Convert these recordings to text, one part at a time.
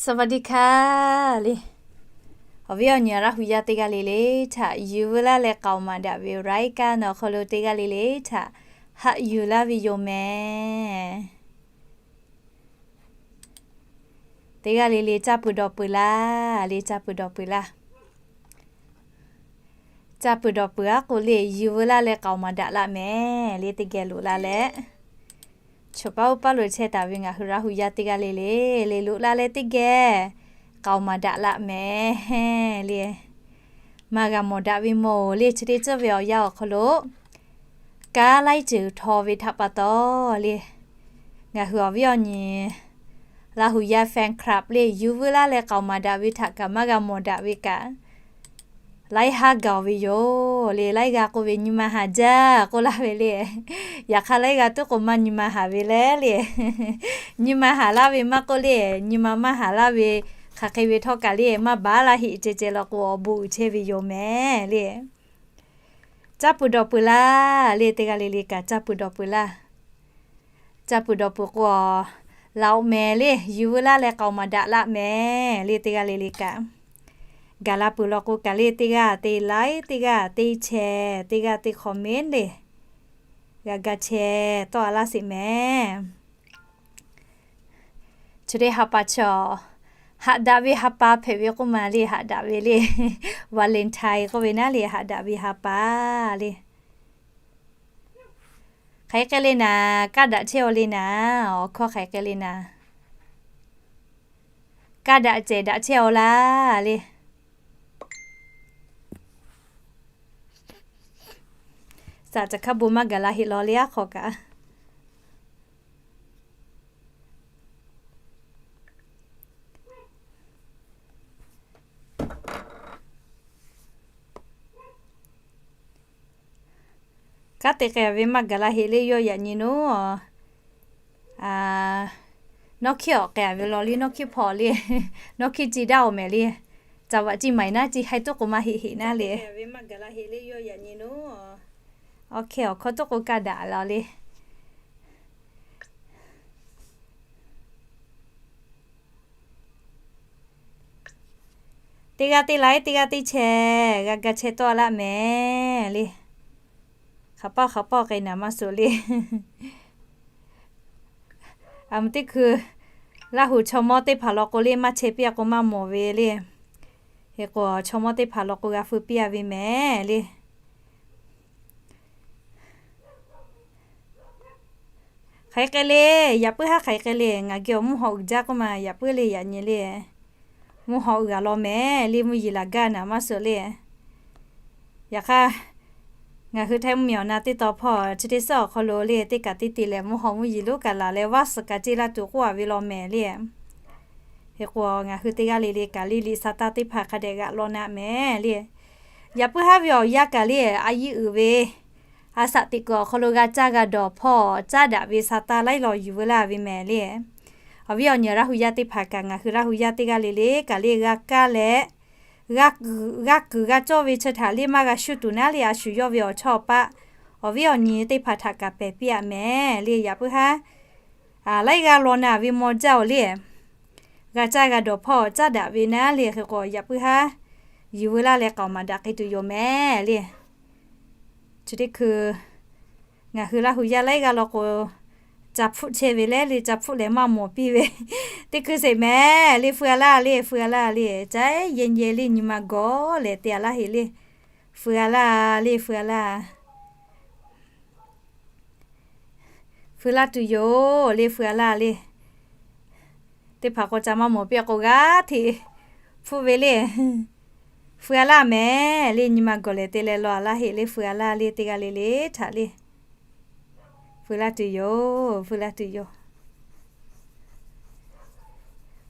สวัสดีค่ะ le. Awˬ viˉ awˬ nyi Laˇ hu yaˇ teˇ g'aˇ le le htaꞈ yuˬ veu laˇ leh k'aoˍ maˍ daꞈ ve รายการ awˬ hk'aw lo teˇ g'aˇ le le htaꞈ haꞈ yuˬ laˇ ve yoˬ mehˍ. Teˇ g'aˇ le le caˇ pui dawˬ pui laˇ, le caˇ pui dawˬ pui laˇ. Caˇ pui dawˬ pui aˉ k'o le yuˬ veu laˇ leh k'aoˍ maˍ daꞈ laˇ mehˍ le, teˇ geh loꞈ la leh. Choˬ paˉ oˇ paˉ lo chehˇ taˍ ve ngaˬ hui Laˇ hu yaˇ teˇ g'aˇ le le, le loꞈ la leh teˇ geh k'aoˍ maˍ daꞈ laˇ mehˍ le. Maˇ g'a mawˬ daꞈ ve mawˬ le, chi teˇ ceuˬ ve awˬ yanˇ awˬ hk'aw lo kanˉ laiˉ ceuˬ htaw ve htaꞈ pa taw le, ngaˬ hui awˬ viˉ awˬ nyi Laˇ hu yaˇ fan club le yuˬ veu laˇ leh k'aoˍ maˍ daꞈ ve htaꞈ kaꞈ maˇ g'a mawˬ daꞈ ve kaꞈ, laiˉ haˉ gaˬ ve yoˬ le. Laiˉ g'a k'oˆ ve nyi ma haˍ jaˇ k'oˆ laˇ ve le. Yaꞈ hk'aˇ laiˉ g'a tuˉ k'o maˇ nyi ma haˍ ve le le. Nyi ma haˍ laˇ ve maˇ k'oˆ le, nyi ma maˇ haˍ laˇ ve hk'aˬ hk'e ve htawˇ kaꞈ le maˇ baˬ laˇ heˆ ceh ceh law k'o awˬ bon uiˍ chehˇ ve yoˬ mehˍ le. Caˇ pui dawˬ pui laˇ le, teˇ g'aˇ le le kaꞈ caˇ pui dawˬ pui laˇ. Caˇ pui dawˬ pui k'o, laꞈ oꞈ mehˍ le, yuˬ veu laˇ leh k'aoˍ maˍ daꞈ laˇ mehˍ le, teˇ g'aˇ le le kaꞈ. Gaˬ la peuˬ law k'o kaꞈ le, teˇ g'aˇ te like, teˇ g'aˇ te share, teˇ g'aˇ te comment le, g'a ga chehˇ tawˆ a laˇ sheˍ mehˍ. Chi teˇ ha pa chaw, haꞈ daꞈ ve ha pa hpehꞈ ve k'oˆ ma le, haꞈ daꞈ ve le. Valentine k'oˆ ve naˉ le, haꞈ daꞈ ve ha pa le. Hk'aˬ hk'e le naˍ, kaˇ daꞈ chehˇ aw le naˍ, awˬ hkawˇ hk'aˬ hk'e le naˍ. Kaˇ daꞈ cehˬ daꞈ chehˇ aw laˇ le. Saˍ caˬ hkaˇ bon maˇ gaˬ la heˆ law le, aˉ hk'aw kaꞈ. Kanˉ te k'ai ve maˇ gaˬ la heˆ le, yawˇ yaꞈ nyi naˉ. Nawˉ hkiˆ awˬ k'ai ve law le, nawˉ hkiˆ hpaw le, nawˉ hkiˆ ci daˇ awˬ mehˍ le. Caˬ vaꞈ ci maiˍ naˉ, ci haiˬ tuˉ k'o maˇ heˆ heˆ naˉ le. Awˬ hkeh awˬ hkawˇ tuˉ k'o kaˇ daꞈ law le. Teˇ g'aˇ teˇ like, teˇ g'aˇ teˇ share g'a ga chehˇ tawˆ laˇ mehˍ le. Hk'aˬ pawˆ hk'aˬ pawˆ k'ai naˍ maˇ suh le. Aˬ mvuh teˇ hkui Laˇ hu chaw mawˇ teˇ hpaˍ law k'o le, maˇ chehˇ piˇ a k'o maˇ mawˬ ve le. Hk'e k'o chaw mawˇ teˇ hpaˍ law k'o g'a feu piˇ a ve mehˍ le. Hk'aˬ hk'e le, yaꞈ puiˉ haˉ hk'aˬ hk'e le, ngaˬ geh awˬ mvuhˇ haw uiˍ jaˇ k'oˆ ma, yaꞈ puiˉ le yaꞈ nyi le. Mvuhˇ haw uiˍ g'a law mehˍ le, mvuhˇ yeˬ laˬ gaˇ naˍ maˇ suh le. Yaꞈ hk'aˇ, ngaˬ hui Htaiˇ mvuhˇmiˬ awˬ na teˇ taw hpawˇ chi teˇ suhˉ awˬ hk'aw lo le, teˇ kaꞈ teˇ te lehˬ mvuhˇ haw mvuhˇ yeˬ lonˉ kaꞈ laˬ leh vaˇ suhˍ kaꞈ ceˇ laˇ tuˬ k'oˆ a ve law mehˍ le. Hk'e k'o, ngaˬ hui teˇ g'aˇ le le kaꞈ le liꞈ sa taˇ teˇ hpaˍ hk'a dehꞈ g'aꞈ law naˍ mehˍ le. Yaꞈ puiˉ haˉ ve awˬ yanˇ kaꞈ le, a yiˇ uiˍ ve a shaꞈ teꞈ kuiˬ awˬ hk'aw lo g'a caˇ g'a dawˬ hpawˇ caˇ daꞈ ve sa taˇ laiˉ law yuˬ veu laˇ ve mehˍ le. Awˬ viˉ awˬ nyi Laˇ hu yaˇ teˇ hpaˍ kaꞈ ngaˬ hui Laˇ hu yaˇ teˇ g'aˇ le le kaꞈ le g'a kaˇ leh, g'a kuiˬ g'a cawˇ ve chi htaꞈ le maˇ g'a shuˇ tuˬ naˉ le, a shu yawˇ ve awˬ chawˇ awˬ paˆ awˬ viˉ awˬ nyi teˇ hpaˍ htaꞈ kaꞈ pehˬ piˇ a mehˍ le. Yaꞈ puiˉ haˉ laiˉ g'aˇ law naˍ ve maw jaˇ oˬ le. G'a caˇ g'a dawˬ hpawˇ caˇ daꞈ ve naˉ le. Hk'e k'o, yaꞈ puiˉ haˉ yuˬ veu laˇ leh k'aoˍ maˍ daꞈ k'ai tuˬ yoˬ mehˍ le. Chi teˇ hkui ngaˬ hui Laˇ hu yaˇ laiˉ g'aˇ law k'o, ca hpfuhˆ chehˇ ve le le, ca hpfuhˆ leh maˇ mawˬ piˇ ve teˇ hkui sheˍ mehˍ le. Feu a laˇ le, feu a laˇ le, caiˉ yehˇ yehˇ le, nyi ma gawˬ leh te a laˇ heˆ le. Feu a laˇ le, feu a laˇ. Feu laˇ tuˬ yoˬ le, feu a laˇ le. Teˇ hpaˍ k'o ca maˇ mawˬ piˇ a k'o g'aˇ hteꞈ hpfuhˆ ve le. Feu a laˇ mehˍ le, nyi ma gawˬ leh te leh law a laˇ heˆ le, feu a laˇ le, teˇ g'aˇ le le htaꞈ le. Feu laˇ tuˬ yoˬ, feu laˇ tuˬ yoˬ.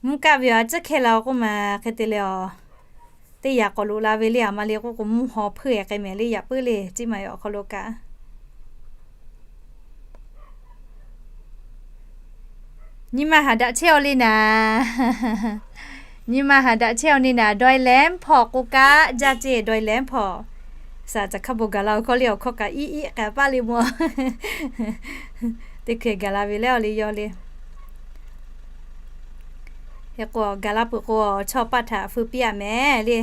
Mvuhˇ kaˆ ve awˬ a ciˉ hkehˇ la k'oˆ ma hk'e te leh a, teˇ yaꞈ k'awꞈ loꞈ la ve le. A ma le k'oˆ k'o mvuhˇ haw hpeuˇ e k'ai mehˍ le, yaꞈ puiˉ le, ciˉ ma awˬ hk'aw lo kaꞈ nyi ma haˍ daꞈ chehˇ aw le naˍ. Nyi ma haˍ daꞈ chehˇ aw le naˍ, dawˇ leh hpawˇ k'oˆ kaˆ jaˇ ceˇ, dawˇ leh hpawˇ. Saˍ caˬ hkaˇ bon gaˬ la awˬ hkawˇ le, awˬ hkawˇ kaꞈ iˉ iˉ k'ai paˆ le mawˬ. Teˇ hkui gaˬ la ve leh aw le yawˇ le. Hk'e k'o, gaˬ la peuˬ k'o, chaw paˆ htaꞈ feu piˇ-a mehˍ le.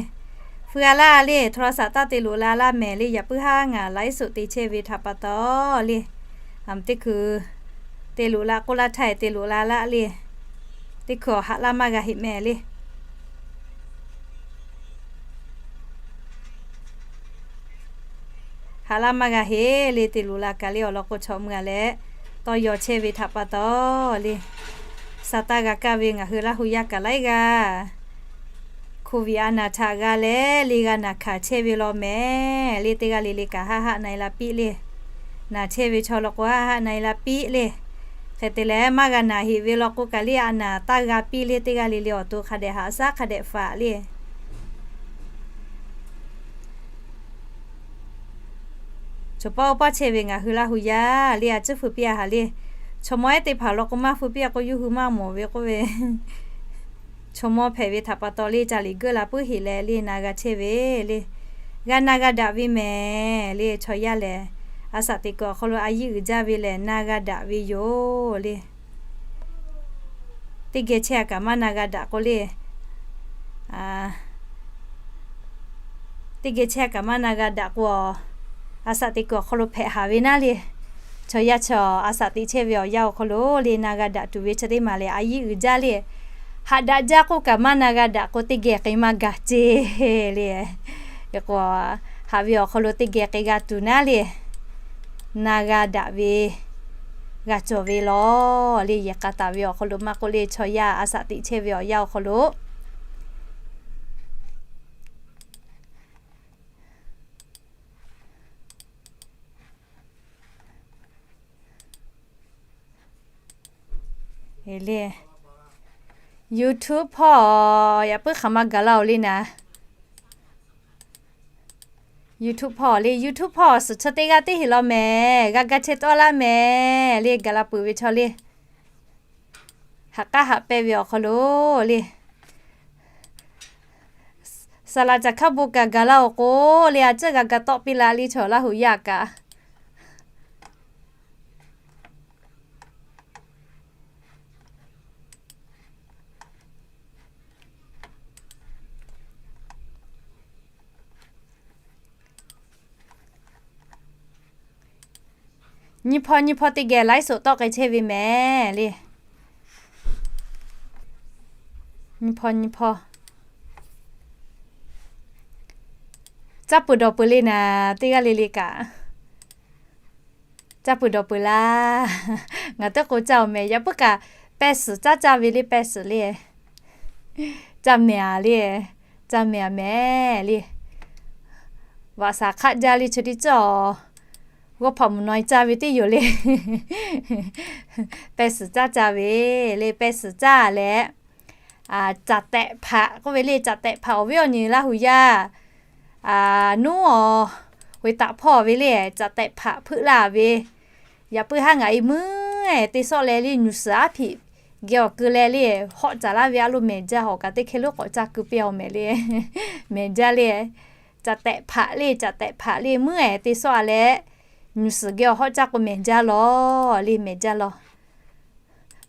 Feu-a laˇ le, โทรศัพท์ taˇ te loꞈ la laˇ mehˍ le. Yaꞈ puiˉ haˉ ngaˬ ไลฟ์สด te chehˇ ve htaꞈ pa taw le, teˇ hkui te loꞈ la k'oˆ laˇ htaˇ te loꞈ la laˇ le. Teˇ hkui awˬ haꞈ laˇ maˇ g'a heꞈ mehˍ le. Haꞈ laˇ maˇ g'a heˆ le. Te loꞈ la kaꞈ le awˬ lawn k'o, chaw mui-a leh tawˇ yaw chehˇ ve htaꞈ pa taw le, sa taˇ g'a kaˇ ve ngaˬ hui Laˇ hu yaˇ kaꞈ laiˉ g'aˇ โควิด a naˬ htaꞈ g'a leh le g'a naˬ hkanˍ chehˇ ve law mehˍ le. Teˇ g'aˇ le le kaꞈ haˆ haˆ na-e la piˇ le. Naˬ chehˇ ve chaw law k'o haˆ haˆ na-e la piˇ le. Hk'e te leh maˇ g'a naˬ heˆ ve law k'o kaꞈ le a naˬ taˇ g'a piˇ le. Teˇ g'aˇ le le awˬ to hk'a dehꞈ haꞈ shaˉ hk'a dehꞈ faꞈ le. Chaw paˆ oˇ paˆ chehˇ ve ngaˬ hui Laˇ hu yaˇ le a ciˉ feu piˇ-a haˍ le. Chaw mawˇ ehˉ teˇ hpaˍ law k'o maˇ feu piˇ-a k'o, yawˇ hui maˇ mawˬ ve k'oˆ ve, chaw mawˇ hpehꞈ ve htaꞈ pa taw le ca liꞈ geuˆ la puiˉ heꞈ leh le na g'a chehˇ ve le. G'a na g'a daꞈ ve mehˍ le. Chaw yaˇ lehˬ, a shaꞈ teꞈ kuiˬ awˬ hk'aw lo a yiˇ uiˍ jaˇ ve lehˬ na g'a daꞈ ve yoˬ le. Teˇ geh chehˇ-a kaꞈ maˇ na g'a daꞈ k'o le, teˇ geh chehˇ-a kaꞈ maˇ na g'a daꞈ k'o, a shaꞈ teꞈ kuiˬ awˬ hk'aw lo hpehꞈ haˍ ve naˉ le. Chaw yaˇ chaw a shaꞈ teꞈ chehˇ ve awˬ yanˇ awˬ hk'aw lo le na g'a daꞈ tuˬ ve chi teˇ maˬ lehˬ a yiˇ uiˍ jaˇ le. Haꞈ daꞈ jaˇ k'oˆ kaꞈ maˇ na g'a daꞈ k'o, teˇ geh k'e maˇ gaˬ ceˇ le. Hk'e k'o, haꞈ ve awˬ hk'aw lo teˇ geh k'e g'a tuˬ naˉ le, na g'a daꞈ ve, g'a cawˬ ve law le. Yehˬ k'a taˍ ve awˬ hk'aw lo maˇ k'oˆ le, chaw yaˇ a shaꞈ teꞈ chehˇ ve awˬ yanˇ awˬ hk'aw lo le, YouTube hpawˇ yaꞈ puiˉ hk'aˬ ma gaˬ la-oˬ le naˍ. YouTube hpawˇ le, YouTube hpawˇ suhˍ chi teˇ g'aˇ teˇ heˍ law mehˍ. G'a ga chehˇ tawˆ laˇ mehˍ le. Gaˬ la peuˬ ve chaw le, haꞈ k'aˉ haꞈ pehnˇ ve awˬ hk'aw lo le, saˍ laꞈ caˬ hkaˇ bon kaꞈ gaˬ la-oˬ k'o le, a ciˉ g'a ga tawˆ piˇ la le chaw Laˇ hu yaˇ kaꞈ. Nyiˇ hpawˇ nyiˇ hpawˇ teˇ geh ไลฟ์สด tawˆ k'ai chehˇ ve mehˍ le. Nyiˇ hpawˇ nyiˇ hpawˇ caˇ peuˬ dawˬ peuˬ le naˍ. Teˇ g'aˇ le le kaꞈ caˇ peuˬ dawˬ peuˬ laˇ. Ngaˬ teˇ k'o caˇ-oˬ mehˍ. Yaꞈ puiˉ kaꞈ pehˇ suhˍ caˇ caˇ ve le, pehˇ suhˍ le. Caˇ mehˍ-a le, caˇ mehˍ-a mehˍ le. Vaꞈ shaˍ hk'aˆ jaˇ le chi teˇ cawˇ, g'awˇ hpaꞈ mvuhˬ naw-e caˇ ve teˇ yoˬ le. Pehˇ suhˍ caˇ caˇ ve le, pehˇ suhˍ caˇ leh, caˍ tehꞈ hpaꞈ k'oˆ ve le. Caˍ tehꞈ hpaꞈ awˬ viˉ awˬ nyi Laˇ hu yaˇ nuˉ awˬ, ve taꞈ hpawˇ ve le, caˍ tehꞈ hpaꞈ hpeuˆ laˇ ve. Yaꞈ puiˉ haˉ ngaˬ e meuˉ-e te sawˆ leh le, nyuˬ suhˍ aˉ hpiꞈ geh awˬ keu leh le, hawˆ caˍ laˇ ve a lo mehˍ jaˇ. Hawꞈ kaꞈ teˇ hkeh lonˉ k'awꞈ caˇ keu piˇ-a-oˬ mehˍ le. Mehˍ jaˇ le. Caˍ tehꞈ hpaꞈ le, caˍ tehꞈ hpaꞈ le meuˉ-e te sawˆ-a leh, nyuˬ suhˍ geh awˬ hawˆ caˇ k'o mehˍ jaˇ lawˬ le, mehˍ jaˇ lawˬ.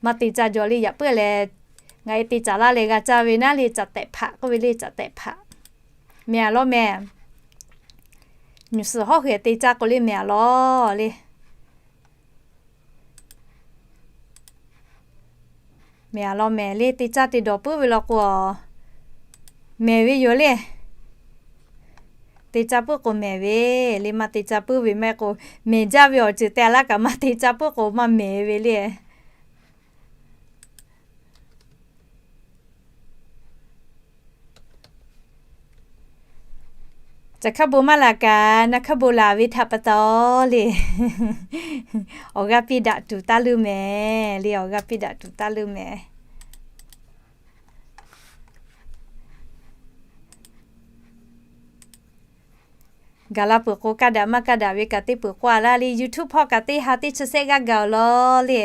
Maˇ te caˇ jaw le. Yaꞈ puiˉ leh ngaˬ e te caˍ laˇ leh g'a caˇ ve naˉ le, caˍ tehꞈ hpaꞈ k'oˆ ve le, caˍ tehꞈ hpaꞈ. Mehˍ-a lawˬ mehˍ. Nyuˬ suhˍ hawˉ hui te caˇ k'o le mehˍ-a lawˬ le. Mehˍ-a lawˬ mehˍ le. Te caˇ te dawˬ puiˉ ve law k'o, mehˍ ve yoˬ le. Te caˇ puiˉ k'o mehˍ ve le. Maˇ te caˇ puiˉ ve maˇ heˆ k'o, mehˍ jaˇ ve awˬ ceuˬ te-a laˇ kaꞈ maˇ te caˇ puiˉ k'o maˇ mehˍ ve le. Caˬ hkaˇ bon maˇ laˬ kaꞈ, na hkaˇ bon laˬ ve htaꞈ pa taw le, awˬ g'aˇ piˇ daꞈ tuˬ taˇ leuˇ mehˍ le. Awˬ g'aˇ piˇ daꞈ tuˬ taˇ leuˇ mehˍ. Gaˬ la peuˬ k'o, kaˇ daꞈ maˇ kaˇ daꞈ ve kaꞈ teˇ peuˬ k'oˆ-a laˇ le. YouTube hpawˇ kaꞈ teˇ ha teˇ chi sehˆ g'aˇ gaˬ-oˬ lawˬ le.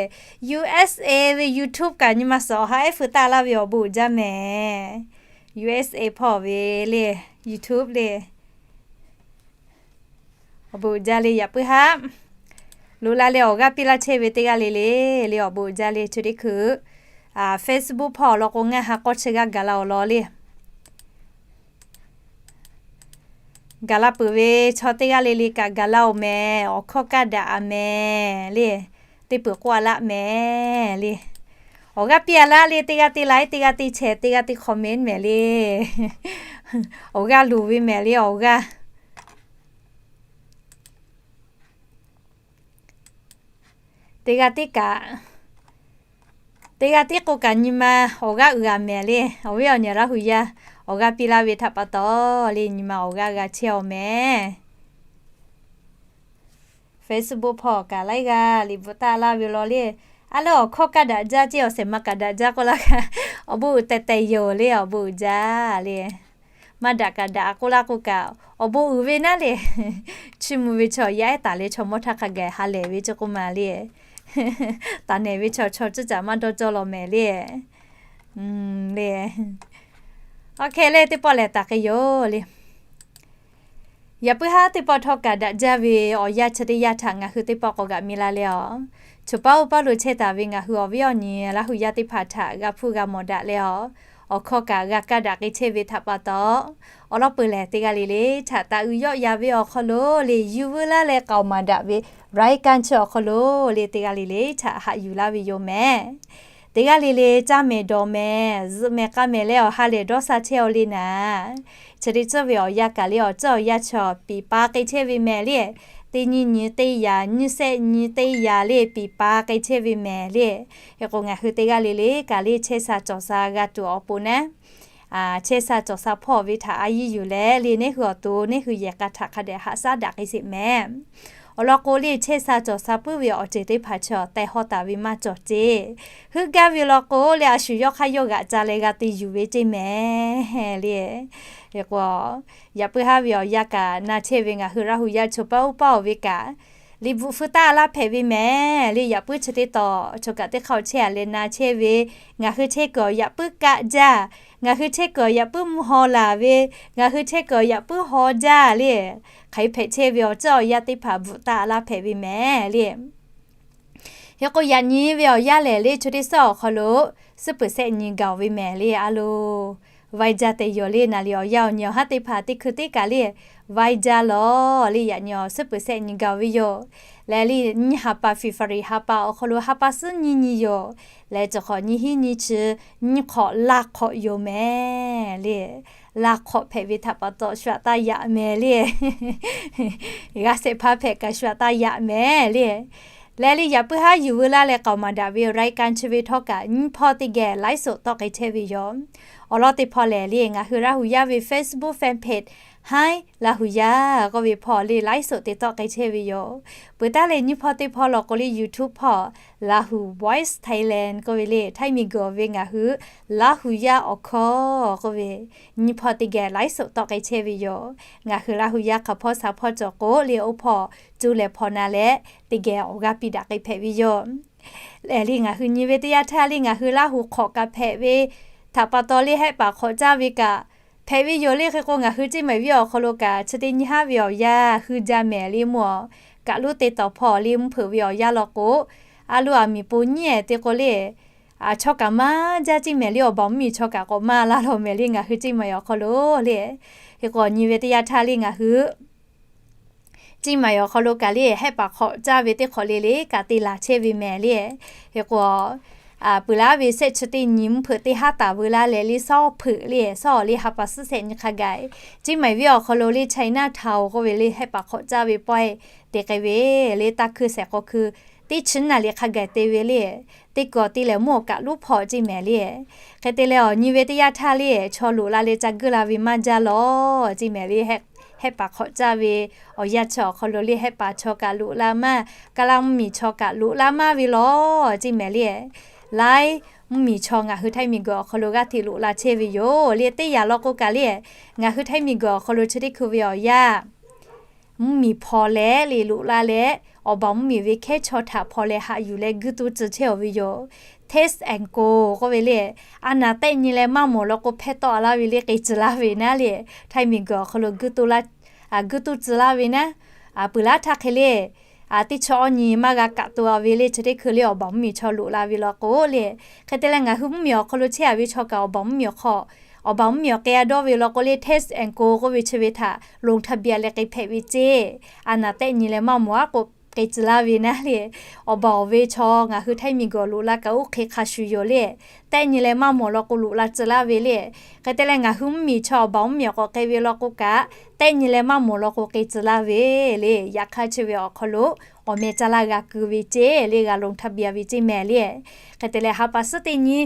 U S A ve YouTube kaꞈ nyi ma suhˍ awˬ ha ehˉ feu taˇ laˇ ve awˬ bon uiˍ jaˇ mehˍ. U S A hpawˇ ve le, YouTube le, awˬ bon uiˍ jaˇ le. Yaꞈ puiˉ haˉ loꞈ la leh awˬ g'aˇ piˇ laˇ chehˇ ve teˇ g'aˇ le le, le awˬ bon uiˍ jaˇ le. Chi teˇ hkui Facebook hpawˇ awˬ lawn k'o, ngaˬ ha k'awˇ chi g'aˇ gaˬ la-oˬ law le. Gaˬ la peuˬ ve chaw teˇ g'aˇ le le kaꞈ gaˬ la-oˬ mehˍ. Awˬ hkawˇ kaˇ daꞈ-a mehˍ le. Teˇ peuˬ k'oˆ-a laˇ mehˍ le. Awˬ g'aˇ piˇ-a laˇ le. Teˇ g'aˇ te like, teˇ g'aˇ te share, teˇ g'aˇ te comment mehˍ le. Awˬ g'aˇ luˬ ve mehˍ le, awˬ g'aˇ. Teˇ g'aˇ tiˉ kaꞈ, teˇ g'aˇ tiˉ k'oˆ kaꞈ nyi ma awˬ g'aˇ uiˍ-a mehˍ le. Awˬ viˉ awˬ nyi Laˇ hu yaˇ awˬ g'aˇ piˇ laˇ ve htaꞈ pa taw le, nyi ma awˬ g'aˇ g'a chehˇ-aw mehˍ. Facebook hpawˇ kaꞈ laiˉ g'aˇ liꞈ bvuhꞈ taˆ laˇ ve law le. A lehˬ, awˬ hkawˇ kaˇ daꞈ jaˇ ceˇ, awˬ shehˍ ma kaꞈ daꞈ jaˇ k'oˆ laˇ kaꞈ, awˬ bon uiˍ teh teh yoˬ le, awˬ bon uiˍ jaˇ le. Maˇ daꞈ kaꞈ daꞈ k'oˆ laˇ k'oˆ kaꞈ, awˬ bon uiˍ ve naˉ le. Chiˇ mvuh ve chaw yaˇ ehˉ taˍ leh chaw mawˇ htaˇ hk'a gaˬ ha lehˬ ve ceˇ k'oˆ ma le. Taˍ nehˬ ve chaw chaw ciˇ caꞈ maˇ dawˇ cawˇ law mehˍ le. Le, awˬ hk'e le teˇ pawˆ lehˬ taˍ k'ai yoˬ le. Yaꞈ puiˉ haˉ teˇ pawˆ htawˇ kaꞈ daꞈ jaˇ ve awˬ yanˇ chi teˇ yanˇ htaꞈ ngaˬ hui teˇ pawˆ k'awꞈ g'aꞈ mi la leh awˬ, choˬ paˉ oˇ paˉ lo chehˇ taˍ ve ngaˬ hui awˬ viˉ awˬ nyi Laˇ hu yaˇ teˇ hpaˍ htaꞈ g'a hpuˇ g'a mawˬ daꞈ leh awˬ, awˬ hkawˇ kaꞈ g'a kaˇ daꞈ k'ai chehˇ ve htaꞈ pa taw, awˬ lawn peuˬ lehˬ teˇ g'aˇ le le htaꞈ taˍ uiˍ yawˆ yan ve awˬ hk'aw lo le, yuˬ veu laˇ leh k'aoˍ maˍ daꞈ ve รายการ chi awˬ hk'aw lo le, teˇ g'aˇ le le htaꞈ haꞈ yuˬ laˇ ve yoˬ mehˍ. Teˇ g'aˇ le le caˇ mehˍ dawˬ mehˍ zuhꞈ mehˍ k'a mehˍ leh awˬ ha lehˬ dawˇ sha chehˇ-aw le naˍ, chi teˇ tcuhˇ ve awˬ yanˇ kaꞈ le awˬ ceuˬ awˬ yanˇ chaw piˍ pa k'ai chehˇ ve mehˍ le. Teˇ nyi nyi teˇ yanˇ, nyiˇ shehˆ nyi teˇ yanˇ le piˍ pa k'ai chehˇ ve mehˍ le. Hk'e k'o ngaˬ hui teˇ g'aˇ le le kaꞈ le chehˇ sha cawˬ sha g'a tuˬ awˬ pon naˉ, chehˇ sha cawˬ sha hpawˇ ve htaꞈ a yiˇ yuˬ leh le, neˇ hui awˬ to neˇ hui yehˬ k'a htaꞈ hk'a dehꞈ haꞈ shaˉ daꞈ k'ai sheˍ mehˍ. Awˬ lawn k'o le, chehˇ sha cawˬ sha puiˉ ve awˬ ceuˬ teˇ hpaˍ chaw teh hawˇ taˍ ve maˇ cawˬ ceˇ. Heuˆ gaˇ ve law k'o le, a shu yawˇ hk'aˇ yawˇ g'aꞈ ca leh g'a te yuˬ ve ceˇ mehˍ le. Hk'e k'o, yaꞈ puiˉ haˉ ve awˬ yanˇ kaꞈ na chehˇ ve ngaˬ hui Laˇ hu yaˇ choˬ paˉ oˇ paˉ-oˬ ve kaꞈ, liꞈ bvuhꞈ feu taˆ laˇ hpehꞈ ve mehˍ le. Yaꞈ puiˉ chi teˇ taw choˬ kaꞈ teˇ hk'aˇ awˬ chehˇ-a leh na chehˇ ve, ngaˬ hui chehˇ kuiˬ awˬ yaꞈ puiˉ kaˆ jaˇ, ngaˬ hui chehˇ kuiˬ awˬ yaꞈ puiˉ mvuhˇ haw laˬ ve, ngaˬ hui chehˇ kuiˬ awˬ yaꞈ puiˉ haw jaˇ le. Hk'aˬ hk'e hpehꞈ chehˇ ve awˬ ceuˬ awˬ yanˇ teˇ hpaˍ bvuhꞈ taˆ laˇ hpehꞈ ve mehˍ le. Hk'e k'o yaꞈ nyi ve awˬ yanˇ lehˬ le, chi teˇ suhˉ awˬ hk'aw lo suhˉ peuˬ shehˆ nyi gaˬ-oˬ ve mehˍ le. A lo, vaiˇ jaˇ tehꞈ yoˬ le. Naˍ liꞈ awˬ yanˇ awˬ nyi awˬ haˉ teˇ hpaˍ teˇ hkui teˇ kaꞈ le, vaiˇ jaˇ lawˬ le. Yaꞈ nyi awˬ suhˉ peuˬ shehˆ nyi gaˬ ve yoˬ. Lehˬ le, nyiˇ ha pa February ha pa awˬ hk'aw lo ha pa suhˉ nyiˇ nyi yoˬ. Lehˬ cawˬ hk'awꞈ nyiˇ hinˉ nyiˇ chi nyiˇ hk'awꞈ laˇ hk'awꞈ yoˬ mehˍ le. Laˇ hk'awꞈ hpehꞈ ve htaꞈ pa taw shu aꞈ taˇ yaꞈ mehˍ le. G'a shehˍ hpaˇ hpehꞈ kaꞈ shu aꞈ taˇ yaꞈ mehˍ le. Lehˬ le, yaꞈ puiˉ haˉ yuˬ veu laˇ leh k'aoˍ maˍ daꞈ ve รายการ chi ve htawˇ kaꞈ nyiˇ hpawˇ teˇ geh ไลฟ์สด tawˆ k'ai chehˇ ve yoˬ. Awˬ lawn teˇ hpawˇ lehˬ le, ngaˬ hui Laˇ hu yaˇ ve Facebook fan page Hi Laˇ hu yaˇ k'oˆ ve hpawˇ le ไลฟ์สด te tawˆ k'ai chehˇ ve yoˬ. Peuˬ taˉ leh nyiˇ hpawˇ teˇ hpawˇ law k'o le, YouTube hpawˇ Laˇ hu Voice Thailand k'oˆ ve le, Htaiˇ miˬguiˬ ve ngaˬ hui Laˇ hu yaˇ awˬ hkawˇ k'oˆ ve, nyiˇ hpawˇ teˇ geh ไลฟ์สด tawˆ k'ai chehˇ ve yoˬ. Ngaˬ hui Laˇ hu yaˇ hk'a hpawˇ sha hpawˇ cawˬ k'o le, oˇ hpawˇ cuˇ leh hpaw na leh teˇ geh awˬ g'aˇ piˇ daꞈ k'ai hpehꞈ ve yoˬ. Lehˬ le, ngaˬ hui nyi ve teˇ yanˇ htaˇ le, ngaˬ hui Laˇ hu hk'awꞈ kaꞈ hpehꞈ ve htaꞈ pa taw le, hehˆ paˍ hk'awꞈ caˇ ve kaꞈ hpehꞈ ve yoˬ le. Hk'e k'o ngaˬ hui Ceˇ maiˍ venˇ awˬ hk'aw lo kaꞈ chi teˇ nyi haˉ ve awˬ yanˇ hui jaˇ mehˍ le, mvuhˇ awˬ kaꞈ lonˉ te tawˍ hpawˇ le mvuhˇ hpeuꞈ ve awˬ yanˇ law k'o, a lo aˬ miˍ po nyiˉ ehˍ te k'o le, chaw kaꞈ maˇ jaˇ ceˇ mehˍ le, awˬ baˬ mvuhˇ miˬ chaw kaꞈ k'awꞈ maˇ laˇ law mehˍ le, ngaˬ hui Ceˇ maiˍ awˬ hk'aw lo le. Hk'e k'o nyi ve teˇ yanˇ htaˇ le ngaˬ hui Ceˇ maiˍ awˬ hk'aw lo kaꞈ le, hehˆ paˍ hk'awꞈ caˇ ve teˇ hk'awꞈ le le kaꞈ te laˬ chehˇ ve mehˍ le. Hk'e k'o, peuˬ laˉ ve shehˆ chi teˇ nyi mvuhˇ hpeuꞈ teˇ haˉ taˍ veu laˇ leh le, sawˉ hpeuꞈ le, sawˉ le ha pa suhˉ shehˆ nyi hk'a gaˬ, Ceˇ maiˍ venˇ awˬ hk'aw lo le China Town k'oˆ ve le, hehˆ paˍ hk'awꞈ caˇ ve pawehˇ te k'ai ve le, taˇ hkui shehˍ k'aw hkui teˇ chi naˍ liꞈ hk'a gaˬ te ve le. Teˇ kuiˬ awˬ te lehˬ mvuhˇ awˬ kaꞈ lonˉ hpawˇ ceˇ mehˍ le. Hk'e te leh awˬ nyi ve teˇ yanˇ htaˇ le, chaw loꞈ la leh ca guˇ la ve maˇ jaˇ lawˬ ceˇ mehˍ le. Hehˆ paˍ hk'awꞈ caˇ ve awˬ yanˇ chi awˬ hk'aw lo le, hehˆ paˍ chaw kaꞈ loꞈ la maˇ, kaˇ laˇ mvuhˇ miˬ chaw kaꞈ loꞈ la maˇ ve lawˬ ceˇ mehˍ le. Laiˉ mvuhˇ miˬ chaw ngaˬ hui Htaiˇ miˬguiˬ awˬ hk'aw lo g'aˇ hteꞈ loꞈ la chehˇ ve yoˬ le. Teˇ yanˇ law k'o kaꞈ le, ngaˬ hui Htaiˇ miˬguiˬ awˬ hk'aw lo chi teˇ hkui ve awˬ yanˇ mvuhˇ miˬ hpaw leh le loꞈ la leh, awˬ baˬ mvuhˇ miˬ ve hkehˉ chaw htaꞈ hpaw leh haꞈ yuˬ leh guˇ tuˇ tcuh chehˇ-aˬ ve yoˬ. Test and Go k'oˆ ve le, a naˍ tehˆ nyi leh maˇ mawˬ law k'o hpehˇ tawˆ-a laˇ ve le, k'ai tcuh laˇ ve naˉ le. Htaiˇ miˬguiˬ awˬ hk'aw lo guˇ tuˇ tcuh laˇ ve naˉ, peuˬ laˉ htaˇ hk'e le, teˇ chi awˇ nyi maˇ g'a kaꞈ to a ve le, chi teˇ hkui le awˬ baˬ mvuhˇmiˬ chaw loꞈ la ve law k'o le. Hk'e te leh ngaˬ hui mvuhˇmiˬ awˬ hk'aw lo chehˇ a ve chaw kaꞈ awˬ baˬ mvuhˇmiˬ awˬ hk'aw, awˬ baˬ mvuhˇmiˬ awˬ k'ai a dawˇ ve law k'o le, Test and Go k'oˆ ve chi ve htaꞈ ลงทะเบียน leh k'ai hpehꞈ ve ceˇ. A naˍ tehˆ nyi leh maˇ mawˬ a k'o k'ai tcuh laˇ ve naˉ le. Awˬ baˬ awˬ ve chaw ngaˬ hui Htaiˇ miˬguiˬ loꞈ la kaꞈ oˇ hk'e hk'a shuˍ yoˬ le. Tehˆ nyi leh maˇ mawˬ law k'o loꞈ la tcuh laˇ ve le. Hk'e te leh ngaˬ hui mvuhˇmiˬ chaw awˬ baˬ mvuhˇmiˬ awˬ k'awꞈ k'ai ve law k'o kaꞈ, tehˆ nyi leh maˇ mawˬ law k'o k'ai tcuh laˇ ve le. Yaꞈ hk'aˇ chi ve awˬ hk'aw lo awˬ meh caˇ laˇ g'a keu ve ceˇ le, g'a ลงทะเบียน ve ceˇ mehˍ le. Hk'e te leh ha pa suhˉ teˇ nyi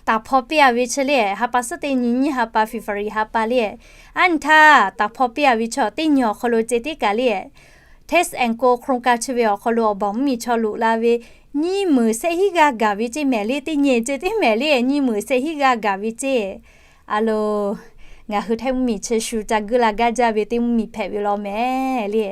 taˍ hpaw piˇ a ve chi le, ha pa suhˉ teˇ nyi nyiˇ ha pa February ha pa le, aˉ nyi htaˇ taˍ hpaw piˇ a ve chaw teˇ nyi awˬ hk'aw lo ceh tiˉ kaꞈ le, Test and Go โครงการ chi ve awˬ hk'aw lo awˬ baˬ mvuhˇmiˬ chaw loꞈ la ve nyiˇ meunˍ shehˆ hinˉ g'aˇ gaˬ ve ceˇ mehˍ le. Teˇ nyi ceh tiˉ mehˍ le, nyiˇ meunˍ shehˆ hinˉ g'aˇ gaˬ ve ceˇ. A lo, ngaˬ hui Htaiˇ mvuhˇmiˬ chi shu ca guˇ la gaˇ jaˇ ve teˇ mvuhˇmiˬ hpehꞈ ve law mehˍ le.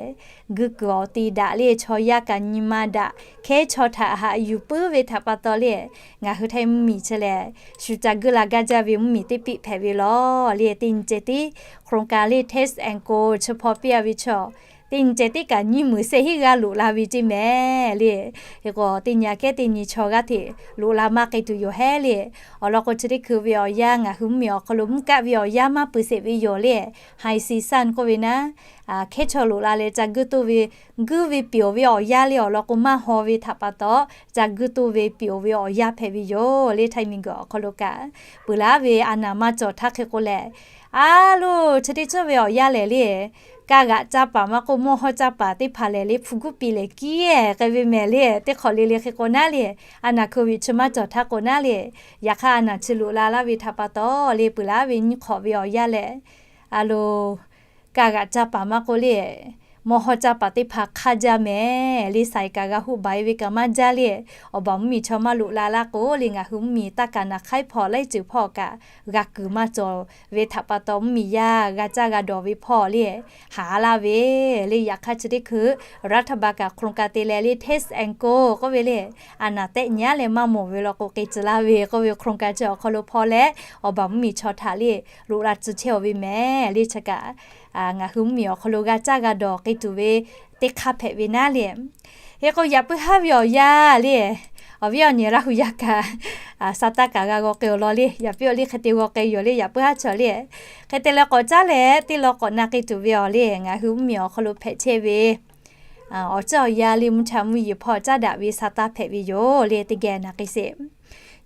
Guˇ kuiˬ awˬ te daꞈ le, chaw yaˇ kaꞈ nyi ma daꞈ, hkehˉ chaw htaꞈ haꞈ yuˬ puiˉ ve htaꞈ pa taw le, ngaˬ hui Htaiˇ mvuhˇmiˬ chi lehˬ shu ca guˇ la gaˇ jaˇ ve mvuhˇmiˬ teˇ piˆ hpehꞈ ve law le. Teˇ nyi ceh tiˉ โครงการ le Test and Go chi hpaw piˇ a ve chaw, teˇ nyi ceh tiˉ kaꞈ nyiˇ meunˍ shehˆ hinˉ g'aˇ loꞈ la ve ceˇ mehˍ le. Hk'e k'o teˇ nyi aꞈ kehˉ teˇ nyi chaw g'aˇ hteꞈ loꞈ la maˇ k'ai tuˬ yoˬ hehˉ le. Awˬ lawn k'o chi teˇ hkui ve awˬ yanˇ ngaˬ hui mvuhˇmiˬ awˬ hk'aw lo mvuhˇ kaˆ ve awˬ yanˇ maˇ pui sheˍ ve yoˬ le. Haiˬ shiˍ sanˇ k'oˆ ve naˉ, hkehˉ chaw loꞈ la leh ca guˇ toˇ ve, guˇ ve piˍ-oˬ ve awˬ yanˇ le awˬ lawn k'o maˇ haw ve htaꞈ pa taw, ca guˇ toˇ ve piˍ-oˬ ve awˬ yanˇ hpehꞈ ve yoˬ le. Htaiˇ miˬguiˬ awˬ hk'aw lo kaꞈ peuˬ laˇ ve a naˍ maˇ cawˬ htaˇ hk'e k'o lehˬ, a lo, chi teˇ ceuˬ ve awˬ yanˇ lehˬ le, kaˇ g'aꞈ caˇ paˍ maˇ k'oˆ, mawˇ hawˇ caˇ paˍ teˇ hpaˍ lehˬ le, hpu guˇ piˇ lehˬ kiˉ k'ai ve mehˍ le. Teˇ hk'awꞈ le le hk'e k'o naˉ le, a naˍ โควิด chi maˇ cawˬ htaˇ k'o naˉ le, yaꞈ hk'aˇ a naˍ chi loꞈ la laˇ ve htaꞈ pa taw le, peuˬ laˇ ve nyiˇ hk'awꞈ ve awˬ yanˇ lehˬ, a lo, kaˇ g'aꞈ caˇ paˍ maˇ k'oˆ le, mawˇ hawˇ caˇ paˍ teˇ hpaˍ hk'aˇ jaˇ mehˍ le. Saiˍ kaꞈ g'a hoˆ baˬ e ve kaꞈ maˇ jaˇ le. Awˬ baˬ mvuhˇmiˬ chaw maˇ loꞈ la laˇ k'o le, ngaˬ hui mvuhˇmiˬ taˇ kaꞈ naˍ hk'aiˉ hpawˇ laiˉ ceuˬ hpawˇ kaꞈ g'a kuiˬ maˇ cawˬ ve htaꞈ pa taw mvuhˇmiˬ yaˇ g'a caˇ g'a dawˬ ve hpawˇ le, haˍ laˇ ve le. Yaꞈ hk'aˇ chi teˇ hkui รัฐบาล kaꞈ โครงการ te leh le Test and Go k'oˆ ve le, a naˍ tehˆ nyi a leh maˇ mawˬ ve law k'o k'ai tcuh laˇ ve k'oˆ ve โครงการ chi awˬ hk'aw lo hpaw leh, awˬ baˬ mvuhˇmiˬ chaw htaꞈ le loꞈ la tcuh chehˇ-oˬ ve mehˍ le. Chi kaꞈ ngaˬ hui mvuhˇmiˬ awˬ hk'aw lo g'a caˇ g'a dawˬ k'ai tuˬ ve teˇ hk'aˇ hpehꞈ ve naˉ le. Hk'e k'o yaꞈ puiˉ haˉ ve awˬ yanˇ le, awˬ viˉ awˬ nyi Laˇ hu yaˇ kaꞈ, a, sa taˇ kaꞈ g'a g'aw k'ai awˬ lawn le. Yaꞈ piˇ awˬ le hk'e te g'aw k'ai yoˬ le, yaꞈ puiˉ haˉ chaw le. Hk'e te leh k'awꞈ caˉ leh teˇ law k'awꞈ na k'ai tuˬ ve awˬ le, ngaˬ hui mvuhˇmiˬ awˬ hk'aw lo hpehꞈ chehˇ ve awˬ ceuˬ awˬ yanˇ le, mvuhˇ cha mvuhˇ yeˬ hpawˇ caˉ daꞈ ve sa taˇ hpehꞈ ve yoˬ le. Teˇ geh na k'ai sheˍ.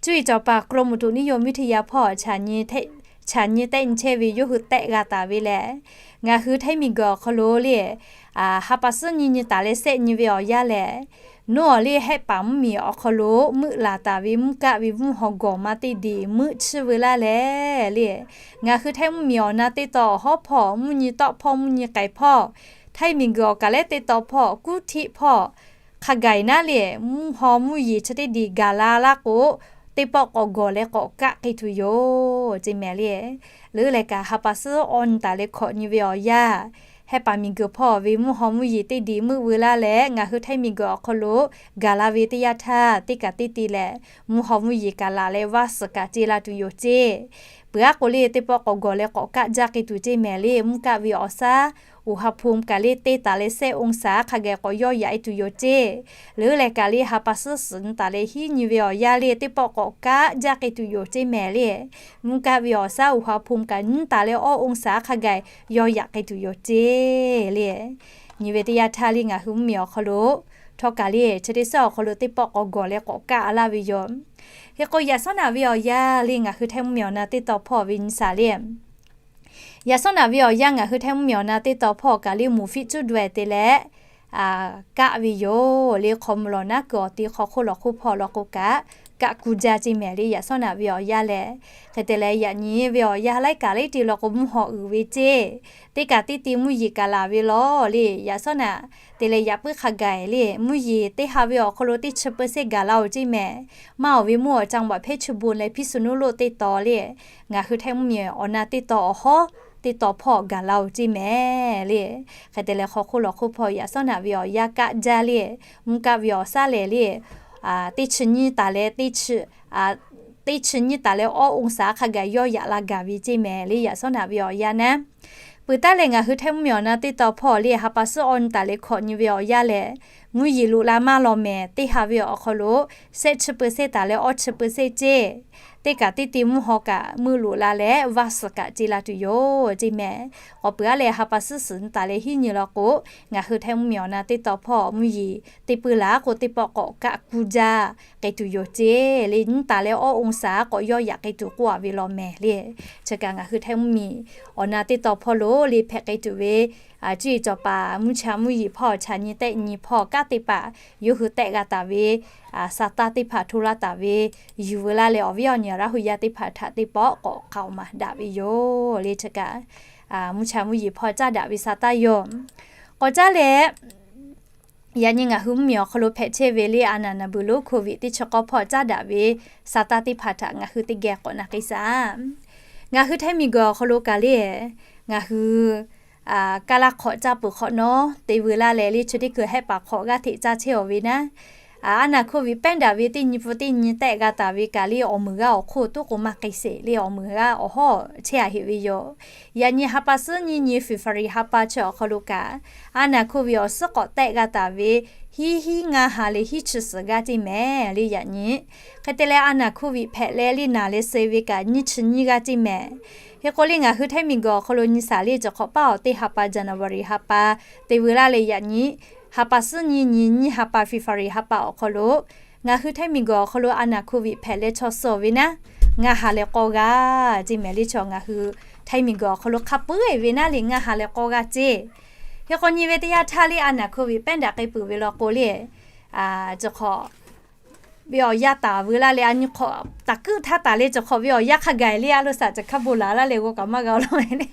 Cuˇ yiˍ cawˬ paˍ กรมอุตุนิยมวิทยา hpawˇ chaꞈ nyi tehˆ nyi chehˇ ve yawˇ hui tehˆ g'a taˍ ve lehˬ, ngaˬ hui Htaiˇ miˬguiˬ awˬ hk'aw lo le, ha pa suhˉ nyi nyi taˍ leh sehˆ nyi ve awˬ yanˇ lehˬ, nawˬ awˬ le Hehˆ paˍ mvuhˇmiˬ awˬ hk'aw lo meuˆ laˬ taˍ ve mvuhˇ kaˆ ve mvuhˇ haw gawˬ ma teˇ diˬ meuˆ chiˇ veu laˇ leh le, ngaˬ hui Htaiˇ mvuhˇmiˬ awˬ na teˇ taw awˬ hawˉ hpawˇ, mvuhˇ nyi tawˆ hpawˇ, mvuhˇ nyi k'aiˬ hpawˇ, Htaiˇ miˬguiˬ awˬ kaˬ lehˉ teˇ taw hpawˇ, kuˉ htiˆ hpawˇ, hk'a gaˬ naˉ le, mvuhˇ haw mvuhˇ yeˬ chi teˇ diˬ gaˬ la laˇ k'o, teˇ pawˆ k'awꞈ gawˬ leh k'awꞈ kaˆ k'ai tuˬ yoˬ ceˇ mehˍ le. Leuˉ leh kaꞈ ha pa suhˉ awˇ nyi taˍ leh hkawꞈ nyi ve awˬ yanˇ, Hehˆ paˍ miˬguiˬ hpawˇ ve mvuhˇ haw mvuhˇ yeˬ teˇ diˬ meuˆ veu laˇ leh ngaˬ hui Htaiˇ miˬguiˬ awˬ hk'aw lo gaˬ la ve teˇ yanˇ htaˇ, teˇ kaꞈ teˇ te lehˬ mvuhˇ haw mvuhˇ yeˬ kaꞈ laˬ leh vaˇ suhˍ kaꞈ ce la tuˬ yoˬ ceˇ. Peuˬ aˉ k'o le teˇ pawˆ k'awꞈ gawˬ leh k'awꞈ kaˆ jaˇ k'ai tuˬ ceˇ mehˍ le. Mvuhˇ kaˆ ve awˬ shaˉ อุณหภูมิ kaꞈ le teˇ taˍ leh sehˆ องศา hk'a gaˬ k'awꞈ yawˇ yaꞈ e tuˬ yoˬ ceˇ. Leuˉ leh kaꞈ le ha pa suhˉ suhˍ nyi taˍ leh hiˉ nyi ve awˬ yanˇ le teˇ pawˆ k'awꞈ kaˆ jaˇ k'ai tuˬ yoˬ ceˇ mehˍ le. Mvuhˇ kaˆ ve awˬ shaˉ อุณหภูมิ kaꞈ nyiˇ taˍ leh awˇ องศา hk'a gaˬ yawˇ yaꞈ k'ai tuˬ yoˬ ceˇ le. Nyi ve teˇ yanˇ htaˇ le ngaˬ hui mvuhˇmiˬ awˬ hk'aw lo htawˇ kaꞈ le chi teˇ suhˉ awˬ hk'aw lo teˇ pawˆ k'awꞈ gawˬ leh k'awꞈ kaˆ laˇ ve yoˬ. Hk'e k'o yaꞈ shawˉ naꞈ ve awˬ yanˇ le ngaˬ hui Htaiˇ mvuhˇmiˬ awˬ na teˇ taw hpawˇ ve nyi shaˍ le. Yaꞈ shawˉ naꞈ ve awˬ yanˇ ngaˬ hui Htaiˇ mvuhˇmiˬ awˬ na teˇ taw hpawˇ kaꞈ le หมู่ fiˆ cuˉ daweh te leh kaˆ ve yoˬ le. Hk'aw mvuh lawˬ naˉ kuiˬ awˬ te hk'aw hk'oˆ lawˬ hk'oˆ hpawˇ law k'o kaꞈ kaˆ kuˬ jaˇ ceˇ mehˍ le. Yaꞈ shawˉ naꞈ ve awˬ yanˇ lehˬ, hk'e te leh yaꞈ nyi ve awˬ yanˇ laiˉ kaꞈ laiˉ te law k'o mvuhˇ haw uiˍ ve ceˇ. Teˇ kaꞈ teˇ te mvuhˇ yeˬ kaꞈ laˬ ve law le. Yaꞈ shawˉ naꞈ te leh yaꞈ puiˉ hk'a gaˬ le mvuhˇ yeˬ teˇ ha ve awˬ hk'aw lo teˇ chi เปอร์เซ็นต์ gaˬ la-oˬ ceˇ mehˍ. Maˇ awˬ ve mvuhˇ awˬ จังหวัด เพชรบูรณ์ leh พิษณุโลก teˇ taw le ngaˬ hui Htaiˇ mvuhˇmiˬ awˬ na teˇ taw awˬ hawˉ teˇ taw hpawˇ gaˬ la-oˬ ceˇ mehˍ le. Hk'e te leh hk'aw hk'oˆ lawˬ hk'oˆ hpawˇ yaꞈ shawˉ naꞈ ve awˬ yanˇ kaˆ jaˇ le. Mvuhˇ kaˆ ve awˬ shaˉ lehˬ le teˇ chi nyiˇ taˍ leh teˇ chi nyiˇ taˍ leh awˇ องศา hk'a gaˬ yawˇ yaꞈ la gaˬ ve ceˇ mehˍ le. Yaꞈ shawˉ naꞈ ve awˬ yanˇ naˉ Peuˬ taˉ leh ngaˬ hui Htaiˇ mvuhˇmiˬ awˬ na teˇ tawn hpawˇ le ha pa suhˉ awˇ nyi taˍ leh hkawꞈ nyi ve awˬ yanˇ lehˬ, mvuhˇ yeˬ loꞈ la maˇ law mehˍ teˇ ha ve awˬ hk'aw lo shehˆ chi peuˬ sehˆ taˍ leh awˇ chi peuˬ sehˆ ceˇ, teˇ kaꞈ teˇ te mvuhˇ haw kaꞈ meuˇ loꞈ la leh vaˇ suhˍ kaꞈ ce la tuˬ yoˬ ceˇ mehˍ. K'awꞈ peuˬ aˉ leh ha pa suhˉ suhˍ nyi taˍ leh hiˉ nyi law k'o, ngaˬ hui Htaiˇ mvuhˇmiˬ awˬ na teˇ tawn hpawˇ mvuhˇ yeˬ teˇ peuˬ laˬ k'o teˇ pawˆ k'awꞈ kaˆ kuˇ jaˇ k'ai tuˬ yoˬ ceˇ le. Nyi taˍ leh awˇ องศา k'awꞈ yawˇ yaꞈ k'ai tuˬ k'oˆ a ve law mehˍ le. Chi kaꞈ ngaˬ hui Htaiˇ mvuhˇmiˬ awˬ na teˇ tawn hpawˇ lo le hpehꞈ k'ai tuˬ ve, cuˇ yiˍ cawˬ paˍ mvuhˇ cha mvuhˇ yeˬ hpawˇ cha nyi tehˆ nyi hpawˇ kanˉ teˇ hpaˍ yawˇ hui tehˆ g'a taˍ ve, sa taˇ teˇ hpaˍ hto laˇ taˍ ve, yuˬ veu laˇ leh awˬ viˉ awˬ nyi Laˇ hu yaˇ teˇ hpaˍ htaꞈ teˇ pawˆ k'awꞈ k'aoˍ maˍ daꞈ ve yoˬ le. Chi kaꞈ mvuhˇ cha mvuhˇ yeˬ hpawˇ caˉ daꞈ ve sa taˇ yoˬ. K'awꞈ caˉ leh, yaꞈ nyi ngaˬ hui mvuhˇmiˬ awˬ hk'aw lo hpehꞈ chehˇ ve le a naˍ naˍ beuˬ lonˉ โควิด teˇ chi k'awˇ hpawˇ caˉ daꞈ ve sa taˇ teˇ hpaˍ htaꞈ ngaˬ hui teˇ geh k'awꞈ na k'ai shaˍ. Ngaˬ hui Htaiˇ miˬguiˬ awˬ hk'aw lo kaꞈ le, ngaˬ hui kaˇ laˇ hk'awꞈ caˇ peuˬ hk'awꞈ nawˉ te veu laˇ leh le chi teˇ hkui hehˆ paˍ hk'awꞈ g'aˇ hteꞈ caˇ chehˇ awˬ ve naˉ, a naˍ โควิด pehˉ daꞈ ve teˇ nyi pfuhˇ teˇ nyi tehˆ g'a taˍ ve kaꞈ le awˬ meunˍ g'aˇ awˬ hk'oˆ tuˉ k'o maˇ k'ai sheˍ le awˬ meunˍ g'aˇ awˬ hawˉ chehˇ a heꞈ ve yoˬ. Yaꞈ nyi ha pa suhˉ nyi nyi February ha pa chi awˬ hk'aw lo kaꞈ, a naˍ โควิด awˬ suhˉ k'awꞈ tehˆ g'a taˍ ve hiˉ hiˉ ngaˇ ha leh hiˉ chi suhˍ g'aˇ ceˇ mehˍ le. Yaꞈ nyi hk'e te leh a naˍ โควิด hpehꞈ leh le naˬ leh suh ve kaꞈ nyiˇ chi nyiˇ g'aˇ ceˇ mehˍ. Hk'e k'o le ngaˬ hui Htaiˇ miˬguiˬ awˬ hk'aw lo nyi shaˍ le cawˬ hk'awꞈ paˉ awˬ teˇ ha pa January ha pa te veu laˇ leh yaꞈ nyi ha pa suhˉ nyi nyi nyiˇ ha pa February ha pa awˬ hk'aw lo ngaˬ hui Htaiˇ miˬguiˬ awˬ hk'aw lo a naˍ โควิด hpehꞈ leh chaw suh ve naˉ, ngaˇ ha leh k'awˇ g'aˇ ceˇ mehˍ le. Chaw ngaˬ hui Htaiˇ miˬguiˬ awˬ hk'aw lo hk'a puiˉ ve naˉ le ngaˇ ha leh k'awˇ g'aˇ ceˇ. Hk'e k'o nyi ve teˇ yanˇ htaˇ le a naˍ โควิด pehˉ daꞈ k'ai peuˬ ve law k'o le, cawˬ hk'awꞈ ve awˬ yanˇ taˍ veu laˇ leh a nyi hk'awꞈ taˍ kuiˉ htaˇ taˍ le cawˬ hk'awꞈ ve awˬ yanˇ hk'a gaˬ le a lo saˍ cawˬ hk'a bon laˬ laˇ leh g'aw kaꞈ maˇ g'a awˬ lawn le.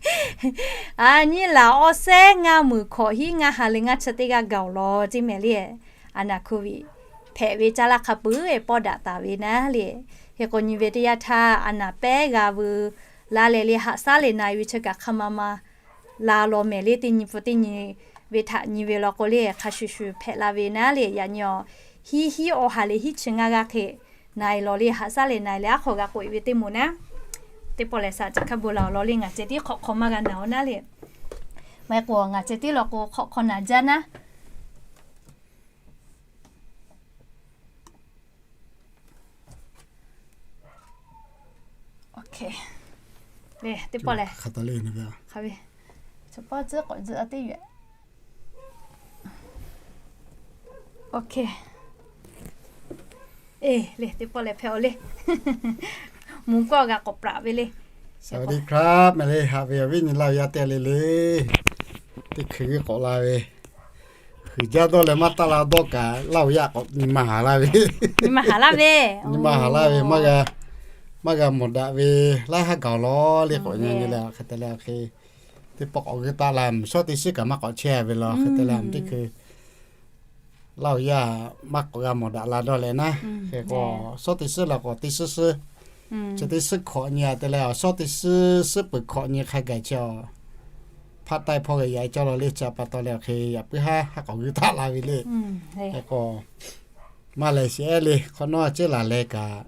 A nyi laˬ awˇ sehˉ ngaˇ meunˍ hkawꞈ hiˉ ngaˇ ha leh ngaˇ chi teˇ g'aˇ gaˬ awˬ lawn ceˇ mehˍ le. A naˍ โควิด hpehꞈ ve caˇ laˇ hk'a puiˉ pawˆ daꞈ taˍ ve naˉ le. Hk'e k'o nyi ve teˇ yanˇ htaˇ a naˍ pehˉ g'a veu laˇ leh le haꞈ shaˉ leh na e ve chi kaꞈ hk'a ma ma la law mehˍ le. Teˇ nyi pfuhˇ teˇ nyi ve htaꞈ nyi ve law k'o le hk'a shuˍ shuˍ hpehꞈ la ve naˉ le. Yaꞈ nyi awˬ hiˉ hiˉ awˇ ha leh hiˉ chi ngaˇ g'aˇ hk'e na e law le haꞈ shaˉ leh na e leh aˉ hk'aw g'a k'oꞈ e ve teˇ moˍ naˉ, teˇ pawˆ lehˬ saˍ cawˬ hk'a bon laˬ awˬ lawn le ngaˬ ceh tiˉ hk'awꞈ hk'aw maˇ g'a naˬ awˬ naˉ le. Maˇ heˆ k'o ngaˬ ceh tiˉ law k'o hk'awꞈ hk'aw naˬ jaˇ naˉ. Teˇ pawˆ lehˬ, hk'a ve, chaw pawˆ tcuhˉ k'awꞈ tzuhꞈ a teˇ yoˬ. Eˬ le, teˇ pawˆ lehˬ hpehꞈ awˬ le. Mvuhˇ kawˇ g'a k'awꞈ praꞈ ve le. สวัสดีครับ mehˍ le, haꞈ ve awˬ viˉ nyi Laˇ hu yaˇ teˇ le le, teˇ hkui g'uiˇ k'awꞈ la ve, huiˍ jaˇ dawˇ leh maˇ taˆ la dawˇ kaꞈ Laˇ hu yaˇ k'awꞈ nyi ma haˍ laˇ ve, nyi ma haˍ laˇ ve, nyi ma haˍ laˇ ve, maˇ g'a, maˇ g'a mawˬ daꞈ ve laiˉ haˉ gaˬ awˬ lawn le k'awꞈ nyi nyi leh hk'e te leh hk'e, teˇ pawˆ k'awꞈ g'uiˇ taˆ la mvuhˇ shawˉ teˇ shiˉ kaꞈ maˇ k'awꞈ chehˇ ve law hk'e te leh teˇ hkui Laˇ hu yaˇ maˇ k'awꞈ g'a mawˬ daꞈ la dawˇ leh naˉ. Hk'e k'o, shawˉ teˇ shiˉ la k'o teˇ shiˉ shiˉ, chi teˇ shiˉ hkawꞈ nyi a te leh awˬ shawˉ teˇ shiˉ shiˉ peuˬ hkawꞈ nyi hk'a gaˬ chi awˬ hpaˆ taiˇ hpawˇ g'a yaꞈ cawˇ law le chi pa taw leh awˬ hk'e yaꞈ puiˉ haˉ haˉ k'awꞈ g'uiˇ taˆ la ve le. Hk'e k'o, maˇ lehˬ shiˍ ehˉ le hk'awꞈ nawˉ ceˉ laˬ leh kaꞈ,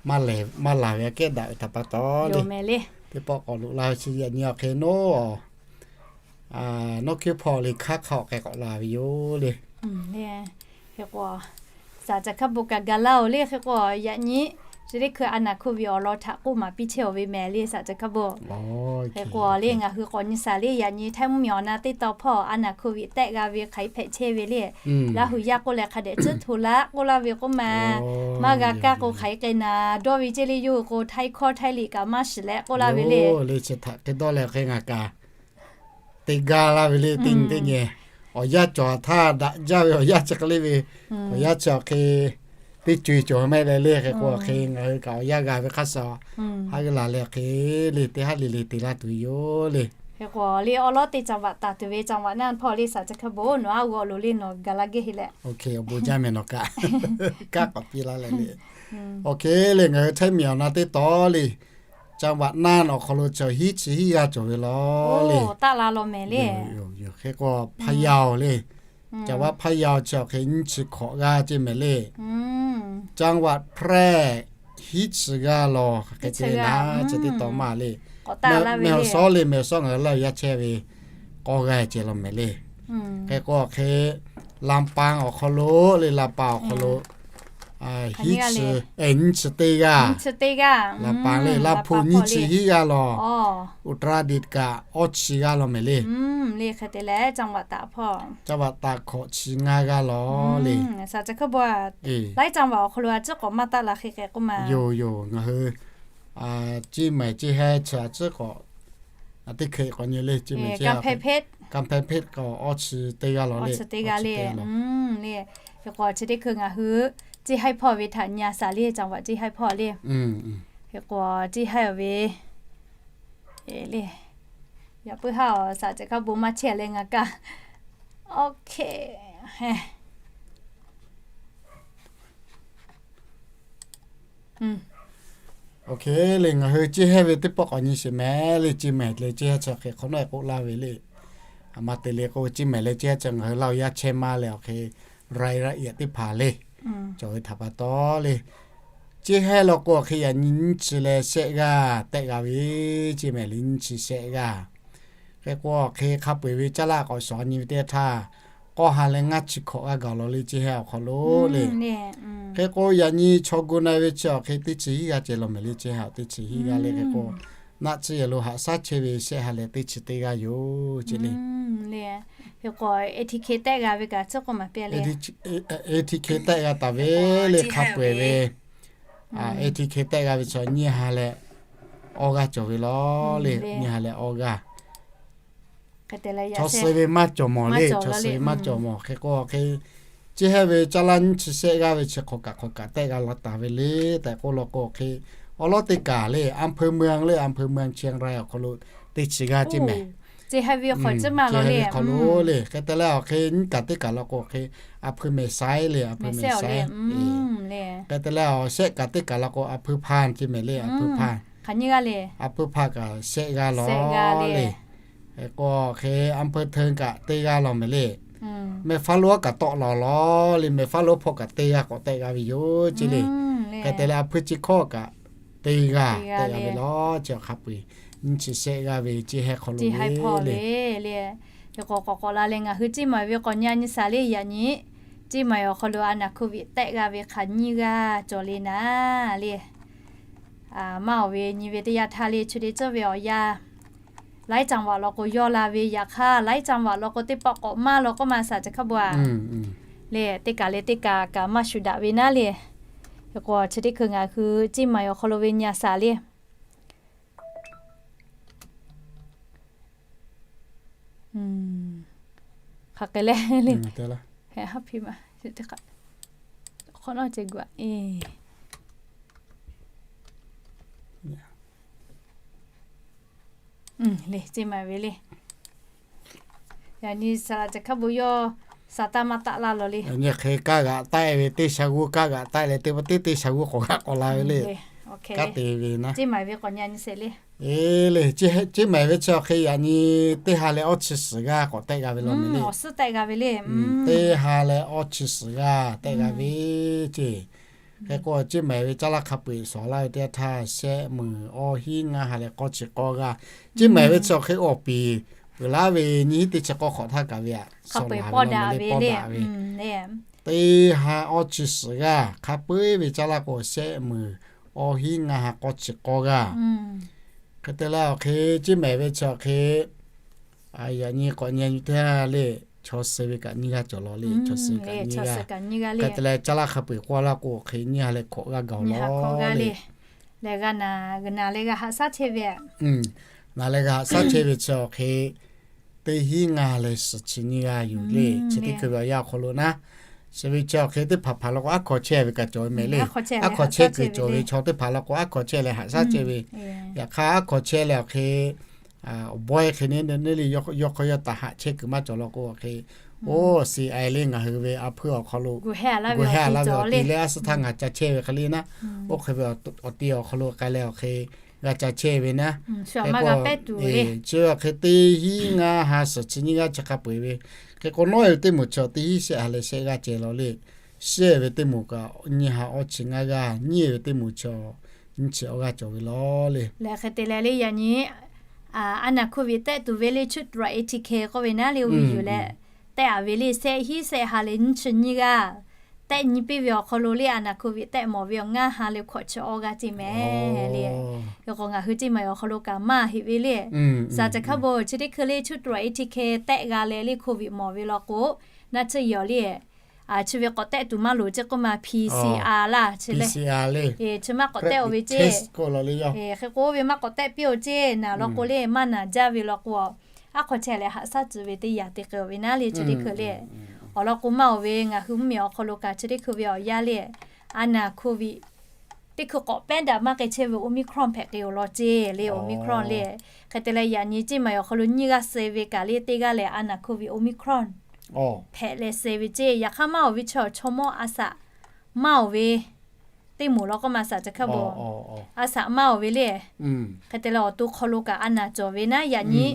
maˇ laˬ ve aꞈ kehˉ daꞈ ve htaꞈ pa taw le. Teˇ pawˆ k'awꞈ loꞈ la ve chi yaꞈ nyi awˬ hk'e nawˉ nawˉ hkiˉ hpawˇ le hk'aˉ hk'a awˬ k'ai k'awꞈ la ve yoˬ le. Hk'e k'o, saˍ cawˬ hk'a bon kaꞈ gaˬ laˇ oˬ le. Hk'e k'o yaꞈ nyi chi teˇ hkui a naˍ โควิด awˬ lawn htaꞈ k'oˆ maˍ piˇ chehˇ awˬ ve mehˍ le saˍ cawˬ hk'a bon. Hk'e k'o le ngaˬ hui k'awꞈ nyi shaˍ le yaꞈ nyi Htaiˇ mvuhˇmiˬ awˬ na teˇ tawn hpawˇ a naˍ โควิด tehˆ g'a ve hk'aˬ hk'e hpehꞈ chehˇ ve le. Laˇ hu yaˇ k'oˆ leh hk'a dehꞈ tcuhˉ hto laˇ k'oˆ laˇ ve k'oˆ ma, maˇ g'a kaˇ k'o hk'aˬ hk'e k'ai naˍ dawˇ ve ceˇ le. Yawˇ hui k'o Htaiˇ hkawˇ Htaiˇ liꞈ kaꞈ maˇ shiˍ leh k'oˆ laˇ ve le. Le chi htaꞈ hk'e dawˇ leh hk'e ngaˬ kaꞈ te gaˇ laˇ ve le. Teˇ nyi teˇ nyi awˬ yanˇ cawˬ htaˇ daꞈ jaˇ ve awˬ yanˇ chi hk'e le ve, awˬ yanˇ chi awˬ hk'e teˇ co e cawˬ mehˆ leh le. Hk'e k'o hk'e ngaˬ hui kaꞈ awˬ yanˇ g'a ve hk'aˇ suh haˉ g'uiˇ laˬ leh hk'e le teˇ haˉ le le te laˇ tuˬ yoˬ le. Hk'e k'o le awˉ lawˉ teˇ จังหวัด taˍ tuˬ ve จังหวัด naˆ hpawˇ le saˍ cawˬ hk'a bon nawˬ a g'aw loˬ le nawˬ gaˬ la geh he leh. Awˬ bon jaˇ mehˍ nawˬ kaꞈ kaˇ k'awꞈ piˇ laˇ leh le. Awˬ hk'e le ngaˬ hui Htaiˇ miˬ awˬ na teˇ tawn le จังหวัด naˆ awˬ hk'aw lo cawˬ hiˉ chi hiˉ g'aˇ cawˬ ve law le. Taˆ la law mehˍ le. Hk'e k'o Hpaˇ yaˇ oˬ le, จังหวัด Hpaˇ yaˇ oˬ chi awˬ hk'e nyiˇ chi hkawꞈ g'aˇ ceˇ mehˍ le. จังหวัด แพร่ hiˉ hiˉ chi g'aˇ lawˬ hk'e te naˉ chi teˇ taw maˇ le. Mehˬ awˬ shawˉ le, mehˬ awˬ shawˉ ngaˬ hui Laˇ huˍ yaˇ chehˇ ve k'awˇ g'aˇ ceh law mehˍ le. Hk'e k'o hk'e, Lampa awˬ hk'aw lo le, Lampa awˬ hk'aw lo hiˉ chi, nyiˇ chi teˇ g'aˇ. Lampa le, Laˇ hpu nyiˇ chi hiˉ g'aˇ lawˬ. Uttarakhand kaꞈ awˇ chi g'aˇ law mehˍ le. Caˇ vaꞈ taˍ hkawꞈ chi ngaˇ g'aˇ lawˬ le. Yoˬ yoˬ, ngaˬ hui Ceˇ mehˍ ceˇ hehˇ chi a ciˉ k'awꞈ, teˇ hkeh k'awꞈ nyi le, Ceˇ mehˍ ceˇ hehˇ, Kanˇ hpehˇ hpeˆ k'awꞈ awˇ chi teˇ g'aˇ lawˬ le. Hk'e k'o chi teˇ hkui ngaˬ hui Ceˇ haiˇ hpawˇ ve htaꞈ nyi a shaˍ le, caˇ vaꞈ Ceˇ haiˇ hpawˇ le. Hk'e k'o Ceˇ haiˇ ve le, yaꞈ puiˉ haˉ awˬ shaˍ ceh hkaˇ bon maˇ chehˇ leh ngaˬ kaˇ. Oˇ hk'e le, ngaˬ hui Ceˇ hehˇ ve teˇ pawˆ k'awꞈ nyi sheˍ mehˍ le. Ceˇ mehˍ leh Ceˇ hehˇ chi hk'e hk'awꞈ nawˉ e k'oˆ laˇ ve le. A ma te le k'o, Ceˇ mehˍ leh Ceˇ hehˇ chi ngaˬ hui Laˇ huˍ yaˇ chehˇ maˇ leh awˬ hk'e, รายละเอียด teˇ hpaˍ le cawˬ ve htaꞈ pa taw le. Ceˇ hehˇ law k'o awˬ hk'e yaꞈ nyi nyiˇ chi leh shehˆ g'aˇ tehˆ g'a ve, Ceˇ mehˍ leh nyiˇ chi shehˆ g'aˇ. Hk'e k'o awˬ hk'e hk'a peu-eˬ ve caˇ laˇ k'awꞈ shawˍ nyi ve teˇ htaˇ, k'awˇ ha leh ngaˇ chi hkawꞈ g'aˇ gaˬ lawˬ le, Ceˇ hehˇ awˬ hk'aw lo le. Hk'e k'o yaꞈ nyi chaw gu na ve chi awˬ hk'e teˇ chi hiˉ g'aˇ ceh law mehˍ le, Ceˇ hehˇ teˇ chi hiˉ g'aˇ le. Hk'e k'o naˆ tsuhˇ yehˬ lo haꞈ shaˉ chehˇ ve shehˆ ha leh teˇ chi teˇ g'aˇ yoˬ ce le. Hk'e k'o etiquette tehˆ g'a ve kaꞈ chi k'oˆ maˍ piˇ le. Etiquette tehˆ g'a taˍ ve le, hk'a peu-eˬ ve etiquette tehˆ g'a ve chi nyiˇ ha leh awˇ g'aˇ cawˬ ve lawˬ le. Nyiˇ ha leh awˇ g'aˇ. Chaw suh ve maˇ cawˬ mawˬ le, chaw suh ve maˇ cawˬ mawˬ. Hk'e k'o hk'e, Ceˇ hehˇ ve caˇ laˇ nyiˇ chi shehˆ g'aˇ ve chi hk'awꞈ kaꞈ hk'awꞈ kaꞈ tehˆ g'a law taˍ ve le tehꞈ k'oˆ law k'o hk'e, awˬ lawˉ teˇ kaˬ le, อำเภอเมือง le, อำเภอเมืองเชียงราย awˬ hk'aw lo teˇ chi g'aˇ Ceˇ mehˍ. Ceˇ hehˇ ve hk'awꞈ lo le. Hk'e te leh awˬ hk'e nyiˇ kaˬ teˇ kaˬ law k'o hk'e, อำเภอแม่สาย le, อำเภอแม่สาย. Hk'e te leh awˬ shehˆ kaˬ teˇ kaˬ law k'o อำเภอพาน Ceˇ mehˍ le, อำเภอพาน. อำเภอพาน kaꞈ shehˆ g'aˇ lawˬ le. Hk'e k'o hk'e อำเภอเทิง kaꞈ teˇ g'aˇ lawˬ mehˍ le. Mehˬ faˉ lonˉ kaꞈ tawˆ lawˬ lawˬ le, mehˬ faˉ lonˉ hpawˇ kaꞈ teˇ g'aˇ k'awꞈ tehˆ g'a ve yoˬ ce le. Hk'e te leh อำเภอเชียงคาน kaꞈ teˇ g'aˇ tehˆ g'a ve lawˬ. Chi awˬ hk'a peu-eˬ nyiˇ chi shehˆ g'aˇ ve Ceˇ hehˇ hk'aw lo le. Hk'e k'o k'awꞈ k'awꞈ la leh ngaˬ hui Ceˇ mehˍ ve k'awꞈ nyi a nyi shaˍ le. Yaꞈ nyi Ceˇ mehˍ awˬ hk'aw lo a naˍ โควิด tehˆ g'a ve hk'aˬ nyiˇ g'aˇ cawˬ le naˍ le. Maˇ awˬ ve nyi ve teˇ yanˇ htaˇ le, chi teˇ ceuˬ ve awˬ yanˇ laiˉ caˇ vaꞈ law k'o yawˇ la ve, yaꞈ hk'aˇ laiˉ caˇ vaꞈ law k'o teˇ pawˆ k'awꞈ maˇ law k'oˆ ma shaˍ ceh hk'a bu a le. Teˇ kaˬ leh teˇ kaˬ kaꞈ maˇ shuˍ daꞈ ve naˉ le. Hk'e k'o chi teˇ hkui ngaˬ hui Ceˇ mehˍ awˬ hk'aw lo ve nyi a shaˍ le. Hk'aˬ hk'e le le, haˉ hpiˇ ma, hk'awꞈ nawˉ ceh gu a e. Le Ceˇ mehˍ ve le. Yaꞈ nyi saˍ laꞈ ceh hk'a bu yawˇ saˍ taˇ maˇ taˆ laˇ lawˬ le. Yaꞈ nyi hk'e kaˇ g'aꞈ taˆ ve teˇ sha g'uˇ kaˇ g'aꞈ taˆ leh teˇ pa teˇ teˇ sha g'uˇ k'awꞈ g'aꞈ k'awꞈ la ve le. Kaˇ te ve naˉ. Ceˇ mehˍ ve k'awꞈ nyi a nyi sheˍ le. E le, Ceˇ mehˍ ve chi awˬ hk'e yaꞈ nyi teˇ ha leh awˇ chi suhˍ g'aˇ k'awꞈ tehˆ g'a ve lawˬ mehˍ le. Awˬ suhˉ tehˆ g'a ve le. Teˇ ha leh awˇ chi suhˍ g'aˇ tehˆ g'a ve ceˇ. Hk'e k'o Ceˇ mehˍ ve caˇ laˇ hk'a peu-eˬ shawˍ laˇ ve teˇ yanˇ htaˇ shehˆ meunˍ awˇ hiˉ ngaˇ ha leh k'awˇ chi k'awˇ g'aˇ. Ceˇ mehˍ ve chi awˬ hk'e awˬ piˍ uiˍ laˇ ve nyiˇ hiˉ teˇ chi k'awˇ hk'awꞈ htaˇ kaꞈ ve a, sawˍ laˬ ve lawˬ mehˍ le, pawˇ daꞈ ve. Teˇ ha awˇ chi suhˍ g'aˇ, hk'a peu-eˬ ve caˇ laˇ k'o shehˆ meunˍ awˇ hiˉ ngaˇ ha k'awˇ chi k'awˇ g'aˇ. Hk'e te leh awˬ hk'e Ceˇ mehˍ ve chi awˬ hk'e yaꞈ nyi k'awꞈ nyi a nyi teˇ ha le, chaw suh ve kaꞈ nyiˇ g'aˇ cawˬ lawˬ le, chaw suh ve kaꞈ nyiˇ g'aˇ. Hk'e te leh caˇ laˇ hk'a peu-eˬ k'oˆ laˇ k'o hk'e nyiˇ ha leh hk'awꞈ g'aˇ gaˬ lawˬ le. Lehˬ g'a naˍ, naˍ leh g'a haꞈ shaˉ chehˇ ve a. Naˍ leh g'a haꞈ shaˉ chehˇ ve chi awˬ hk'e teˇ hiˉ ngaˇ leh suhˍ chi nyiˇ g'aˇ yoˬ le. Chi teˇ hkui ve awˬ yanˇ awˬ hk'aw lo naˉ, suhˍ ve chi awˬ hk'e teˇ hpaˍ hpaˍ law k'o aˉ hkaw chehˇ ve kaꞈ cawˬ ve mehˍ le. Aˉ hkaw chehˇ kuiˬ cawˬ ve chaw teˇ hpaˍ law k'o aˉ hkaw chehˇ leh haꞈ shaˉ chehˇ ve. Yaꞈ hk'aˇ aˉ hkaw chehˇ leh awˬ hk'e awˬ bawehˇ hk'e neˉ neˉ le yawˇ hk'aw yawˇ taˍ haꞈ chehˇ kuiˬ maˇ cawˬ law k'o awˬ hk'e, oˇ si a le ngaˬ hui ve a hpuiˇ awˬ hk'aw lo gu hehˇ laˇ ve awˬ ti leh aˉ suhˉ htaˇ ngaˬ ca chehˇ ve hk'e le naˉ, oˇ hk'e ve awˬ ti awˬ hk'aw lo k'ai leh awˬ hk'e g'a ca chehˇ ve naˉ. Hk'e k'o chi awˬ hk'e teˇ hiˉ ngaˇ ha suhˍ chi nyiˇ g'aˇ chi hk'a peu-eˬ ve. Hk'e k'o nawˉ e teˇ moˍ chi teˇ hiˉ shehˆ ha leh shehˆ g'aˇ ceh lawˬ le. shehˆ ve teˇ moˍ kaꞈ nyiˇ ha awˇ chi ngaˇ g'aˇ, nyiˇ ve teˇ moˍ chi nyiˇ chi awˇ g'aˇ cawˬ ve law le. Lehˬ hk'e te leh le yaꞈ nyi a naˍ COVID tehˆ tuˬ ve le Chutra A T K k'oˆ ve naˉ le, oˇ ve yuˬ leh tehˆ a ve le, shehˆ hinˉ shehˆ ha leh nyiˇ chi nyiˇ g'aˇ tehˆ nyi piˇ ve awˬ hk'aw lo le a naˍ COVID tehˆ mawˬ ve awˬ ngaˇ ha leh hkawꞈ chi awˇ g'aˇ ceˇ mehˍ le. Hk'e k'o ngaˬ hui ceˇ maˬ awˬ hk'aw lo kaꞈ maˇ heˆ ve le. Saˍ caˬ hkaˇ bon chi teˇ hkui le Chutra A T K tehˆ g'a leh le COVID mawˬ ve law k'o, naˆ tsuhˇ yehˬ le chi ve k'awꞈ tehˆ tuˬ maˇ loˍ ceˇ k'oˆ ma, P C R laˇ chi le. Chi maˇ k'awꞈ tehˆ-oˬ ve ceˇ. Hk'e k'o oˇ ve maˇ k'awꞈ tehˆ piˇ-oˬ ceˇ, naˬ law k'o le maˇ naˬ jaˇ ve law k'o, aˉ hk'aw chehˇ leh haꞈ shaˉ tcuh ve teˇ yanˇ te k'ai-oˬ ve naˉ le chi teˇ hkui le. Awˬ lawn k'o maˇ-oˬ ve, ngaˬ hui mvuhˇmiˬ awˬ hk'aw lo kaꞈ chi teˇ hkui ve awˬ yanˇ le, a naˍ COVID teˇ hkui k'awꞈ pehˉ daꞈ maˇ k'ai chehˇ ve Omicron hpehꞈ k'ai-oˬ law ceˇ le. Omicron le hk'e te leh yaꞈ nyi ceˇ maˬ awˬ hk'aw lo nyiˇ g'aˇ suh ve kaꞈ le teˇ g'aˇ lehˬ a naˍ COVID Omicron hpehꞈ leh suh ve ceˇ. Yaꞈ hk'aˇ maˇ-oˬ ve chaw chaw mawˇ a shaꞈ maˇ-oˬ ve teˇ moˍ law k'oˆ ma saˍ caˬ hkaˇ bon a shaꞈ maˇ-oˬ ve le. Hk'e te leh awˬ to hk'aw lo kaꞈ a naˍ cawˬ ve naˉ yaꞈ nyi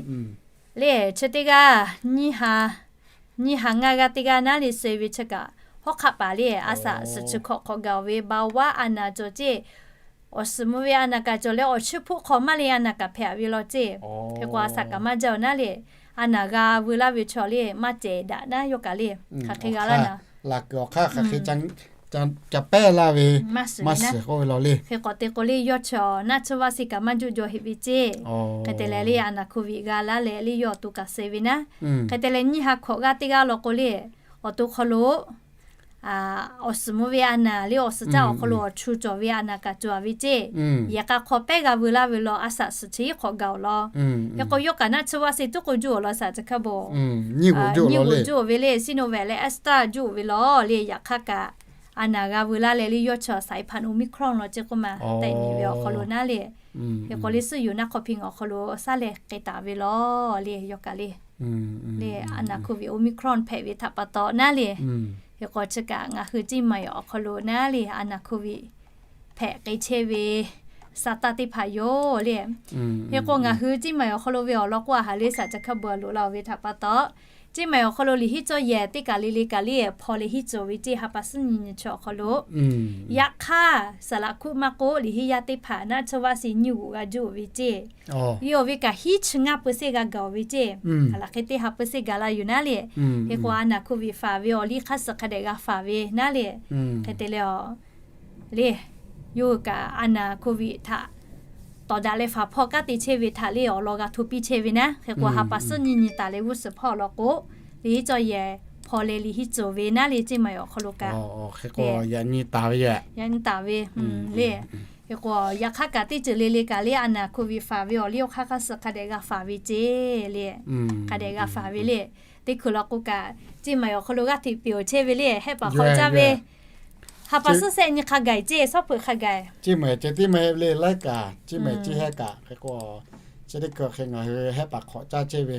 le chi teˇ g'aˇ nyiˇ ha ngaˇ g'aˇ teˇ g'aˇ naˉ le suh ve chi kaꞈ hawˉ hk'aˆ paˍ le a shaꞈ suhˍ chi hkawꞈ hk'awꞈ gaˬ-oˬ ve ba waˉ a naˍ cawˬ ceˇ. Awˬ suhˍ mvuh ve a naˍ kaꞈ cawˬ leh awˬ chiˇ hpoˆ hk'aw maˇ le a naˍ kaꞈ hpehꞈ ve law ceˇ. Hk'e k'o a shaꞈ kaꞈ maˇ jaˇ-oˬ naˉ le, a naˍ g'a veu laˇ ve chaw le maˇ cehˬ daꞈ naˉ yawˇ kaꞈ le hk'aˬ hk'e g'a laˇ naˍ. Laꞈ kuiˬ awˬ hk'aˇ hk'aˬ hk'e ca pehˉ laˇ ve maˇ suhˍ k'oˆ ve law le. Hk'e k'awꞈ te k'o le yawˇ chaw naˆ tsuhˇ vaˇ si kaꞈ maˇ juˆ jaw heꞈ ve ceˇ. Hk'e te leh le a naˍ COVID g'a laˇ leh le yawˇ awˬ to kaꞈ suh ve naˉ. Hk'e te leh nyiˇ ha hkawꞈ g'aˇ teˇ g'aˇ law k'o le awˬ to hk'aw lo awˬ suhˍ mvuh ve a naˍ le awˬ suhˍ caˇ awˬ hk'aw lo awˬ chu cawˬ ve a naˍ kaꞈ cawˬ ve ceˇ. Yehˬ k'a hk'aw pehˉ g'a veu laˇ ve law a shaꞈ suhˍ chi hk'awꞈ gaˬ-oˬ law. Hk'e k'o yawˇ kaꞈ naˆ tsuhˇ vaˇ si tuˉ k'o juˆ-oˬ law saˍ caˬ hkaˇ bon nyiˇ g'uˬ juˆ-oˬ ve le, Sinovac leh AstraZeneca juˆ-oˬ ve law le. Yaꞈ hk'aˇ kaꞈ a naˍ g'a veu laˇ leh le yawˇ chaw saiˍ hpanˍ Omicron law ceˇ k'oˆ ma tehꞈ nyi ve awˬ hk'aw lo naˉ le. Hk'e k'o le suhˉ yoˬ naˆ hk'aw hpi ngaˬ awˬ hk'aw lo shaˉ leh k'ai taˍ ve law le yawˇ kaꞈ le. Le a naˍ COVID Omicron hpehꞈ ve htaꞈ pa taw naˉ le. Hk'e k'o chi kaꞈ ngaˬ hui ceˇ maˬ awˬ hk'aw lo naˉ le a naˍ COVID hpehꞈ k'ai chehˇ ve sa taˇ teˇ hpaˍ yoˬ le. Hk'e k'o ngaˬ hui ceˇ maˬ awˬ hk'aw lo ve awˬ lawn k'o a haˍ le saˍ caˬ hkaˇ bon a loꞈ la-oˬ ve htaꞈ pa taw, ceˇ maˬ awˬ hk'aw lo liꞈ hiˉ cawˇ yehˬ teˇ kaˬ le le kaꞈ le hpaw leh hiˉ cawˬ ve ceˇ ha pa suhˉ nyi nyi chi awˬ hk'aw lo. Yaꞈ hk'aˇ saˍ laꞈ hkuˆ maˇ k'oˆ liꞈ hiˉ yaˇ teˇ hpaˍ naˆ tsuhˇ vaˇ si nyiˇ g'uˬ g'a juˆ-oˬ ve ceˇ. Yawˇ ve kaꞈ hiˉ chi ngaˇ peuˬ seˆ g'a gaˬ-oˬ ve ceˇ. Laꞈ hk'e teˇ ha peuˬ seˆ gaˬ la yoˬ naˉ le. Hk'e k'o a naˍ COVID faˍ ve awˬ liˇ hk'aˇ suh hk'a dehꞈ g'a faˍ ve naˉ le. Hk'e te leh le yawˇ hui kaꞈ a naˍ COVID htaꞈ tawˍ daꞈ leh faˍ hpawˇ kanˉ te chehˇ ve htaꞈ le awˬ lawn g'a hto piˇ chehˇ ve naˉ. Hk'e k'o ha pa suhˉ nyi nyi taˍ leh g'uˇ suhˍ hpawˇ awˬ lawn k'o, liꞈ hiˉ cawˇ yehˬ hpaw leh liꞈ hiˉ cawˬ ve naˉ le ceˇ maˬ awˬ hk'aw lo kaꞈ. Hk'e k'o yaꞈ nyi taˍ ve yoˬ. Yaꞈ nyi taˍ ve le. Hk'e k'o yaꞈ hk'aˇ kaꞈ teˇ ceuˬ le le kaꞈ le a naˍ COVID faˍ ve awˬ liˇ awˬ hk'aˇ hk'aˇ suh hk'a dehꞈ g'a faˍ ve ceˇ le. Hk'a dehꞈ g'a faˍ ve le. Teˇ hkui law k'o kaꞈ ceˇ maˬ awˬ hk'aw lo g'aˇ hteꞈ peˬ-oˬ chehˇ ve le hehˆ paˍ hk'aw caˇ ve ha pa suhˉ sehˆ nyi hk'a gaˬ ceˇ, sawˉ peuˬ hk'a gaˬ. Ceˇ maˬ ceh tiˉ maˇ heˆ le, laiˉ kaꞈ ceˇ maˬ ceˇ hehˆ kaꞈ hk'e k'o, chi teˇ hkui hk'e ngaˬ hui hehˆ paˍ hk'awꞈ caˇ chehˇ ve.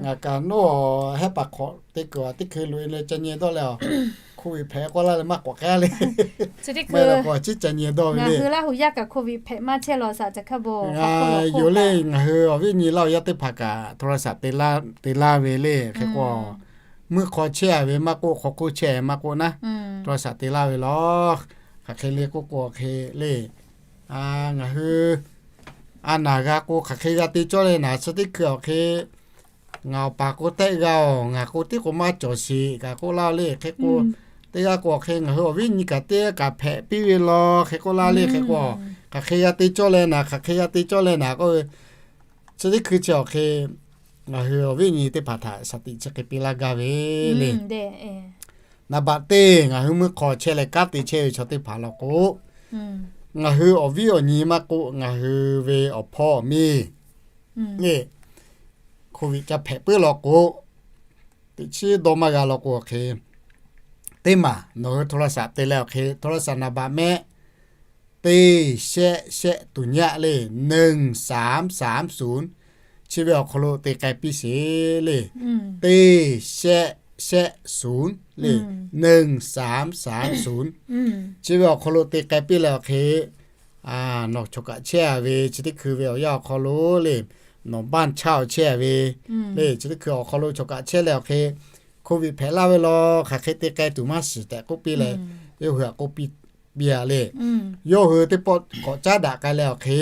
Ngaˬ kaꞈ nawˉ hehˆ paˍ hk'awꞈ teˇ hkui teˇ hkui loꞈ-e leh ca nyi dawˇ leh, COVID hpehꞈ k'oˆ laˇ leh maˇ k'awꞈ k'ai le. Chi teˇ hkui k'o chi ca nyi dawˇ ve le. Ngaˬ hui Laˇ huˍ yaˇ kaꞈ COVID hpehꞈ maˇ chehˇ law saˍ caˬ hkaˇ bon. Yoˬ le, ngaˬ hui awˬ viˉ nyi Laˇ huˍ yaˇ teˇ hpaˍ kaꞈ โทรศัพท์ te laˇ ve le. Hk'e k'o mvuhˇ hk'aw chehˇ ve maˇ k'oˆ, hk'aw hk'oˆ chehˇ maˇ k'oˆ naˉ, โทรศัพท์ te laˇ ve law. Hk'aˬ hk'e le k'oˆ k'o hk'e le, ngaˬ hui a naˍ g'a k'o hk'aˬ hk'e g'a te cawˇ leh naˍ, chi teˇ hkui awˬ hk'e ngaˬ awˬ paˍ k'o tehˆ g'a-oˬ, ngaˬ k'o tiˉ k'o maˇ cawˬ sheˍ kaꞈ k'oˆ laˇ le. Hk'e k'o teˇ g'aˇ k'o hk'e ngaˬ hui awˬ viˉ nyi kaꞈ teˇ g'aˇ kaꞈ hpehꞈ piˇ ve law. Hk'e k'oˆ laˇ le. Hk'e k'o hk'aˬ hk'e g'a te cawˇ leh naˍ, hk'aˬ hk'e g'a te cawˇ leh naˍ k'oˆ ve, chi teˇ hkui chi awˬ hk'e ngaˬ hui awˬ viˉ awˬ nyi teˇ hpaˍ htaꞈ shaˍ tiꞈ chi hk'e piˇ laˇ gaˇ ve le. Naˍ baꞈ teˇ, ngaˬ hui mvuhˇ hk'aw chehˇ leh kanˉ te chehˇ ve chaw teˇ hpaˍ law k'o, ngaˬ hui awˬ viˉ awˬ nyi maˇ k'oˆ, ngaˬ hui ve awˬ hpawˇ awˬ miˇ le, COVID ca hpehꞈ puiˉ law k'o, teꞈ chiˉ dawˇ maˇ g'a law k'o hk'e, teˇ maˬ nawˬ hui โทรศัพท์ te leh awˬ hk'e โทรศัพท์ naˍ baꞈ mehˆ teˇ shehˆ shehˆ tuˬ nyaˆ le, หนึ่งสามสามศูนย์ chi ve awˬ hk'aw lo te k'ai piˇ sheˍ le. Teˇ shehˆ shehˆ suˍn le, หนึ่งสามสามศูนย์ chi ve awˬ hk'aw lo te k'ai piˇ leh awˬ hk'e, nawˬ chaw kaꞈ chehˇ a ve chi teˇ hkui ve awˬ yanˇ awˬ hk'aw lo le, nawˬ บ้านเช่า chehˇ a ve le, chi teˇ hkui awˬ hk'aw lo chaw kaꞈ chehˇ leh awˬ hk'e, Covid hpehꞈ laˇ ve law hk'aˬ hk'e te k'ai tuˬ maˇ shiˍ tehꞈ k'oˆ piˇ leh, yawˇ hui htaꞈ k'oˆ piˇ piˇ a le. Yawˇ hui teˇ pawˆ k'awꞈ caˉ daꞈ k'ai leh awˬ hk'e,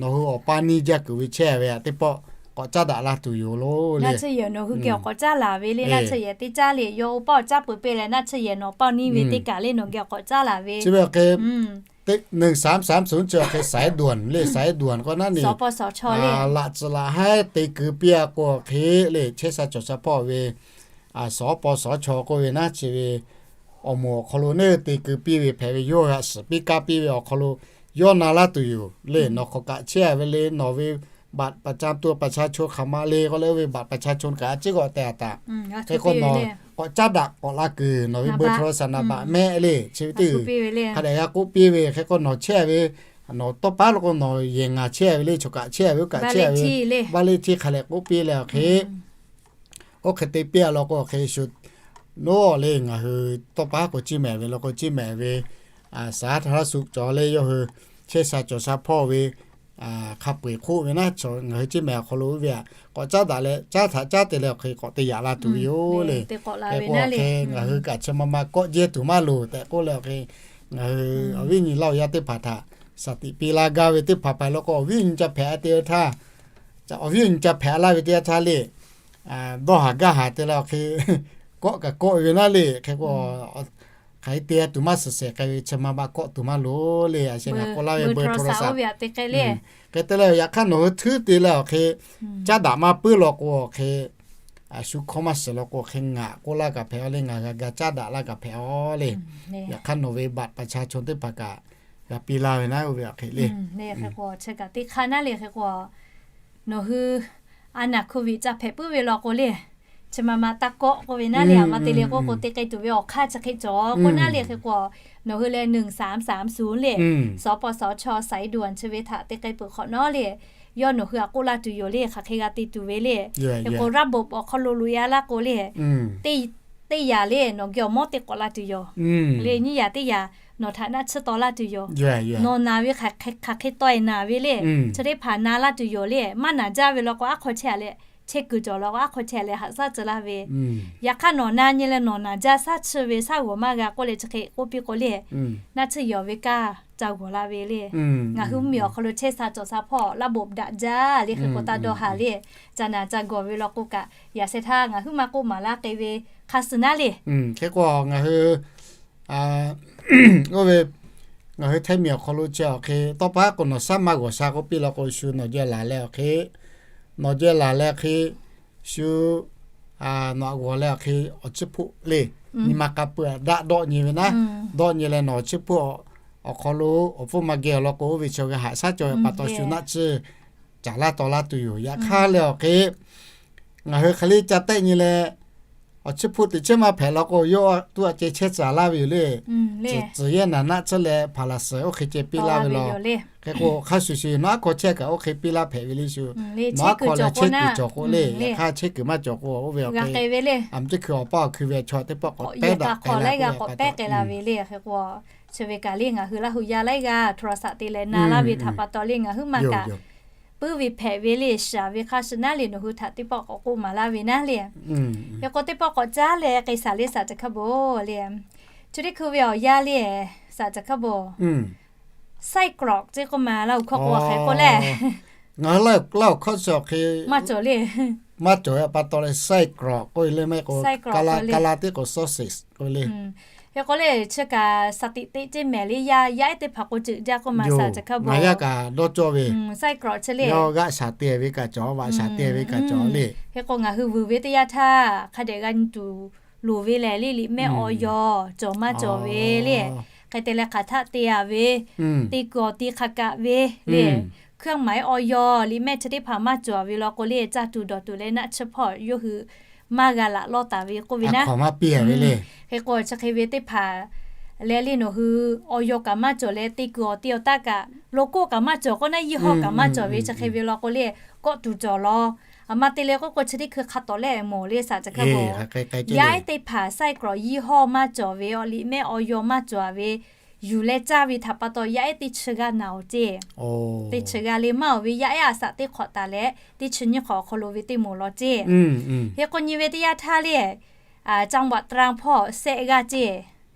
nawˬ hui awˬ paˇ neˇ jaˇ kuiˬ ve chehˇ ve htaꞈ teˇ pawˆ k'awꞈ caˉ daꞈ laˇ tuˬ yoˬ lo le. Naˆ tsuhˇ yehˬ nawˬ hui geh awˬ k'awꞈ caˉ laˬ ve le. Naˆ tsuhˇ yehˬ teˇ caˉ le, yawˇ oˇ paˇ awˬ caˉ peuˬ piˇ leh naˆ tsuhˇ yehˬ nawˬ paˇ neˇ ve teˇ kaˬ le nawˬ geh awˬ k'awꞈ caˉ laˬ ve. Chi ve awˬ hk'e หนึ่งสามสามศูนย์ chi awˬ hk'e สายด่วน le, สายด่วน k'o naˉ ni, laꞈ tcuhˍ laꞈ haiˉ te keu piˇ a k'o awˬ hk'e le, chehˇ sha cawˬ sha hpawˇ ve sawˉ paw sawˉ chaw k'oˆ ve naˉ chi ve awˬ moˍ awˬ hk'aw lo neˇ te keu piˇ ve hpehꞈ ve yawˇ g'a shiˍ piˇ kaˇ piˇ ve awˬ hk'aw lo yawˇ na laˇ tuˬ yoˬ le. Nawˬ hk'awꞈ kaꞈ chehˇ ve le, nawˬ ve บัตรประจำตัวประชาชน hk'aˬ ma le k'oˆ leh oˇ ve บัตรประชาชน kaꞈ a ciˉ k'awꞈ te a taꞈ. Hk'e k'o nawˬ k'awꞈ caˉ daꞈ k'awꞈ la kuiˬ nawˬ ve เบอร์โทรศัพท์ naˍ baꞈ mehˆ le, chi ve teˇ hk'a dehꞈ g'a k'oˆ piˇ ve. Hk'e k'o nawˬ chehˇ ve, nawˬ tawˇ paˉ lo k'o nawˬ yehˬ ngaˬ chehˇ ve le, choˬ kaꞈ chehˇ ve, oˇ kaꞈ chehˇ ve, บ้านเลขที่ hk'a dehꞈ k'oˆ piˇ leh awˬ hk'e oˇ hk'e te piˇ a law k'o awˬ hk'e shu, nawˬ le ngaˬ hui tawˇ paˉ k'o ciˇ mehˍ ve law k'o ciˇ mehˍ ve, สาธารณสุข cawˬ le, yawˇ hui chehˇ sha cawˬ sha hpawˇ ve hk'a peu-eˬ hk'oˆ ve naˉ, ngaˬ hui ciˇ mehˍ awˬ hk'aw lo oˇ ve htaꞈ k'awꞈ caˉ daꞈ leh caˉ htaꞈ caˉ te leh awˬ hk'e k'awꞈ te yaꞈ la tuˬ ve yoˬ le. Hk'e k'o awˬ hk'e ngaˬ hui kaꞈ chi ma ma kawˆ jehˇ tuˬ maˇ loˍ tehꞈ k'oˆ leh awˬ hk'e, ngaˬ hui awˬ viˉ nyi laˇ awˬ yaˇ teˇ hpaˍ htaꞈ shaˍ tiꞈ piˇ laˇ gaˇ ve teˇ hpaˍ hpehꞈ law k'o, awˬ viˉ nyi ca hpehꞈ te ve htaˇ, awˬ viˉ nyi ca hpehꞈ laˇ ve teˇ yanˇ htaˇ le, dawˇ haˍ gaˇ haˍ te leh awˬ hk'e kawˆ kaꞈ kawˆ ve naˉ le. Hk'e k'o hk'aˬ hk'e te tuˬ maˇ suhˍ shehˍ k'ai ve, chi ma ma kawˆ tuˬ maˇ loˍ le. A sheh ngaˬ k'oˆ laˇ ve เบอร์โทรศัพท์ oˇ ve htaꞈ te k'ai le. Hk'e te leh yaꞈ hk'aˇ nawˬ hui htuˉ te leh awˬ hk'e caˉ daꞈ maˇ puiˉ law k'o awˬ hk'e, a shu hkawˇ maˇ shiˍ law k'o awˬ hk'e ngaˬ k'oˆ laˇ kaꞈ hpehꞈ a le, ngaˬ g'a ga caˉ daꞈ laˇ kaꞈ hpehꞈ a le. Yaꞈ hk'aˇ nawˬ ve บัตรประชาชน teˇ hpaˍ kaꞈ g'a piˇ laˇ ve naˉ oˇ ve awˬ hk'e le. Hk'e k'o chi kaꞈ teˇ hk'aˇ naˉ le. Hk'e k'o nawˬ hui a naˍ โควิด ca hpehꞈ puiˉ ve law k'o le, chi ma ma taˇ kawˆ k'oˆ ve naˉ le. A ma te le k'oˆ k'o te k'ai tuˬ ve awˬ hk'aˇ chi hk'e cawˬ k'oˆ naˉ le. Hk'e k'o nawˬ hui leh หนึ่งสามสามศูนย์ le, สปสช สายด่วน chi ve htaꞈ te k'ai peuˬ hk'awꞈ nawˉ le, yawˇ nawˬ hui htaꞈ k'oˆ laˇ tuˬ yoˬ le. Hk'aˬ hk'e g'a te tuˬ ve le. Hk'e k'o ระบบ awˬ hk'aw lo loꞈ e a laˇ k'o le, teˇ yaꞈ le nawˬ geh awˬ mawˇ te k'awꞈ la tuˬ yoˬ le. Nyiˇ yaꞈ teˇ yaꞈ nawˬ htaꞈ naˆ tsuhˇ taw laˇ tuˬ yoˬ. Nawˬ naˬ ve hk'aˬ hk'e tawˆ e naˬ ve le, chi teˇ hpaˍ na laˇ tuˬ yoˬ le. Maˇ naˬ jaˇ ve law k'o aˉ hk'aw chehˇ a leh, chehˇ kuiˬ cawˬ law k'o aˉ hk'aw chehˇ a leh haꞈ shaˉ tcuh laˇ ve. Yaꞈ hk'aˇ nawˬ na nyi leh nawˬ naˬ jaˇ shaˉ tsuh ve shaˉ g'awˬ maˇ g'a k'oˆ leh chi hk'e k'oˆ piˇ k'o le, naˆ tsuhˇ yehˬ ve kaˇ ca g'awˬ la ve le. Ngaˬ hui mvuhˇ miˬ awˬ hk'aw lo chehˇ sha cawˬ sha hpawˇ ระบบ daꞈ jaˇ le. Hk'e k'o taˇ dawˇ haˍ le, ca naˬ ca g'awˬ ve law k'o kaꞈ yaꞈ sheh htaˇ ngaˬ huiˉ ma k'oˆ maˍ laˇ k'ai ve hk'a suh naˉ le. Hk'e k'o ngaˬ hui oˇ ve ngaˬ hui Htaiˇ miˬ awˬ hk'aw lo chi awˬ hk'e tawˇ pa k'o nawˬ shaˉ maˇ g'awˬ sha k'oˆ piˇ law k'o shu nawˬ jehˇ laˬ leh awˬ hk'e, nawˬ jehˇ laˬ leh hk'e shu nawˬ g'awˬ leh awˬ hk'e awˬ chiˇ hpoˆ le, nyi ma k'a peu daˆ dawˆ nyi ve naˉ, dawˆ nyi leh nawˬ awˬ chiˇ hpoˆ awˬ hk'aw lo awˬ pfuhˇ ma geh awˬ lawn k'o oˇ ve chi g'a haꞈ shaˉ cawˬ ve pa taw shu naˆ tsuhˇ caˍ laˇ taw laˇ tuˬ yoˬ. Yaꞈ hk'aˇ leh awˬ hk'e ngaˬ hui hk'aˬ le ca tehˆ nyi leh awˬ chiˇ hpoˆ teꞈ chiˉ maˇ hpehꞈ law k'o yawˇ tuˉ a ceh chehˇ caˍ laˇ ve yoˬ le. Tcuhˍ yehˇ naˬ naˆ tsuhˇ leh hpaˍ laˬ suhˍ oˇ hk'e ceh piˇ laˇ ve law. Hk'e k'o hk'a shuˍ shuˍ nawˬ aˉ hk'aw chehˇ kaꞈ oˇ hk'e piˇ laˇ hpehꞈ ve le shu. Nawˬ aˉ hk'aw leh chehˇ kuiˬ cawˬ k'o le, yaꞈ hk'aˇ chehˇ kuiˬ maˇ cawˬ k'o oˇ ve awˬ hk'e, a meuˇ teˇ hkui awˬ paˇ awˬ hkui ve chaw teˇ pawˆ k'awꞈ pehˉ daꞈ k'ai la ve le. Hk'e k'o chi ve kaꞈ le ngaˬ hui Laˇ hu yaˇ laiˉ g'aˇ โทรศัพท์ te leh na laˇ ve htaꞈ pa taw le ngaˬ huiˉ ma kaꞈ puiˉ ve hpehꞈ ve le. Shaˍ ve hk'a shuˍ naˉ le nawˬ hui htaꞈ teˇ pawˆ k'awꞈ k'oˆ maˍ laˇ ve naˉ le. Hk'e k'o teˇ pawˆ k'awꞈ caˉ leh k'ai shaˍ le สาธุชน le. Chi teˇ hkui ve awˬ yanˇ le สาธุชน ไส้กรอก ce k'oˆ ma Laˇ hu hkawˇ k'o hk'e k'oˆ le. Ngaˬ hui Laˇ hu hkawˇ chi awˬ hk'e maˇ cawˬ le. Maˇ cawˬ ve pa taw leh ไส้กรอก k'oˆ ve le, maˇ heˆ k'o ka la teˇ k'o sausage k'oˆ ve le. Hk'e k'o le chi kaꞈ shaˍ tiꞈ teˇ ceˇ mehˍ le, yaˇ yaˇ ehˉ teˇ hpaˍ k'o ceuˬ jaˇ k'oˆ ma สาธุชน ngaˬ yaˇ kaꞈ dawˇ cawˇ ve. ไส้กรอก chi le g'aˆ shaˍ te ve kaꞈ cawˬ, vaꞈ shaˍ te ve kaꞈ cawˬ le. Hk'e k'o ngaˬ hui vuiˬ ve teˇ yanˇ htaˇ hk'a dehꞈ g'a nyi tuˬ loˍ ve lehˬ le, liꞈ mehˆ awˬ yaw cawˬ maˇ cawˬ ve le. Hk'e te leh hk'aˬ htaˆ te a ve, te kuiˬ awˬ ti hk'a kaꞈ ve le, เครื่องหมาย awˬ yaw liꞈ mehˆ chi teˇ hpaˍ maˇ cawˬ ve law k'o le, caˇ tuˬ dawˬ tuˬ leh naˆ tsuhˇ hpawˇ yawˇ hui maˇ g'a laꞈ lawˇ taˍ ve k'oˆ ve naˉ. Hk'e k'o chi hk'e ve teˇ hpaˍ leh le nawˬ hui awˬ yaw kaꞈ maˇ cawˬ leh te kuiˬ awˬ ti awˬ taˆ kaꞈ โลโก้ kaꞈ maˇ cawˬ k'oˆ naˉ, ยี่ห้อ kaꞈ maˇ cawˬ ve chi hk'e ve law k'o le, kawˆ tuˬ cawˬ law. A ma te leh k'oˆ k'o chi teˇ hkui hk'a tawˍ leh mawˬ le สาธุชน yaˇ ehˉ teˇ hpaˍ ไส้กรอก ยี่ห้อ maˇ cawˬ ve, awˬ liꞈ mehˆ awˬ yaw maˇ cawˬ ve yuˬ leh caˇ ve htaꞈ pa taw yaˇ ehˉ teˇ chi g'aˇ naˬ awˬ ceˇ. Teˇ chi g'aˇ le maˇ awˬ ve yaˇ ehˉ a shaꞈ teˇ hk'awꞈ taˍ leh teˇ chi nyiˇ hk'awꞈ awˬ hk'aw lo ve teˇ moˍ law ceˇ. Hk'e k'o nyi ve teˇ yanˇ htaˇ le จังหวัดตรัง hpawˇ shehˆ g'aˇ ceˇ,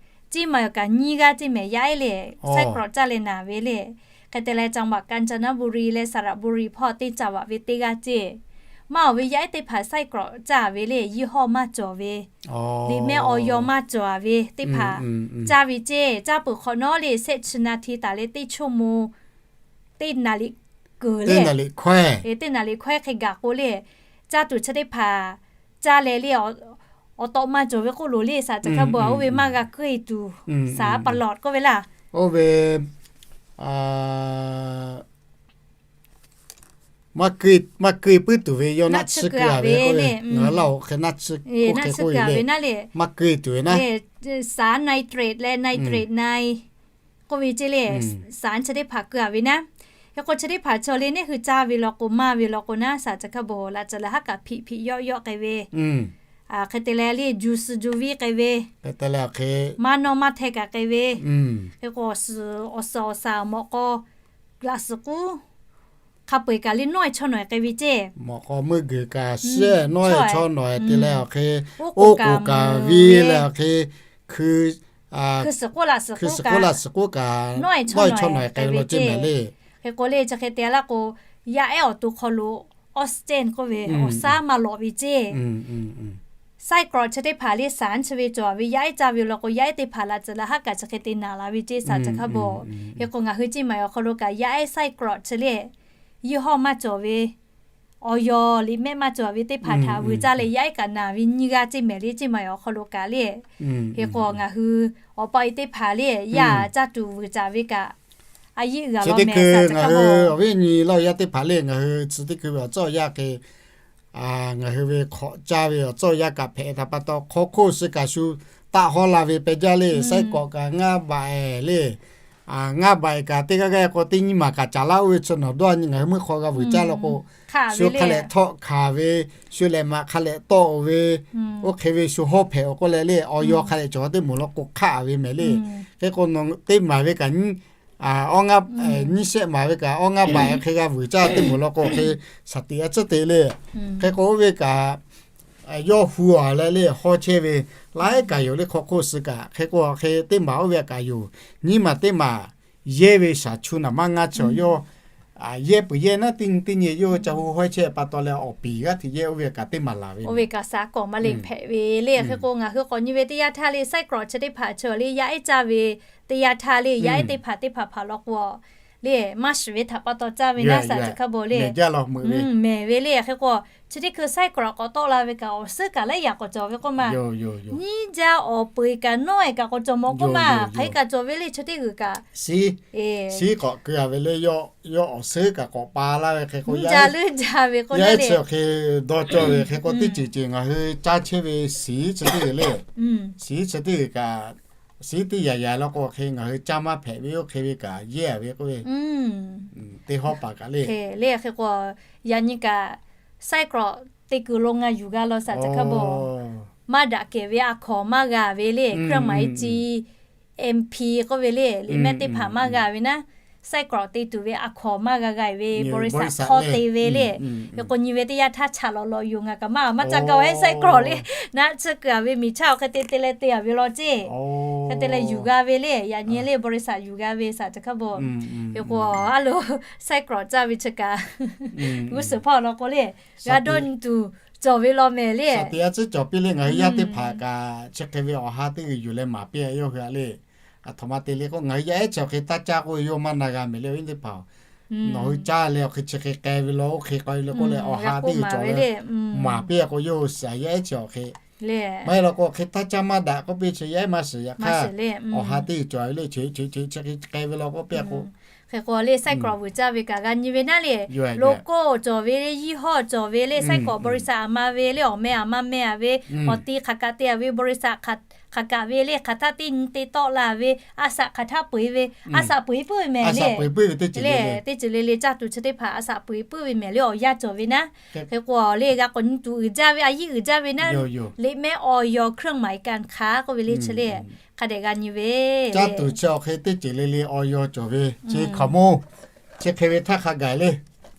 ciˇ maˬ awˬ kaꞈ nyiˇ g'aˇ ceˇ mehˍ yaˇ ehˉ le, ไส้กรอก caˇ leh naˍ ve le. Hk'e te leh จังหวัดกาญจนบุรี leh สระบุรี hpawˇ teˇ จังหวัด ve teˇ g'aˇ ceˇ. Maˇ awˬ ve yaˇ ehˉ teˇ hpaˍ ไส้กรอก caˇ ve le, ยี่ห้อ maˇ cawˬ ve, liꞈ mehˆ awˬ yaw maˇ cawˬ ve teˇ hpaˍ caˇ ve ceˇ. Caˇ peuˬ hk'awꞈ nawˉ le, shehˆ chi นาที taˍ leh teˇ ชั่วโมง teˇ naˍ liꞈ keunˍ le, teˇ naˍ liꞈ hkawehˇ hk'e gaˬ k'o le, caˇ tuˬ chi teˇ hpaˍ caˇ leh le, awˬ tawˆ maˇ cawˬ ve k'oˆ loˬ le, saˍ caˬ hkaˇ bon oˇ ve maˇ g'a keuˆ e tuˬ, saˍ pa lawꞈ k'oˆ ve laˇ. Oˇ ve maˇ keuˆ e puiˉ tuˬ ve yawˇ naˆ tsuhˇ keu a ve le, ngaˬ hui laˇ oˬ hk'e naˆ tsuhˇ keu a ve naˉ le, maˇ keu e tuˬ ve naˉ, saˍ nitrate leh nitrate ใน k'oˆ ve ceˇ le, saˍ chi teˇ hpaˍ keu a ve naˉ. Hk'e k'o chi teˇ hpaˍ chaw le neˇ hui caˇ ve law k'o, maˇ ve law k'o naˉ, saˍ caˬ hkaˇ bon laꞈ caˬ leh haˉ kaꞈ hpiꞈ hpiꞈ yawˆ yawˆ k'ai ve, hk'e te leh le juice juice viˉ k'ai ve, maˇ nawˇ maˇ hteh kaꞈ k'ai ve, hk'e k'o awˬ suhˍ awˬ suhˍ awˬ saˍ mawꞈ k'aw laꞈ suhˍ k'uˉ hk'a peu eˬ kaꞈ le nawˇ e chaw nawˬ e k'ai ve ceˇ. Mawꞈ k'aw meuˇ g'uiˬ kaꞈ shiˉ nawˇ e chaw nawˬ e te leh awˬ hk'e, oˇ k'oˍ kaꞈ viˉ leh awˬ hk'e, hkui suhˍ k'oˆ laꞈ suhˍ k'oˆ kaꞈ nawˇ e chaw nawˬ e k'ai ve law ceˇ mehˍ le. Hk'e k'o le chi hk'e te laˇ k'o, yaˇ ehˉ awˬ to hk'aw lo oxygen k'oˆ ve awˬ saˉ maˇ lawꞈ ve ceˇ. ไส้กรอก chi teˇ hpaˍ le saˍ chi ve cawˬ ve yaˇ ehˉ caˇ ve law k'o, yaˇ ehˉ teˇ hpaˍ laꞈ caˬ leh haˉ kaꞈ chi hk'e te naˍ la ve ceˇ, saˍ caˬ hkaˇ bon. Hk'e k'o ngaˬ hui ciˇ maˬ awˬ hk'aw lo kaꞈ yaˇ ehˉ ไส้กรอก chi le, ยี่ห้อ maˇ cawˬ ve, awˬ yaw liꞈ mehˆ maˇ cawˬ ve teˇ hpaˍ htaꞈ vuiˬ caˇ leh yaˇ ehˉ kaꞈ naˍ ve nyiˇ g'aˇ ceˇ mehˍ le, ciˇ maˬ awˬ hk'aw lo kaꞈ le. Hk'e k'o ngaˬ hui awˬ pa e teˇ hpaˍ le, yaˇ caˇ tuˬ vuiˬ caˍ ve kaꞈ, a yiˆ g'a law mehˍ, saˍ caˬ hkaˇ bon. Awˬ viˉ nyi laˇ yaˇ teˇ hpaˍ le, ngaˬ hui chi teˇ hkui ve awˬ tcuhˉ awˬ yanˇ hk'e ngaˬ hui ve hk'awꞈ caˇ ve awˬ tcuhˉ awˬ yanˇ kaꞈ hpehꞈ htaꞈ pa taw, hk'aw hk'oˆ suh kaꞈ shu taˆ hawˉ la ve pehˬ jaˇ le, ไส้กรอก kaꞈ ngaˇ baꞈ e le. Ngaˇ baꞈ e kaꞈ teˇ g'aˇ g'aˇ k'o teˇ nyiˇ maˬ kaꞈ caˍ laˇ oˇ ve chi nawˬ dawˇ nyi ngaˬ hui meuˇ hk'aw g'a vuiˬ caˇ law k'o, shu hk'a lehꞈ htawˆ hkanˍ ve, shu lehꞈ maꞈ hk'a lehꞈ tawˆ oˬ ve, oˇ hk'e ve shu hawˉ hpehꞈ awˬ k'oˆ leh le, awˬ yaw hk'a lehꞈ cawˬ teˇ moˍ law k'o hk'aˆ ve mehˍ le. Hk'e k'o nawˬ teˇ maˬ ve kaꞈ nyiˇ shehˆ maˬ ve kaꞈ awˇ ngaˇ baꞈ e hk'e g'a vuiˬ caˇ teˇ moˍ law k'o hk'e, shaˍ tiꞈ a tcuhˉ te le. Hk'e k'o oˇ ve kaꞈ yawˇ hu a leh le hawˉ chehˇ ve laiˉ kaꞈ yoˬ le, hk'aw hk'oˆ suh kaꞈ. Hk'e k'o hk'e teˇ maˬ oˇ ve kaꞈ yoˬ. Nyiˇ maˬ teˇ maˬ yehˇ ve shaˍ chu naˍ maˇ ngaˇ chi awˬ yawˇ yehˇ peuˬ yehˇ naˉ teˇ nyi teˇ nyi yawˇ ca hu hawˉ chehˇ pa taw leh awˬ piˍ g'aˇ hteꞈ yehˇ oˇ ve kaꞈ teˇ maˬ laˬ ve, oˇ ve kaꞈ saˍ kawꞈ maˇ le hpehꞈ ve le. Hk'e k'o ngaˬ hui k'awꞈ nyi ve teˇ yanˇ htaˇ le, ไส้กรอก chi teˇ hpaˍ chi le yaˇ ehˉ caˇ ve teˇ yanˇ htaˇ le, yaˇ ehˉ teˇ hpaˍ teˇ hpaˍ hpaˍ law k'o le, maˇ shiˍ ve htaꞈ pa taw caˇ ve naˉ, saˍ caˬ hkaˇ bon le. Mehˍ ve le. Hk'e k'o chi teˇ hkui ไส้กรอก k'awꞈ tawˆ la ve kaꞈ awˬ suhˉ kaꞈ laiˉ yaꞈ k'awꞈ cawˬ ve k'oˆ ma. Nyiˇ jaˇ awˬ peu eˬ kaꞈ nawˇ e kaꞈ k'awꞈ cawˬ mawˬ k'oˆ ma. Hk'aˬ hk'e kaꞈ cawˬ ve le chi teˇ g'uiˬ kaꞈ. Siˉ k'awꞈ keu a ve le, yawˇ awˬ suhˉ kaꞈ k'awꞈ pa laˇ ve hk'e k'o, jaˇ leuˉ jaˇ ve k'o, yaˇ ehˉ chi awˬ hk'e dawˇ cawˇ ve hk'e k'o, teˇ ceuˬ ceuˬ ngaˬ hui caˇ chehˇ ve siˉ chi teˇ g'uiˬ le. Siˉ chi teˇ g'uiˬ kaꞈ, siˉ teˇ yaꞈ yaꞈ law k'o hk'e ngaˬ hui caˇ maˇ hpehꞈ ve oˇ hk'e ve kaꞈ yehˇ a ve k'oˆ ve, teˇ hawˉ paˍ kaꞈ le. Hk'e le, hk'e k'o yaꞈ nyi kaꞈ ไส้กรอก te kuiˬ lo ngaˬ yuˬ g'a law, saˍ caˬ hkaˇ bon. Maˇ daꞈ kehˬ ve a hkawnˍ maˇ g'a ve le, เครื่องหมาย G M P k'oˆ ve le, liꞈ mehˆ teˇ hpaˍ maˇ g'a ve naˉ, ไส้กรอก te tuˬ ve a hkawnˍ maˇ g'a g'a ve บริษัท hk'aw te ve le. Hk'e k'o nyi ve teˇ yanˇ htaˇ chaꞈ lawꞈ lawꞈ yoˬ, ngaˬ kaꞈ maˇ maˇ caˇ gaˇ ve ไส้กรอก le, naˆ tsuhˇ keu a ve miˬ chaˇ awˬ hk'e te te leh te a ve law ceˇ. Hk'e te leh yuˬ g'a ve le, yaꞈ nyi le บริษัท yuˬ g'a ve, saˍ caˬ hkaˇ bon. Hk'e k'o a lo ไส้กรอก caˇ ve chi kaꞈ g'uˇ suhˍ hpawˇ law k'o le, g'a dawˇ nyi tuˬ cawˬ ve law mehˍ le. Shaˍ tiꞈ a tcuhˉ cawˬ piˇ le, ngaˬ hui yaˇ teˇ hpaˍ kaꞈ chi hk'e ve awˬ ha teˇ g'uiˬ yuˬ leh maˍ piˇ a yawˇ hui a le. Aˬ htoꞈ ma te le k'o, ngaˬ hui yaˇ ehˉ chi awˬ hk'e taˇ caˇ k'oˆ ve yawˇ maˇ na g'a mehˍ le, awˬ viˉ teˇ hpaˍ-oˬ. Nawˬ hui caˇ leh awˬ hk'e chi hk'e k'ai ve law, oˇ hk'e k'ai ve le k'oˆ leh awˬ ha teˇ g'uiˬ cawˬ ve maˍ piˇ a k'o, yawˇ hui shiˍ yaˇ ehˉ chi awˬ hk'e maˇ heˆ law k'o, hk'e taˇ caˇ maˇ daꞈ k'oˆ piˇ chi yaˇ ehˉ maˇ shiˍ yaꞈ hk'aˇ, awˬ ha teˇ g'uiˬ cawˬ ve le, chi chi chi hk'e k'ai ve law k'oˆ piˇ a k'o, hk'e k'o le ไส้กรอก vuiˬ caˇ ve kaꞈ g'a nyi ve naˉ le. Logo cawˬ ve le, ยี่ห้อ cawˬ ve le, ไส้กรอก บริษัท a ma ve le, awˬ meh a ma meh a ve, awˬ ti hk'aˬ kaꞈ te a ve บริษัท hk'aˬ kaꞈ ve le, hk'aˬ htaˇ teˇ nyi te tawˆ la ve, a saꞈ hk'aˬ htaˇ peu eˬ ve, a saꞈ peu eˬ puiˉ ve mehˍ le. Teˇ ceuˬ le le caˇ tuˬ chi teˇ hpaˍ a saꞈ peu eˬ puiˉ ve mehˍ le, awˬ yanˇ cawˬ ve naˉ. Hk'e k'o le g'a k'awꞈ nyi tuˬ uiˍ jaˇ ve, a yiˆ uiˍ jaˇ ve naˉ, liꞈ mehˆ awˬ yaw เครื่องหมายการค้า k'oˆ ve le chi le, hk'a dehꞈ g'a nyi ve. Caˇ tuˬ chi awˬ hk'e teˇ ceuˬ le le awˬ yaw cawˬ ve, chi hkaoˍmonˇ, chi hk'e ve htaˇ hk'a gaˬ le,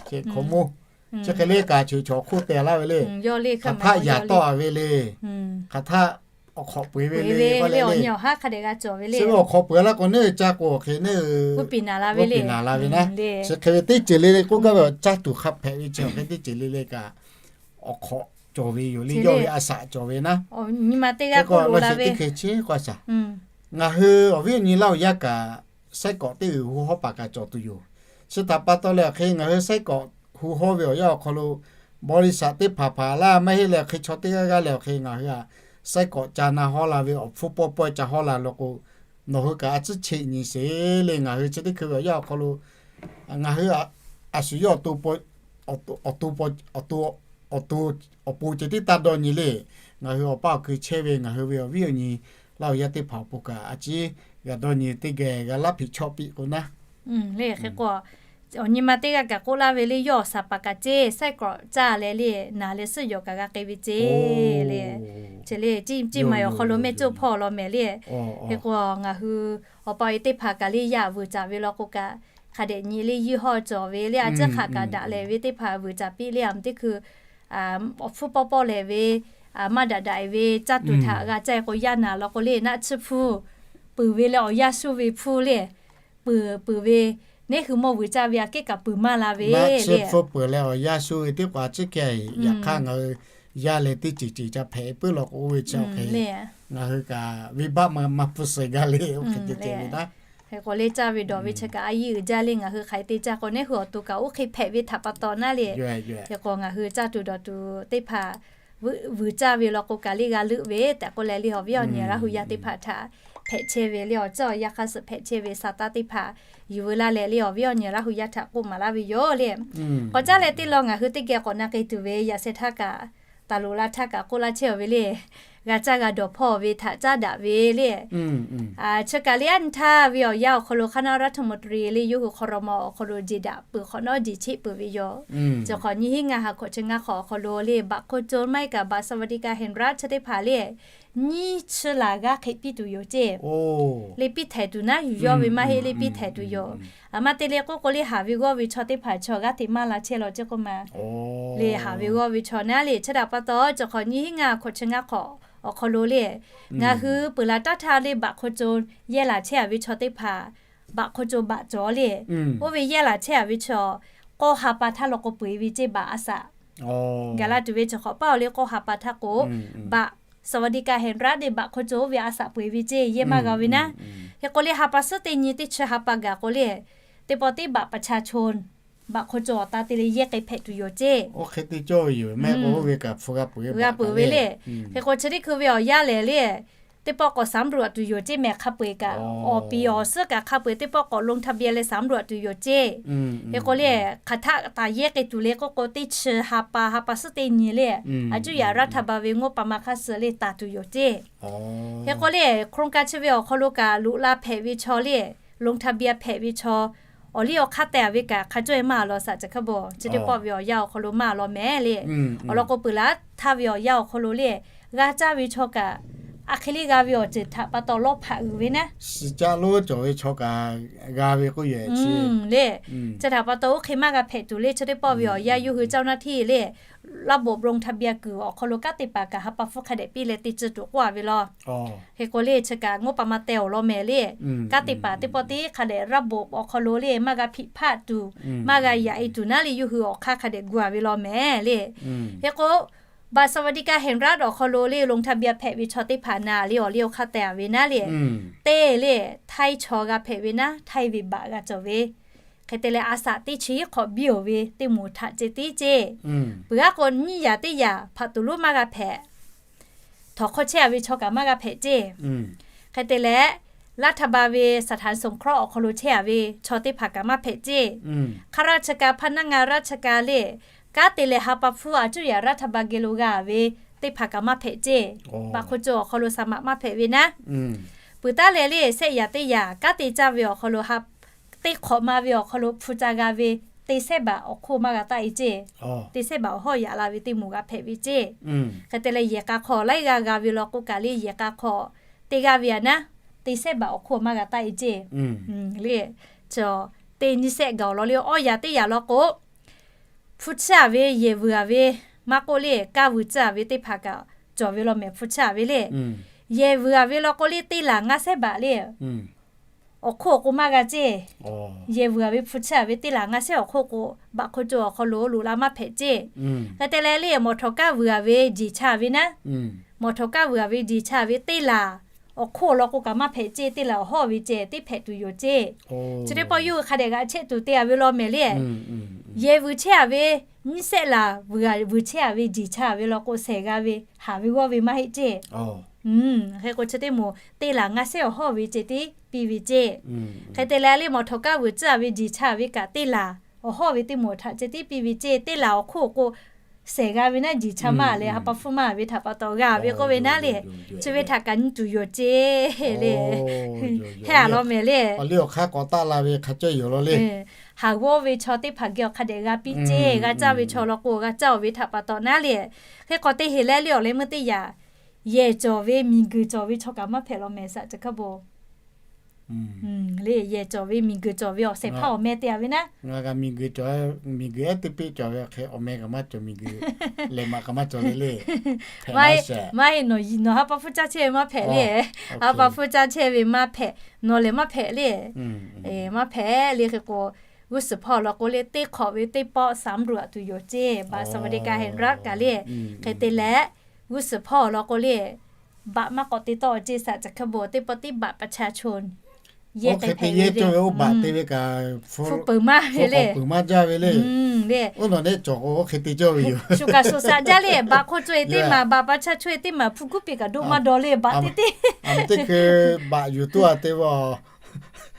chi hkaoˍmonˇ Chi hk'e le kaꞈ chi chaw hk'oˆ te laˇ ve le. Hk'aˬ htaˆ yaꞈ tawˆ a ve le. Hk'aˬ htaˆ awˬ hk'awꞈ peu eˬ ve le, k'oˆ leh le, chi ve awˬ hk'awꞈ peu eˬ laˇ k'o, neˇ ca k'o awˬ hk'e neˇ g'uˇ piˍ naˍ la ve le. Chi hk'e ve teˇ ceuˬ le le k'oˆ gaˇ ve, caˇ tuˬ hk'a hpehꞈ ve chi awˬ hk'e teˇ ceuˬ le le kaꞈ, awˬ hk'awꞈ cawˬ ve yoˬ le, yawˇ ve a shaꞈ cawˬ ve naˉ. Nyi ma teˇ g'aˇ k'oˆ lo la ve, ngaˬ hui awˬ viˉ awˬ nyi Laˇ huˍ yaˇ kaꞈ, saiˉ kawꞈ teˇ g'uiˬ hu hawˉ paˍ kaꞈ cawˬ tuˬ yoˬ. Chi htaꞈ pa taw leh awˬ hk'e ngaˬ hui saiˉ kawꞈ hu hawˉ ve awˬ yanˇ awˬ hk'aw lo, บริษัท teˇ hpaˍ hpaˍ laˇ maˇ heˆ leh awˬ hk'e chaw teˇ g'aˇ g'aˇ leh awˬ hk'e ngaˬ hui a saiˉ kawꞈ ca na hawˉ la ve awˬ hpfuhˇ pawˇ pawehˇ ca hawˉ la law k'o, nawˬ hui kaꞈ a ciˉ cheˆ nyi sheˍ le. Ngaˬ hui chi teˇ hkui ve awˬ yanˇ awˬ hk'aw lo ngaˬ hui a shu yawˇ awˬ to awˬ to awˬ to awˬ to awˬ pon ceh tiˉ taˇ dawˇ nyi le. Ngaˬ hui awˬ paˇ awˬ hkui chehˇ ve ngaˬ hui ve awˬ viˉ awˬ nyi Laˇ huˍ yaˇ teˇ hpaˍ awˬ pon kaꞈ a ciˉ g'a dawˇ nyi teˇ geh g'a laˇ hpeꞈ chawˇ piˇ k'o naˉ. Hk'e k'o, awˬ nyi ma teˇ g'aˇ kaꞈ k'oˆ laˇ ve le, yawˇ awˬ shaˍ paˍ kaꞈ ceˇ, saiˉ kawꞈ caˇ leh le, naˍ leh suhˉ yawˬ kaꞈ g'a k'ai ve ceˇ le. Chi le, ciˇ maˬ awˬ hk'aw lo mehˇ coˇ hpawˇ law mehˍ le. Hk'e k'o, ngaˬ hui awˬ pa awˬ e teˇ hpaˍ kaꞈ le yaꞈ vuiˬ caˍ ve law k'o kaꞈ, hk'a dehꞈ nyi le, yawˇ hawˇ cawˬ ve le, a ciˉ hk'aˬ kaꞈ daꞈ lehˬ ve teˇ hpaˍ vuiˬ caˍ piˇ le, a meuꞈ teˇ hkui awˬ hpfuhˇ pawˇ pawˇ lehˬ ve, maˇ daꞈ daꞈ ve, caˇ tuˬ htaꞈ g'a caˇ k'o yaˇ naˍ law k'o le, naˆ tsuhˇ hpfuhˇ peuˬ ve leh awˬ yaˇ shuˇ ve hpfuhˇ le, peuˬ peuˬ ve, neˇ hui mawˇ vuiˬ caˇ ve aꞈ kehˉ kaꞈ peuˬ maˇ la ve le. Naˆ tsuhˇ hpfuhˇ peuˬ leh awˬ yaˇ shuˇ ve teˇ k'o a ciˉ hkeh yaꞈ hk'aˇ ngaˬ hui yaˇ leh teˇ ceuˬ ceuˬ ca hpehꞈ puiˉ law k'o oˇ ve chi awˬ hk'e ngaˬ hui kaꞈ venˇbaˆ maˇ maˇ hpfuhˇ suh gaˇ le, oˇ hk'e ceh ceh ve naˉ. Hk'e k'o le caˇ ve dawˬ ve chi kaꞈ a yiˇ uiˍ jaˇ le, ngaˬ hui hk'aˬ hk'e te caˇ k'o neˇ hui awˬ to kaꞈ oˇ hk'e hpehꞈ ve htaꞈ pa taw naˉ le. Hk'e k'o ngaˬ hui caˇ tuˬ dawˬ tuˬ teˇ hpaˍ vuiˬ caˇ ve law k'o kaꞈ le g'a leuˆ ve tehꞈ k'oˆ leh le, awˬ viˉ awˬ nyi Laˇ huˍ yaˇ teˇ hpaˍ htaꞈ hpehꞈ chehˇ ve le, awˬ ceuˬ awˬ yanˇ hk'aˇ suh hpehꞈ chehˇ ve sa taˇ teˇ hpaˍ yuˬ veu laˇ leh le, awˬ viˉ awˬ nyi Laˇ huˍ yaˇ htaꞈ k'oˆ maˍ laˇ ve yoˬ le. K'awꞈ caˇ leh teˇ law ngaˬ hui teˇ geh k'awꞈ na k'ai tuˬ ve yaꞈ sheh htaˇ kaꞈ, taˍ loꞈ la htaˇ kaꞈ k'oˆ laˇ chehˇ ve le, g'a caˇ g'a dawˬ hpawˇ ve htaꞈ caˉ daꞈ ve le. Chi kaꞈ le a nyi htaˇ ve awˬ yanˇ awˬ hk'aw lo คณะรัฐมนตรี le, yawˇ hui ครม. awˬ hk'aw lo jeˬ daꞈ peuˬ hk'awꞈ nawˉ jeˬ cheˆ peuˬ ve yoˬ. Chi hk'awꞈ nyiˇ hinˉ ngaˇ ha hkawꞈ chi ngaˇ hk'awꞈ awˬ hk'aw lo le, บัตรคนจน maˇ heˆ kaꞈ บัตรสวัสดิการแห่งรัฐ chi teˇ hpaˍ le, nyiˇ chi laˬ g'aˇ hk'e piˇ tuˬ yoˬ ceˇ. Le piˇ htehꞈ tuˬ naˉ yuˬ yawˇ ve maˇ heˆ le, piˇ htehꞈ tuˬ yoˬ. A maˇ te le k'oˆ k'o le, haˍ ve g'awˇ ve chaw teˇ hpaˍ chaw g'aˇ hteꞈ maˇ la chehˇ law ceˇ k'oˆ ma. Le haˍ ve g'awˇ ve chaw naˉ le, chi htaꞈ pa taw chi hk'awꞈ nyiˇ hinˉ ngaˇ ha hkawꞈ chi ngaˇ hk'awꞈ awˬ hk'aw lo le, ngaˬ hui peuˬ laˬ taˇ htaˇ le, บัตรคนจน yehˇ laˬ chehˇ a ve chaw teˇ hpaˍ, บัตรคนจน บัตร cawˬ le, oˇ ve yehˇ laˬ chehˇ a ve chaw k'awˇ ha pa htaˇ law k'o peu eˬ ve ceˇ บัตร a shaꞈ. Gaˬ la tuˬ ve chi hk'awꞈ paˇ awˬ le k'awˇ ha pa htaˇ k'o, บัตรสวัสดิการแห่งรัฐ le, บัตรคนจน oˇ ve a shaꞈ peu eˬ ve ceˇ, yehˇ maˇ g'a ve naˉ. Hk'e k'o le ha pa suhˉ teˇ nyi teˇ chi ha pa gaˬ k'o le, teˇ pawˆ teˇ บัตรประชาชน, บัตรคนจน awˬ ta te le yehˇ k'ai hpehꞈ tuˬ yoˬ ceˇ. Oˇ hk'e te cawˇ ve yoˬ mehˆ k'o oˇ ve kaꞈ hpu g'a peu eˬ g'a peu ve le. Hk'e k'o chi teˇ hkui ve awˬ yanˇ lehˬ le, teˇ pawˆ k'awꞈ สำรวจ tuˬ yoˬ ceˇ mehˍ hk'a peu eˬ kaꞈ, awˬ piˍ awˬ suhˉ kaꞈ hk'a peu eˬ teˇ pawˆ k'awꞈ ลงทะเบียน le สำรวจ tuˬ yoˬ ceˇ. Hk'e k'o le, hk'aˬ htaˆ taˍ yehˇ k'ai tuˬ le k'oˆ k'o teˇ chi ha pa ha pa suhˉ teˇ nyi le, a cuˇ yaꞈ รัฐบาล ve งบประมาณ hk'aˇ suh le taˍ tuˬ yoˬ ceˇ. Hk'e k'o le, โครงการ chi ve awˬ hk'aw lo kaꞈ loꞈ la hpehꞈ ve chaw le, ลงทะเบียน hpehꞈ ve chaw, awˬ liˇ awˬ hk'aˇ teh a ve kaꞈ hk'a cawˇ e maˇ a law shaꞈ ceˬ hk'a bawˬ chi teˇ pawˆ ve awˬ yanˇ awˬ hk'aw lo maˇ a law mehˍ le. Awˬ lawn k'o peuˬ laˬ htaˇ ve awˬ yanˇ awˬ hk'aw lo le, g'a caˇ ve chaw kaꞈ a hk'e le g'a ve awˬ ceuˬ htaꞈ pa taw lawˇ hpaꞈ uiˍ ve naˉ. Shi caˇ lonˉ cawˬ ve chaw kaꞈ g'a ve k'oˆ yoˬ le. Chi htaꞈ pa taw oˇ hk'e maˇ g'a hpehꞈ tuˬ le, chi teˇ pawˆ ve awˬ yanˇ yawˇ hui เจ้าหน้าที่ le, ระบบ ลงทะเบียน kuiˬ awˬ hk'aw lo kanˉ te paˍ kaꞈ ha pa hpfuhˇ hk'a dehꞈ piˇ leh te tcuh tuˬ k'oˆ a ve law. Hk'e k'o le chi kaꞈ งบประมาณ teh awˬ lawn mehˍ le. Kanˉ te paˍ teˇ pawˆ teˇ hk'a dehꞈ ระบบ awˬ hk'aw lo le maˇ g'a hpiꞈ hpaˆ tuˬ, maˇ g'a yaꞈ e tuˬ naˉ le yawˇ hui awˬ hk'aˇ hk'a dehꞈ gu a ve law mehˍ le. Hk'e k'o บัตรสวัสดิการแห่งรัฐ awˬ hk'aw lo le ลงทะเบียน hpehꞈ ve chaw teˇ hpaˍ naˍ le awˬ liˇ awˬ hk'aˇ teh a ve naˉ le, teˇ le Htaiˇ chaw g'a hpehꞈ ve naˉ, Htaiˇ ve บัตร g'a cawˬ ve. Hk'e te leh a shaꞈ teˇ chi hk'awꞈ biˇ oˬ ve teˇ moˍ htaꞈ ceh tiˉ ceˇ. Peuˬ g'aˇ k'o nyiˇ yaꞈ teˇ yaꞈ hpaꞈ tuˬ lonˉ maˇ g'a hpehꞈ. Htawnˍ hk'aw chehˇ a ve chaw kaꞈ maˇ g'a hpehꞈ ceˇ. Hk'e te leh, รัฐบาล ve สถานสงเคราะห์ awˬ hk'aw lo chehˇ a ve chaw teˇ hpaˍ kaꞈ maˇ hpehꞈ ceˇ. ข้าราชการ พนักงานราชการ le, kanˉ te leh ha pa hpfuhˇ a cuˇ yaꞈ รัฐบาล geh lo g'a ve teˇ hpaˍ kaꞈ maˇ hpehꞈ ceˇ. บัตรคนจน awˬ hk'aw lo สมัคร maˇ hpehꞈ ve naˉ. Peuˬ taˉ leh le shehˆ yaꞈ teˇ yaꞈ kanˉ te caˇ ve awˬ hk'aw lo ha teˇ hk'awꞈ ma ve awˬ hk'aw lo hpu ca g'a ve, teˇ sehˉ baꞈ awˬ hk'oˆ maˇ g'a taˆ e ceˇ. Teˇ sehˉ baꞈ awˬ hawˉ yaꞈ la ve teˇ moˍ g'a hpehꞈ ve ceˇ. Hk'e te leh yehˬ k'a hk'aw laiˉ g'aˇ g'a ve law k'o kaꞈ le yehˬ k'a hk'aw teˇ g'aˇ ve a naˉ, teˇ sehˉ baꞈ awˬ hk'oˆ maˇ g'a taˆ e ceˇ. Le, teˇ nyiˇ sehˆ gaˬ awˬ lawn le awˇ yaꞈ teˇ yaꞈ law k'o, hpu chiˇ a ve, yehˬ vuiˬ a ve, maˇ k'oˆ le, kaˇ vuiˬ tcuhˉ a ve teˇ hpaˍ kaꞈ cawˬ ve law mehˍ, hpu chiˇ a ve le. Yehˬ vuiˬ a ve law k'o le, teˇ laˬ ngaˇ sehˉ baꞈ le. Awˬ hk'oˆ awˬ k'o maˇ g'a ceˇ. Yehˬ vuiˬ a ve hpu chiˇ a ve teˇ laˬ ngaˇ sehˉ awˬ hk'oˆ k'o, baꞈ hk'o co awˬ hk'aw lo loꞈ la maˇ hpehꞈ ceˇ. Hk'e te leh le, mawˬ htawˍ kaˇ vuiˬ a ve jeˬ cha ve naˉ, mawˬ htawˍ kaˇ vuiˬ a ve jeˬ cha ve teˇ laˬ awˬ hk'oˆ law k'o kaꞈ maˇ hpehꞈ ceˇ, teˇ laˬ awˬ hawˉ ve ceh teˇ hpehꞈ tuˬ yoˬ ceˇ. Chi teˇ pawˆ yawˇ hui hk'a dehꞈ g'a chehˇ tuˬ te a ve law mehˍ le. Yehˬ vuiˬ chehˇ a ve, nyiˇ sehˆ laˬ vuiˬ chehˇ a ve jeˬ cha ve law k'o, shehˍ g'a ve haˍ ve g'awˇ ve maˇ heˆ ceˇ. Hk'e k'o chi teˇ moˍ teˇ laˬ ngaˇ sehˉ awˬ hawˉ ve ceh tiˉ piˇ ve ceˇ. Hk'e te leh le, mawˬ htawˍ kaˇ vuiˬ tcuhˉ a ve jeˬ cha ve kaꞈ teˇ laˬ awˬ hawˉ ve teˇ moˍ htaꞈ ceh tiˉ piˇ ve ceˇ. Teˇ laˬ awˬ hk'oˆ k'o, shehˍ g'a ve naˉ jeˬ cha maˇ leh ha pa hpfuhˇ maˇ ve htaꞈ pa taw g'a ve k'oˆ ve naˉ le. Chi ve htaꞈ kaꞈ nyi tuˬ yoˬ ceˇ le. Heh a law mehˍ le. Haˍ g'awˇ ve chaw teˇ hpaˍ geh awˬ hk'a dehꞈ g'a piˇ ceˇ. G'a caˇ ve chaw law k'o, g'a caˇ oˬ ve htaꞈ pa taw naˉ le. Hk'e k'o teˇ heˍ leh le awˬ leh meuˇ teˇ yaꞈ, yehˬ cawˬ ve miˬguiˬ cawˬ ve chaw kaꞈ maˇ hpehꞈ law mehˍ, saꞈ ceˬ hk'a bo le. Yehˬ cawˬ ve miˬguiˬ cawˬ ve awˬ shehˍ hpaˇ awˬ meh te a ve naˉ, miˬguiˬ ehˉ teˇ peˆ cawˬ ve hk'e awˬ meh kaꞈ maˇ cawˬ, miˬguiˬ lehˬ maꞈ kaꞈ maˇ cawˬ le le. Maˇ heˆ, nawˬ ha pa hpfuhˇ caˇ chehˇ ve maˇ hpehꞈ le. Ha pa hpfuhˇ caˇ chehˇ ve maˇ hpehꞈ, nawˬ lehˬ maˇ hpehꞈ le. Maˇ hpehꞈ le. Hk'e k'o, g'uˇ suhˍ hpawˇ law k'o le, teˇ hk'awꞈ ve teˇ pawˆ saˍ mvuhˇ a tuˬ yoˬ ceˇ, บัตรสวัสดิการแห่งรัฐ kaꞈ le. Hk'e te leh, g'uˇ suhˍ hpawˇ law k'o le, baꞈ maˇ k'awꞈ te tawˆ ceˇ, saꞈ ceˬ hk'a bo teˇ pawˆ tiˉ บัตรประชาชน yehˇ hk'e te yehˇ cawˇ ve oˇ baꞈ te ve kaꞈ hpu peuˬ maˇ ve le. Oˇ nawˬ nehˆ cawˬ k'o oˇ hk'e te cawˇ ve yoˬ. Shu kaꞈ shu shaꞈ jaˇ le, baꞈ hk'oˆ cawˇ e teˇ maˬ, บัตรประชาชน e teˇ maˬ hpu kuˉ piˇ kaꞈ doˆ maˇ dawˇ le, baꞈ teˇ teˇ. Aˬ teˇ hkui baꞈ yuˬ tuˉ a te vaˇ,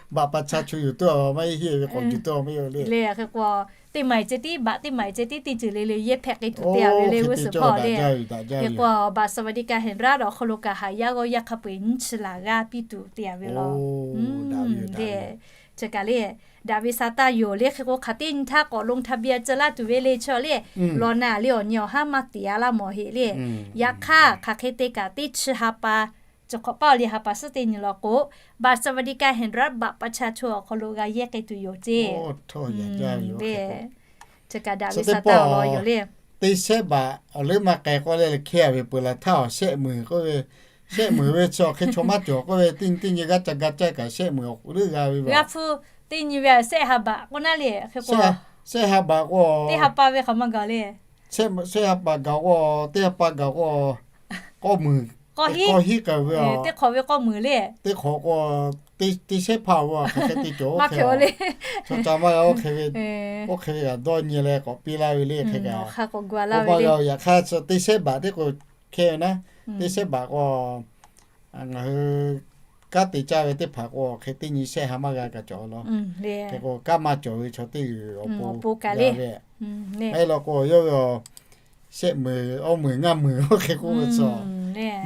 บัตรประชาชน yuˬ tuˉ a maˇ heˆ ve k'awꞈ yuˬ tuˉ a maˇ heˆ le. Le hk'e k'o, teˇ maˬ e ceh tiˉ, baꞈ teˇ maˬ e ceh tiˉ teˇ ceuˬ le le yehˇ hpehꞈ k'ai tuˬ te a ve le g'uˇ suhˍ hpawˇ le. Hk'e k'o, บัตรสวัสดิการแห่งรัฐ awˬ hk'aw lo kaꞈ haˍ yaˇ g'awˇ yaˇ hk'a peu-eˬ nyiˇ chi laˬ g'aˇ piˇ tuˬ te a ve law. Chi kaꞈ le, daꞈ ve sa taˇ yoˬ le. Hk'e k'o hk'aˬ teˇ nyi htaˇ k'awꞈ ลงทะเบียน ceh laˇ tuˬ ve le chi le. Lawˬ naˍ le awˬ nyi awˬ haˉ maˇ tiˍ a laˇ mawˬ heˆ le. Yaꞈ hk'aˇ hk'aˬ hk'e te kaꞈ teˇ chi ha pa, chi hk'awꞈ paˇ awˬ le ha pa suhˉ teˇ nyi law k'o, บัตรสวัสดิการแห่งรัฐ บัตรประชาชน awˬ hk'aw lo g'a yehˇ k'ai tuˬ yoˬ ceˇ. Chi kaꞈ daꞈ ve sa taˇ law yoˬ le. Teˇ shehˆ baꞈ awˬ leuˉ maˇ k'ai k'oˆ le, hkeh a ve peuˬ laˬ htaˇ awˬ shehˆ meunˍ k'oˆ ve, shehˆ meunˍ ve chi awˬ hk'e chaw maˇ cawˬ k'oˆ ve, teˇ nyi teˇ nyi g'aˇ ca ga caˇ kaꞈ shehˆ meunˍ awˬ leuˉ g'a ve, g'a hpu teˇ nyi ve shehˆ ha baꞈ k'oˆ naˉ le. Hk'e k'o, shehˆ ha baꞈ k'o, teˇ ha pa ve hk'aˬ maˇ gaˬ le. Shehˆ ha pa gaˬ k'o, teˇ ha pa gaˬ k'o, k'awˇ meunˍ, k'awˇ hiˉ k'ai ve, teˇ hk'awꞈ ve k'awˇ meunˍ le. Teˇ hk'awꞈ k'o, teˇ shehˉ hpaˇ ve hk'aˬ hk'e te cawˬ, maˇ hk'e a le. Chaw ca maˇ g'a oˇ hk'e ve, oˇ hk'e ve kaꞈ dawˇ nyi leh k'awꞈ piˇ laˇ ve le. Hk'e kaꞈ, oˇ maˇ g'a, yaꞈ hk'aˇ chi teˇ shehˉ baꞈ teˇ k'o hkeh ve naˉ, teˇ shehˉ baꞈ k'o, ngaˬ hui kanˉ te caˇ ve teˇ hpaˍ k'o hk'e teˇ nyi shehˆ ha maˇ g'a kaꞈ cawˬ law. Hk'e k'o kanˉ maˇ cawˬ ve chaw teˇ g'uiˬ awˬ pon g'a ve, maˇ heˆ law k'o yawˇ ve shehˆ meunˍ, awˇ meunˍ, ngaˇ meunˍ oˇ hk'e k'oˆ ve chaw,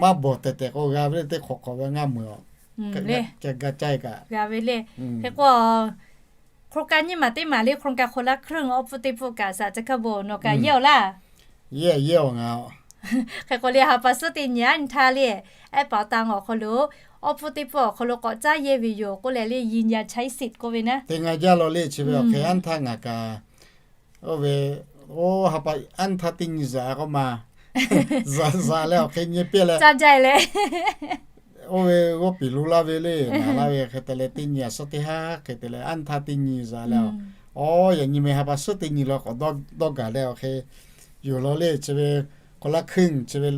maˇ bawˬ tehˬ tehˬ k'o g'a ve le, teˇ hk'awꞈ hk'awꞈ ve ngaˇ meunˍ a, ca ga caˇ kaꞈ g'a ve le. Hk'e k'o, โครงการ nyiˇ maˬ teˇ maˬ le, โครงการคนละครึ่ง awˬ pfuhˇ teˇ pfuhˇ kaꞈ saꞈ ceˬ hk'a bo nawˬ kaꞈ yehˇ awˬ laˇ. Yehˇ, yehˇ awˬ ngaˬ. Hk'e k'o le ha pa suhˉ teˇ nyi a nyi htaˇ le, แอปเป๋าตัง awˬ hk'aw lo, awˬ pfuhˇ teˇ pfuhˇ awˬ hk'aw lo k'awꞈ caˇ yehˇ ve yoˬ k'oˆ leh le, ยืนยันใช้สิทธิ์ k'oˆ ve naˉ. Te ngaˬ jaˇ law le chi ve awˬ hk'e a nyi htaˇ ngaˬ kaꞈ, oˇ ve, oˇ ha pa a nyi htaˇ teˇ nyi zaꞈ k'oˆ ma, zaꞈ zaꞈ leh awˬ hk'e nyi piˇ leh, caˇ jaˇ leh, oˇ ve g'awˇ piˍ lo laˇ ve le, naˍ laˇ ve hk'e te leh teˇ nyi a suhˉ teˇ haˉ hk'e te leh a nyi htaˇ teˇ nyi zaꞈ leh, aˬ, yaꞈ nyi meh ha pa suhˉ teˇ nyi law k'awꞈ dawˇ gaˬ leh awˬ hk'e yoˬ law le chi ve, คนละครึ่ง chi ve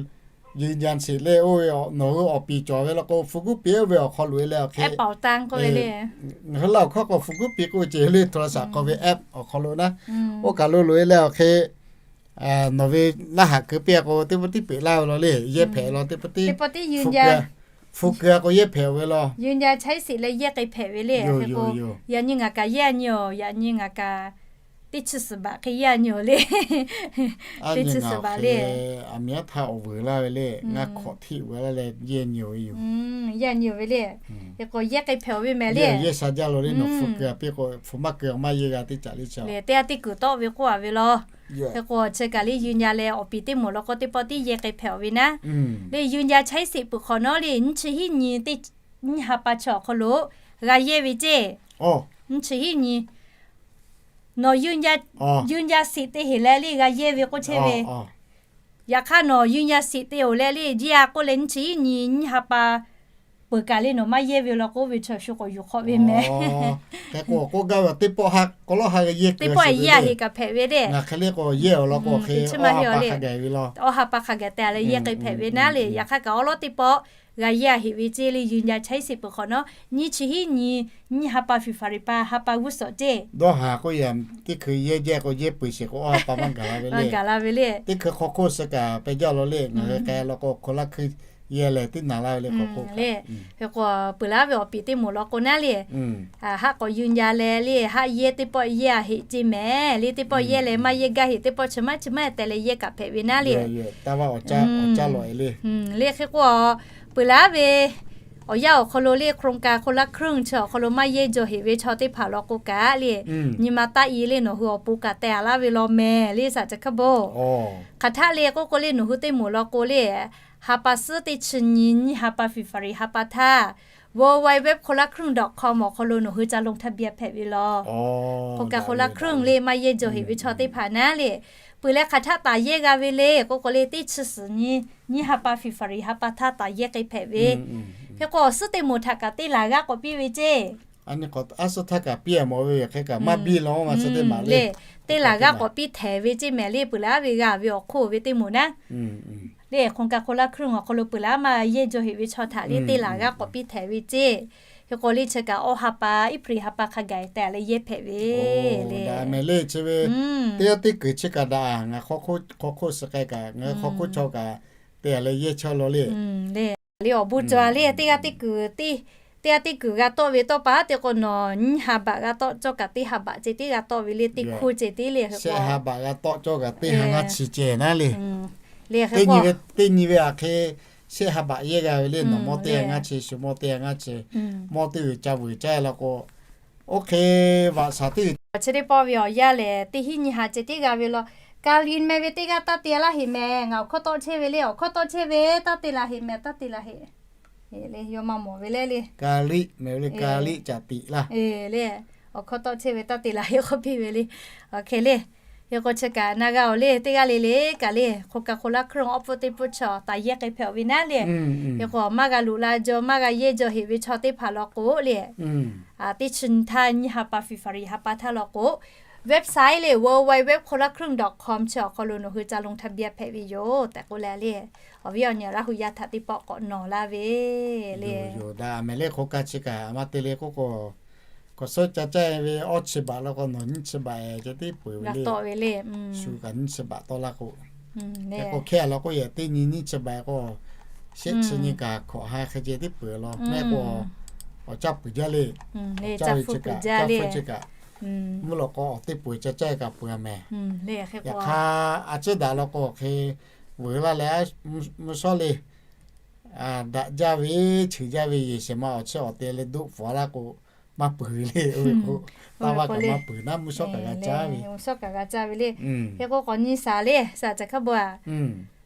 ยืนยันสิทธิ์ le, oˇ ve nawˬ hui awˬ piˍ cawˬ ve law k'o hpu kuˉ piˇ oˇ ve awˬ hk'aw loꞈ e leh awˬ hk'e, ngaˬ hui laˇ awˬ hkawˇ k'o hpu kuˉ piˇ k'oˆ ve ceh le, โทรศัพท์ k'oˆ ve แอป awˬ hk'aw lo naˉ, oˇ kaˬ lo loꞈ e leh awˬ hk'e nawˬ ve laˇ haꞈ keu piˇ a k'o teˇ pawˆ tiˉ peꞈ laˇ ve law le, yehˇ hpehꞈ law teˇ pawˆ tiˉ, hpu keu a k'o yehˇ hpehꞈ ve law. ยืนยันใช้สิทธิ์ leh yehˇ k'ai hpehꞈ ve le. Hk'e k'o, yaꞈ nyi ngaˬ kaꞈ yehˇ a nyi awˬ, yaꞈ nyi ngaˬ kaꞈ teˇ chi suhˍ baꞈ hk'e yehˇ a nyi awˬ le. Teˇ chi suhˍ baꞈ le. A miˍ aˉ htaˇ awˬ vuiˬ laˇ ve le, ngaˇ hk'awꞈ htiˆ vuiˬ laˇ leh yehˇ nyi awˬ ve yoˬ. Yehˇ nyi awˬ ve le. Hk'e k'o yehˇ k'ai hpehꞈ awˬ ve mehˍ le. Yehˇ sha jaˇ law le, nawˬ hpu keu a piˇ k'o hpu maˇ keu a maˇ yehˇ g'a teˇ caꞈ le chi. Le teˇ g'aˇ teˇ kuiˬ tawˆ ve k'oˆ a ve law. Hk'e k'o chi kaꞈ le ยืนยัน leh awˬ piˍ teˇ moˍ law k'o teˇ pawˆ tiˉ yehˇ k'ai hpehꞈ awˬ ve naˉ. Le ยืนยันใช้สิทธิ์ peuˬ hk'awꞈ nawˉ le nyiˇ chi hiˉ nyi teˇ nyiˇ ha pa chi awˬ hk'aw lo g'a yehˇ ve ceˇ. Nyiˇ chi hiˉ nyi Nawˬ ยืนยันสิทธิ์ te heˍ leh le g'a yehˇ ve k'oˆ chehˇ ve. Yaꞈ hk'aˇ nawˬ ยืนยันสิทธิ์ te oˬ leh le, jiˇ a k'oˆ leh nyiˇ chi hiˉ nyi nyiˇ ha pa peuˬ kaꞈ le nawˬ maˇ yehˇ ve law k'oˆ ve chaw shu k'awꞈ yuˬ hk'awꞈ ve mehˍ. Teˇ pawˆ yehˇ a heˍ kaꞈ hpehꞈ ve le. Awˇ ha pa hk'a gaˬ te a leh yehˇ k'ai hpehꞈ ve naˉ le. Yaꞈ hk'aˇ kaꞈ awˉ lawˉ teˇ pawˆ g'a yehˇ a heˍ ve ceˇ le, ยืนยันใช้สิทธิ์ peuˬ hk'awꞈ nawˉ, nyiˇ chi hiˉ nyi nyiˇ ha pa fiˍ faˍ riˍ pa ha pa g'uˇ suhˍ ceˇ. Dawˇ haˍ k'oˆ yaꞈ teˇ hkui yehˇ jaˇ k'o yehˇ peuˬ sheˍ k'o, awˇ ha pa maˇ gaˬ la ve le. Gaˬ la ve le. Teˇ hkui hk'aw hkoˆ suh kaꞈ peh jaˇ law le, ngaˬ hui k'ai law k'o hk'aw laˇ hkuiˇ yehˇ leh teˇ naˍ laˇ ve le. Hk'aw hkoˆ le. Hk'e k'o peuˬ laˉ ve awˬ piˍ teˇ moˍ law k'o naˉ le, haˆ k'awꞈ ยืนยัน leh le, haˆ yehˇ teˇ pawˆ yehˇ a heˍ ceˇ mehˍ le. Teˇ pawˆ yehˇ leh maˇ yehˇ gaˇ heˍ, teˇ pawˆ chi maˇ chi maˇ teh leh yehˇ kaꞈ hpehꞈ ve naˉ le. Le hk'e k'o peuˬ laˉ ve awˬ yanˇ awˬ hk'aw lo le โครงการคนละครึ่ง chi awˬ hk'aw lo maˇ yehˇ jaw heˍ ve chaw teˇ hpaˍ law k'o kaꞈ le, nyi ma taˆ i le nawˬ hui awˬ pon kaꞈ teh a laˇ ve law mehˍ le, saˍ ca hkaˇ bon. Hk'aˬ htaˆ le k'oˆ k'o le, nawˬ hui teˇ moˍ law k'o le, ha pa suhˉ teˇ chi nyi nyiˇ ha pa fiˍ faˍ riˍ ha pa htaˇ, www คนละครึ่ง dot com awˬ hk'aw lo nawˬ hui ca ลงทะเบียน hpehꞈ ve law. โครงการคนละครึ่ง le maˇ yehˇ jaw heˍ ve chaw teˇ hpaˍ naˉ le, peuˬ leh hk'aˬ htaˆ taˍ yehˇ g'a ve le k'oˆ k'o le, teˇ chi suhˍ nyi nyiˇ ha pa fiˍ faˍ riˍ ha pa htaˇ taˍ yehˇ k'ai hpehꞈ ve. Hk'e k'o awˬ suhˉ teˇ moˍ htaꞈ kaꞈ teˇ laˬ g'aˇ k'awꞈ piˇ ve ceˇ. Aˬ suhˉ htaˇ kaꞈ piˇ a mawˬ ve hk'e kaꞈ maˇ biˇ law ma suhˉ teˇ maˬ le. Teˇ laˬ g'aˇ k'awꞈ piˇ htehˍ ve ceˇ mehˍ le, peuˬ laˉ ve g'a ve awˬ hk'oˆ ve teˇ moˍ naˉ le โครงการคนละครึ่ง awˬ hk'aw lo peuˬ laˉ maˇ yehˇ jaw heˍ ve chaw htaꞈ le teˇ laˬ g'aˇ k'awꞈ piˇ htehˍ ve ceˇ. Hk'e k'o le chi kaꞈ awˇ ha pa iˉ hpu ha pa hk'a gaˬ te a leh yehˇ hpehꞈ ve le. Mehˍ le chi ve teˇ g'aˇ teˇ kuiˬ chi kaꞈ daꞈ ngaˬ hk'aw hkoˆ suh k'ai kaꞈ ngaˬ hk'aw hkoˆ chaw kaꞈ te a leh yehˇ chaw law le. Le awˬ bon cawˬ a le teˇ g'aˇ teˇ kuiˬ, teˇ g'aˇ teˇ kuiˬ g'a tawˆ ve tawˇ pa te k'o nawˬ nyiˇ ha baꞈ g'a tawˆ cawˇ kaꞈ teˇ ha baꞈ ceˇ teˇ g'a tawˆ ve le, teˇ hkoˇ ceˇ teˇ le. Shehˆ ha baꞈ g'a tawˆ cawˇ kaꞈ teˇ ha ngaˇ chi ceˇ naˉ le. Teˇ nyi ve aˬ hk'e shehˆ ha baꞈ yehˇ g'a ve le, nawˬ mawˇ teˇ ha ngaˇ chi, shu mawˇ teˇ ha ngaˇ chi, mawˇ teˇ g'uiˬ ca vuiˬ caˇ law k'o, oˇ hk'e vaꞈ shaˍ teˇ g'uiˬ chi teˇ pawˆ ve awˬ yanˇ lehˬ teˇ hiˉ nyi ha ceˇ teˇ g'a ve law. Ka liꞈ meh ve teˇ g'aˇ taˇ te laˇ heˍ mehˍ, ngaˬ awˬ hkawˇ tawˆ chehˇ ve le, awˬ hkawˇ tawˆ chehˇ ve taˇ te laˇ heˍ mehˍ, taˇ te laˇ heˍ. Le yawˇ maˇ mawˬ ve le le. Ka liꞈ meh ve le, ka liꞈ caꞈ tiꞈ laˇ. Le awˬ hkawˇ tawˆ chehˇ ve taˇ te laˇ heˍ k'oˆ piˇ ve le. Awˬ hk'e le. Hk'e k'o chi kaꞈ na g'a oˬ le, teˇ g'aˇ le le kaꞈ le โครงการคนละครึ่ง awˉ pfuhˇ teˇ pfuhˇ chaw taˍ yehˇ k'ai hpehꞈ ve naˉ le. Hk'e k'o maˇ g'a loꞈ la jaw maˇ g'a yehˇ jaw heˍ ve chaw teˇ hpaˍ law k'o le, teˇ chi nyi htaˇ nyiˇ ha pa fiˍ faˍ riˍ ha pa htaˇ law k'o, website le www คนละครึ่ง dot com chi awˬ hk'aw lo nawˬ hui ca ลงทะเบียน hpehꞈ ve yoˬ tehꞈ k'oˆ leh le, awˬ viˉ awˬ nyi Laˇ hu yaˇ htaꞈ teˇ pawˆ k'awꞈ nawˬ laˇ ve le. Daꞈ mehˍ le โครงการ chi kaꞈ maˇ te le k'oˆ k'o, k'awꞈ suhˉ ca caˇ ve awˇ chi baꞈ law k'o nawˬ nyiˇ chi baꞈ ceh tiˉ peuˬ ve le. Shu kaꞈ nyiˇ chi baꞈ tawˆ laˇ k'o, hk'e k'o hkehˇ law k'o yehˬ teˇ nyi nyiˇ chi baꞈ k'o, shehˆ chi nyi kaꞈ hkawꞈ ha hk'e ceh tiˉ peuˬ law mehˆ k'o, awˬ caˇ peuˬ jaˇ le. Awˬ caˇ ve chi kaꞈ, caˇ peuˬ chi kaꞈ, mvuhˇ lawꞈ k'aw awˬ teˇ peuˬ ca caˇ ve kaꞈ peuˬ a mehˍ. Yaꞈ hk'aˇ a ciˉ daꞈ law k'o hk'e vuiˬ laˇ leh, mvuhˇ shawˉ le daꞈ jaˇ ve, cheuˬ jaˇ ve yehˬ shehˍ ma awˬ chiˇ awˬ te leh doˆ pfuhˍ laˇ k'o, maˇ peuˬ ve le. Oˇ ve k'o, taˇ vaˇ kaꞈ maˇ peuˬ naˉ mvuhˇ shawˉ kaꞈ g'a caˇ ve, mvuhˇ shawˉ kaꞈ g'a caˇ ve le. Hk'e k'o k'awꞈ nyi shaˍ le, saˍ ca hkaˇ bon a.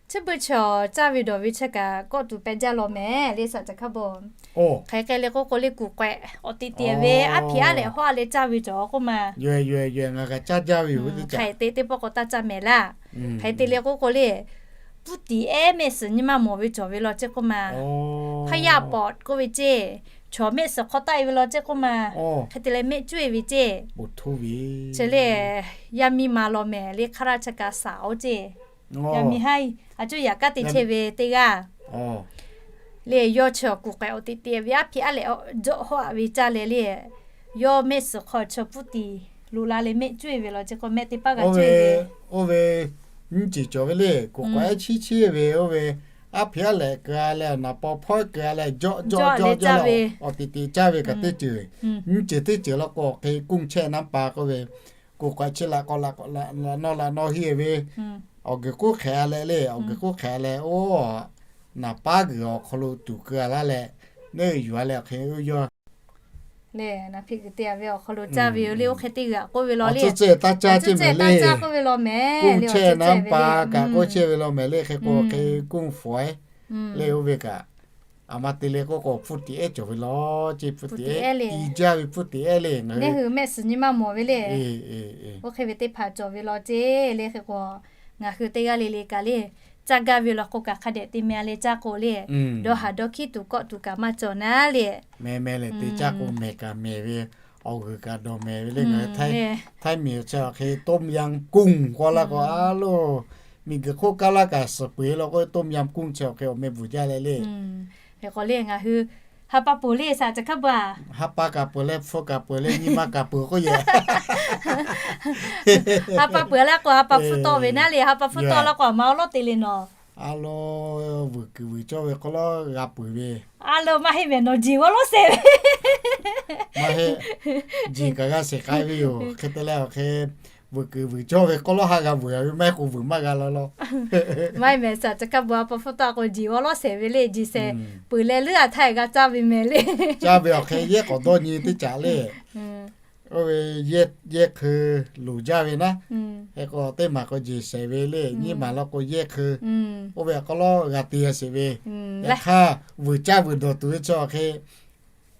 Chi beuꞈ chaw caˇ ve dawˬ ve chi kaꞈ kawˆ tuˬ peh jaˇ law mehˍ le, saˍ ca hkaˇ bon. Hk'e k'ai le k'oˆ k'o le kuˬ k'awehꞈ awˬ te te ve aˉ hpiꞈ aˉ lehꞈ hawˉ a leh caˇ ve cawˬ k'oˆ ma. Hk'e te teˇ pawˆ k'o taˇ caˇ mehˍ laˇ. Hk'e te le k'oˆ k'o le, puˇ tiˍ ehˉ mehˆ suhˍ nyi maˇ mawˬ ve cawˬ ve law ceˇ k'oˆ ma. Hpaˇ yaˇ pawꞈ k'oˆ ve ceˇ, chaw mehˆ suhˍ hk'aw taˆ e ve law ceˇ k'oˆ ma. Hk'e te leh mehˆ cuˇ e ve ceˇ. Chi le, yaˇ miˇ ma law mehˍ le, hk'aˇ raˇ chi kaꞈ shaˍ oˇ ceˇ. Yaˇ miˇ haˉ, a cuˇ yaꞈ kaˉ te chehˇ ve teˇ g'aˇ le, yawˇ chi awˬ kuˬ k'awehꞈ awˬ te te ve aˉ hpiꞈ aˉ lehꞈ jawˆ hawˉ a ve caˇ leh le, yawˇ mehˆ suhˍ hk'aw chi puˇ tiˍ loꞈ la leh mehˆ cuˇ e ve law ceˇ k'o mehˆ teˇ paˉ g'a cuˇ e ve. Oˇ ve nyiˇ ceuˬ cawˬ ve le, kuˬ k'awehꞈ chiˉ chiˉ ve, oˇ ve aˉ hpiꞈ aˉ lehꞈ keu a leh naˍ paw hpawehˇ keu a leh jawˆ jawˆ jawˆ jawˆ leh, awˬ te te caˇ ve kaꞈ teˇ ceuˬ. Nyiˇ ceuˬ teˇ ceuˬ law k'o hk'e กุ้งแช่น้ำปลา k'oˆ ve, kuˬ k'awehꞈ chi laꞈ k'awꞈ laꞈ k'awꞈ laꞈ nawˇ laꞈ nawˇ hiˇ ve, awˬ guiˬ k'oˉ hk'ehꞈ a leh le, awˬ guiˬ k'oˉ hk'ehꞈ a leh oˇ naˍ paˉ g'uiˬ awˬ hk'aw lo tuˍ keu a laˇ leh, neˇ yuˬ a leh awˬ hk'e oˇ yawˇ le, naˍ hpiꞈ g'uiˬ te a ve awˬ hk'aw lo caˇ ve yoˬ le, oˇ hk'e teˇ g'aˇ k'oˆ ve law le. Awˬ ceuˬ ceuˬ taˇ caˇ ceˇ mehˍ le. กุ้งแช่น้ำปลา kaꞈ k'oˆ chehˇ ve law mehˍ le. Hk'e k'o hk'e กุ้งฝอย le oˇ ve kaꞈ A ma te le k'oˆ k'o, hpfuhˇ tiꞈ ehˉ cawˬ ve law ceˇ. Hpfuhˇ tiꞈ ehˉ le, i jaˇ ve hpfuhˇ tiꞈ ehˉ le. Ngaˬ hui mehˆ suhˍ nyi maˇ mawˬ ve le. Oˇ hk'e ve teˇ hpaˍ cawˬ ve law ceˇ le. Hk'e k'o, ngaˬ hui teˇ g'aˇ le le kaꞈ le, caˇ gaˇ ve law k'o kaꞈ hk'a dehꞈ te meh a le caˇ k'o le, dawˇ haˍ dawˇ hkiˉ tuˬ kawˆ tuˬ kaꞈ maˇ cawˬ naˉ le. Meh meh lehˬ te caˇ k'o mehˬ kaꞈ mehˬ ve, awˬ g'uiˬ kaꞈ dawˬ mehˬ ve le. Ngaˬ hui Htaiˇ miˬ chi awˬ hk'e ต้มยำกุ้ง k'oˆ laˇ k'o a lo, miˬguiˬ hk'oˆ kaˇ laˇ kaꞈ suhˍ peu-eˬ law k'o ต้มยำกุ้ง chi awˬ hk'e awˬ meh bvuhˬ jaˇ leh le. Hk'e k'o le ngaˬ hui ha pa peuˬ le saˍ ca hkaˇ bvuhˬ a. Ha pa kaꞈ peuˬ leh, hpfuhˇ kaꞈ peuˬ leh, nyi ma kaꞈ peuˬ k'oˆ yehˬ. Ha pa peuˬ laˇ k'o ha pa hpfuhˇ tawˆ ve naˉ le. Ha pa hpfuhˇ tawˆ laˇ k'o a ma awˉ lawˉ te le nawˬ. A lo, vuiˬ kuiˬ vuiˬ cawˇ ve k'oˆ lawˉ g'a peuˬ ve. A lo, maˇ heˆ mehˬ nawˬ jeˬ awˉ lawˉ sehˍ ve. Maˇ heˆ, jeˬ kaꞈ g'a shehˍ k'ai ve yoˬ. Hk'e te leh awˬ hk'e, vuiˬ kuiˬ vuiˬ cawˇ ve k'oˆ lawˉ ha g'a vuiˬ a ve, maˇ heˆ k'o vuiˬ maˇ g'a law law. Maˇ heˆ mehˬ saˍ ca hkaˇ bvuhˬ a, pa hpfuhˇ tawˆ k'o jeˬ awˉ lawˉ sehˍ ve le. Jeˬ sehˍ peuˬ leh leuˉ a htaˇ g'a caˇ ve mehˬ le. Caˇ ve awˬ hk'e yehˇ k'awꞈ dawˇ nyi teˇ caꞈ le. Oˇ ve yehˇ hkui loˍ jaˇ ve naˉ. Hk'e k'o teˇ maˬ k'o jeˬ sehˍ ve le, nyiˇ maˬ law k'o yehˇ hkui. Oˇ ve awˬ hk'aw lo g'a te a sheˍ ve. Yaꞈ hk'aˇ, vuiˬ caˇ vuiˬ dawˬ tuˬ ve chi awˬ hk'e,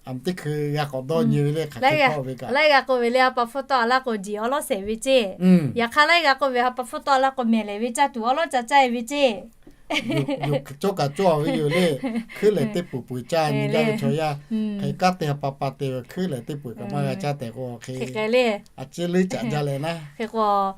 a teˇ hkui g'a k'awꞈ dawˇ nyi ve le, hk'aˬ hk'e kawˆ ve kaꞈ. Laiˉ g'a k'oˆ ve le, ha pa hpfuhˇ tawˆ laˇ k'o jeˬ awˉ lawˉ sehˍ ve ceˇ. Yaꞈ hk'aˇ laiˉ g'a k'oˆ ve, ha pa hpfuhˇ tawˆ laˇ k'o mehˬ lehˬ ve caˇ tuˬ awˉ lawˉ ca caˇ e ve ceˇ. Cawˇ kaꞈ cawˇ ve yoˬ le. Hkuiˉ lehˬ teˇ peuˬ peuˬ caˇ nyi gaˇ ve chaw yaˇ. Hk'e kaˉ te ha pa pa te ve hkuiˉ lehˬ teˇ peuˬ kaꞈ maˇ g'a caˇ tehꞈ k'o hk'e, a ciˉ leuˉ caꞈ jaˇ leh naˉ. Hk'e k'o,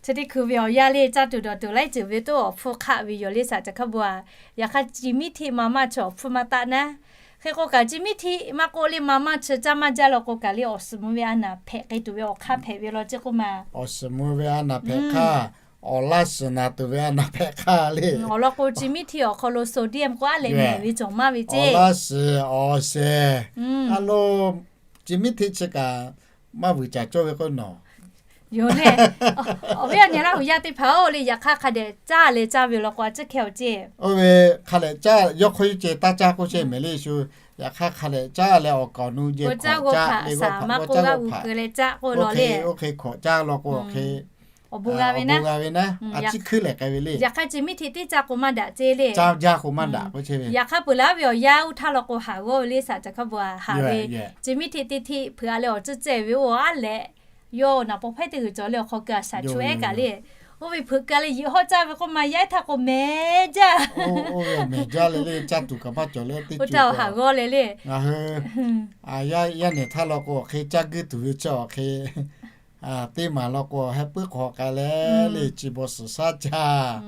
chi teˇ hkui ve awˬ yanˇ le, caˇ tuˬ dawˬ tuˬ laiˉ ceuˬ ve toˇ awˬ hpfuhˇ hk'aˆ ve yoˬ le saˍ ca hkaˇ bvuhˬ a. Yaꞈ hk'aˇ chi miˇ hteˆ ma maˇ chi awˬ hpfuhˇ maˇ taˆ naˉ. Hk'e k'o kaꞈ chi miˇ hteˆ maˇ k'oˆ le, ma maˇ chi caˇ maˇ jaˇ law k'o kaꞈ le, awˬ suhˍ mvuh ve a naˍ hpehꞈ k'ai tuˬ ve awˬ hk'aˇ hpehꞈ ve law ceˇ k'oˆ ma. Awˬ suhˍ mvuh ve a naˍ hpehꞈ hk'aˇ, awˬ laˇ suhˍ naˍ tuˬ ve a naˍ hpehꞈ hk'aˇ le. Awˬ lawn k'o chi miˇ hteˆ awˬ hk'aw lo sodium k'oˆ a leh mehˬ ve cawˬ maˇ ve ceˇ. Awˬ laˇ suhˍ awˬ shehˍ. A lo, chi miˇ hteˆ chi kaꞈ maˇ vuiˬ caˍ cawˇ ve k'o nawˬ yoˬ le. Awˬ viˉ awˬ nyi Laˇ huˍ yaˇ teˇ hpaˍ oˬ le, yaꞈ hk'aˇ hk'a dehꞈ caˇ leh caˇ ve law k'o a ciˉ hkeh awˬ ceˇ. Oˇ ve hk'a dehꞈ caˇ, yawˇ hk'aw yawˇ ceh taˇ caˇ k'oˆ chehˇ mehˍ le shu. Yaꞈ hk'aˇ hk'a dehꞈ caˇ leh awˬ kaˍ awˬ nu jeh hk'awꞈ caˇ le, g'awˇ hpaꞈ g'awˇ caˇ g'awˇ hpaꞈ oˇ hk'e hk'awꞈ caˇ law k'o hk'e awˬ bon g'a ve naˉ. A ciˉ hkuiˉ lehˬ k'ai ve le. Yaꞈ hk'aˇ chi miˇ hteˆ teˇ caˇ k'o maˇ daꞈ ceˇ le. Caˇ jaˇ k'o maˇ daꞈ k'oˆ chehˇ ve. Yaꞈ hk'aˇ peuˬ leh a ve awˬ yanˇ oˇ htaˇ law k'o haˍ g'awˇ ve le saˍ ca hkaˇ bvuhˬ a, haˍ ve. Chi miˇ hteˆ teˇ hteˆ hpeuꞈ a leh awˬ tcuhˇ cehˇ ve oˇ a lehꞈ, yawˇ naˍ paw hpehˇ teˇ g'uiˬ cawˬ leh awˬ hk'aw keu a shaˍ chu ehˉ kaꞈ le. Oˇ ve hpeuꞈ keu leh yiꞈ hawˉ caˇ ve k'oˆ ma, yaˇ ehˉ htaˇ k'o mehˬ jaˇ. Mehˬ jaˇ leh le, caˇ tuˬ kaꞈ maˇ cawˬ leh teˇ ceuˬ haˍ g'awˇ leh le. Ngaˬ hui yaˇ nehˬ htaˇ law k'o awˬ hk'e caˇ guiˇ tuˬ ve chi awˬ hk'e teˇ maˬ law k'o heh puiˉ hk'awꞈ k'ai leh le, chi bawˬ suhˍ shaˉ caˇ.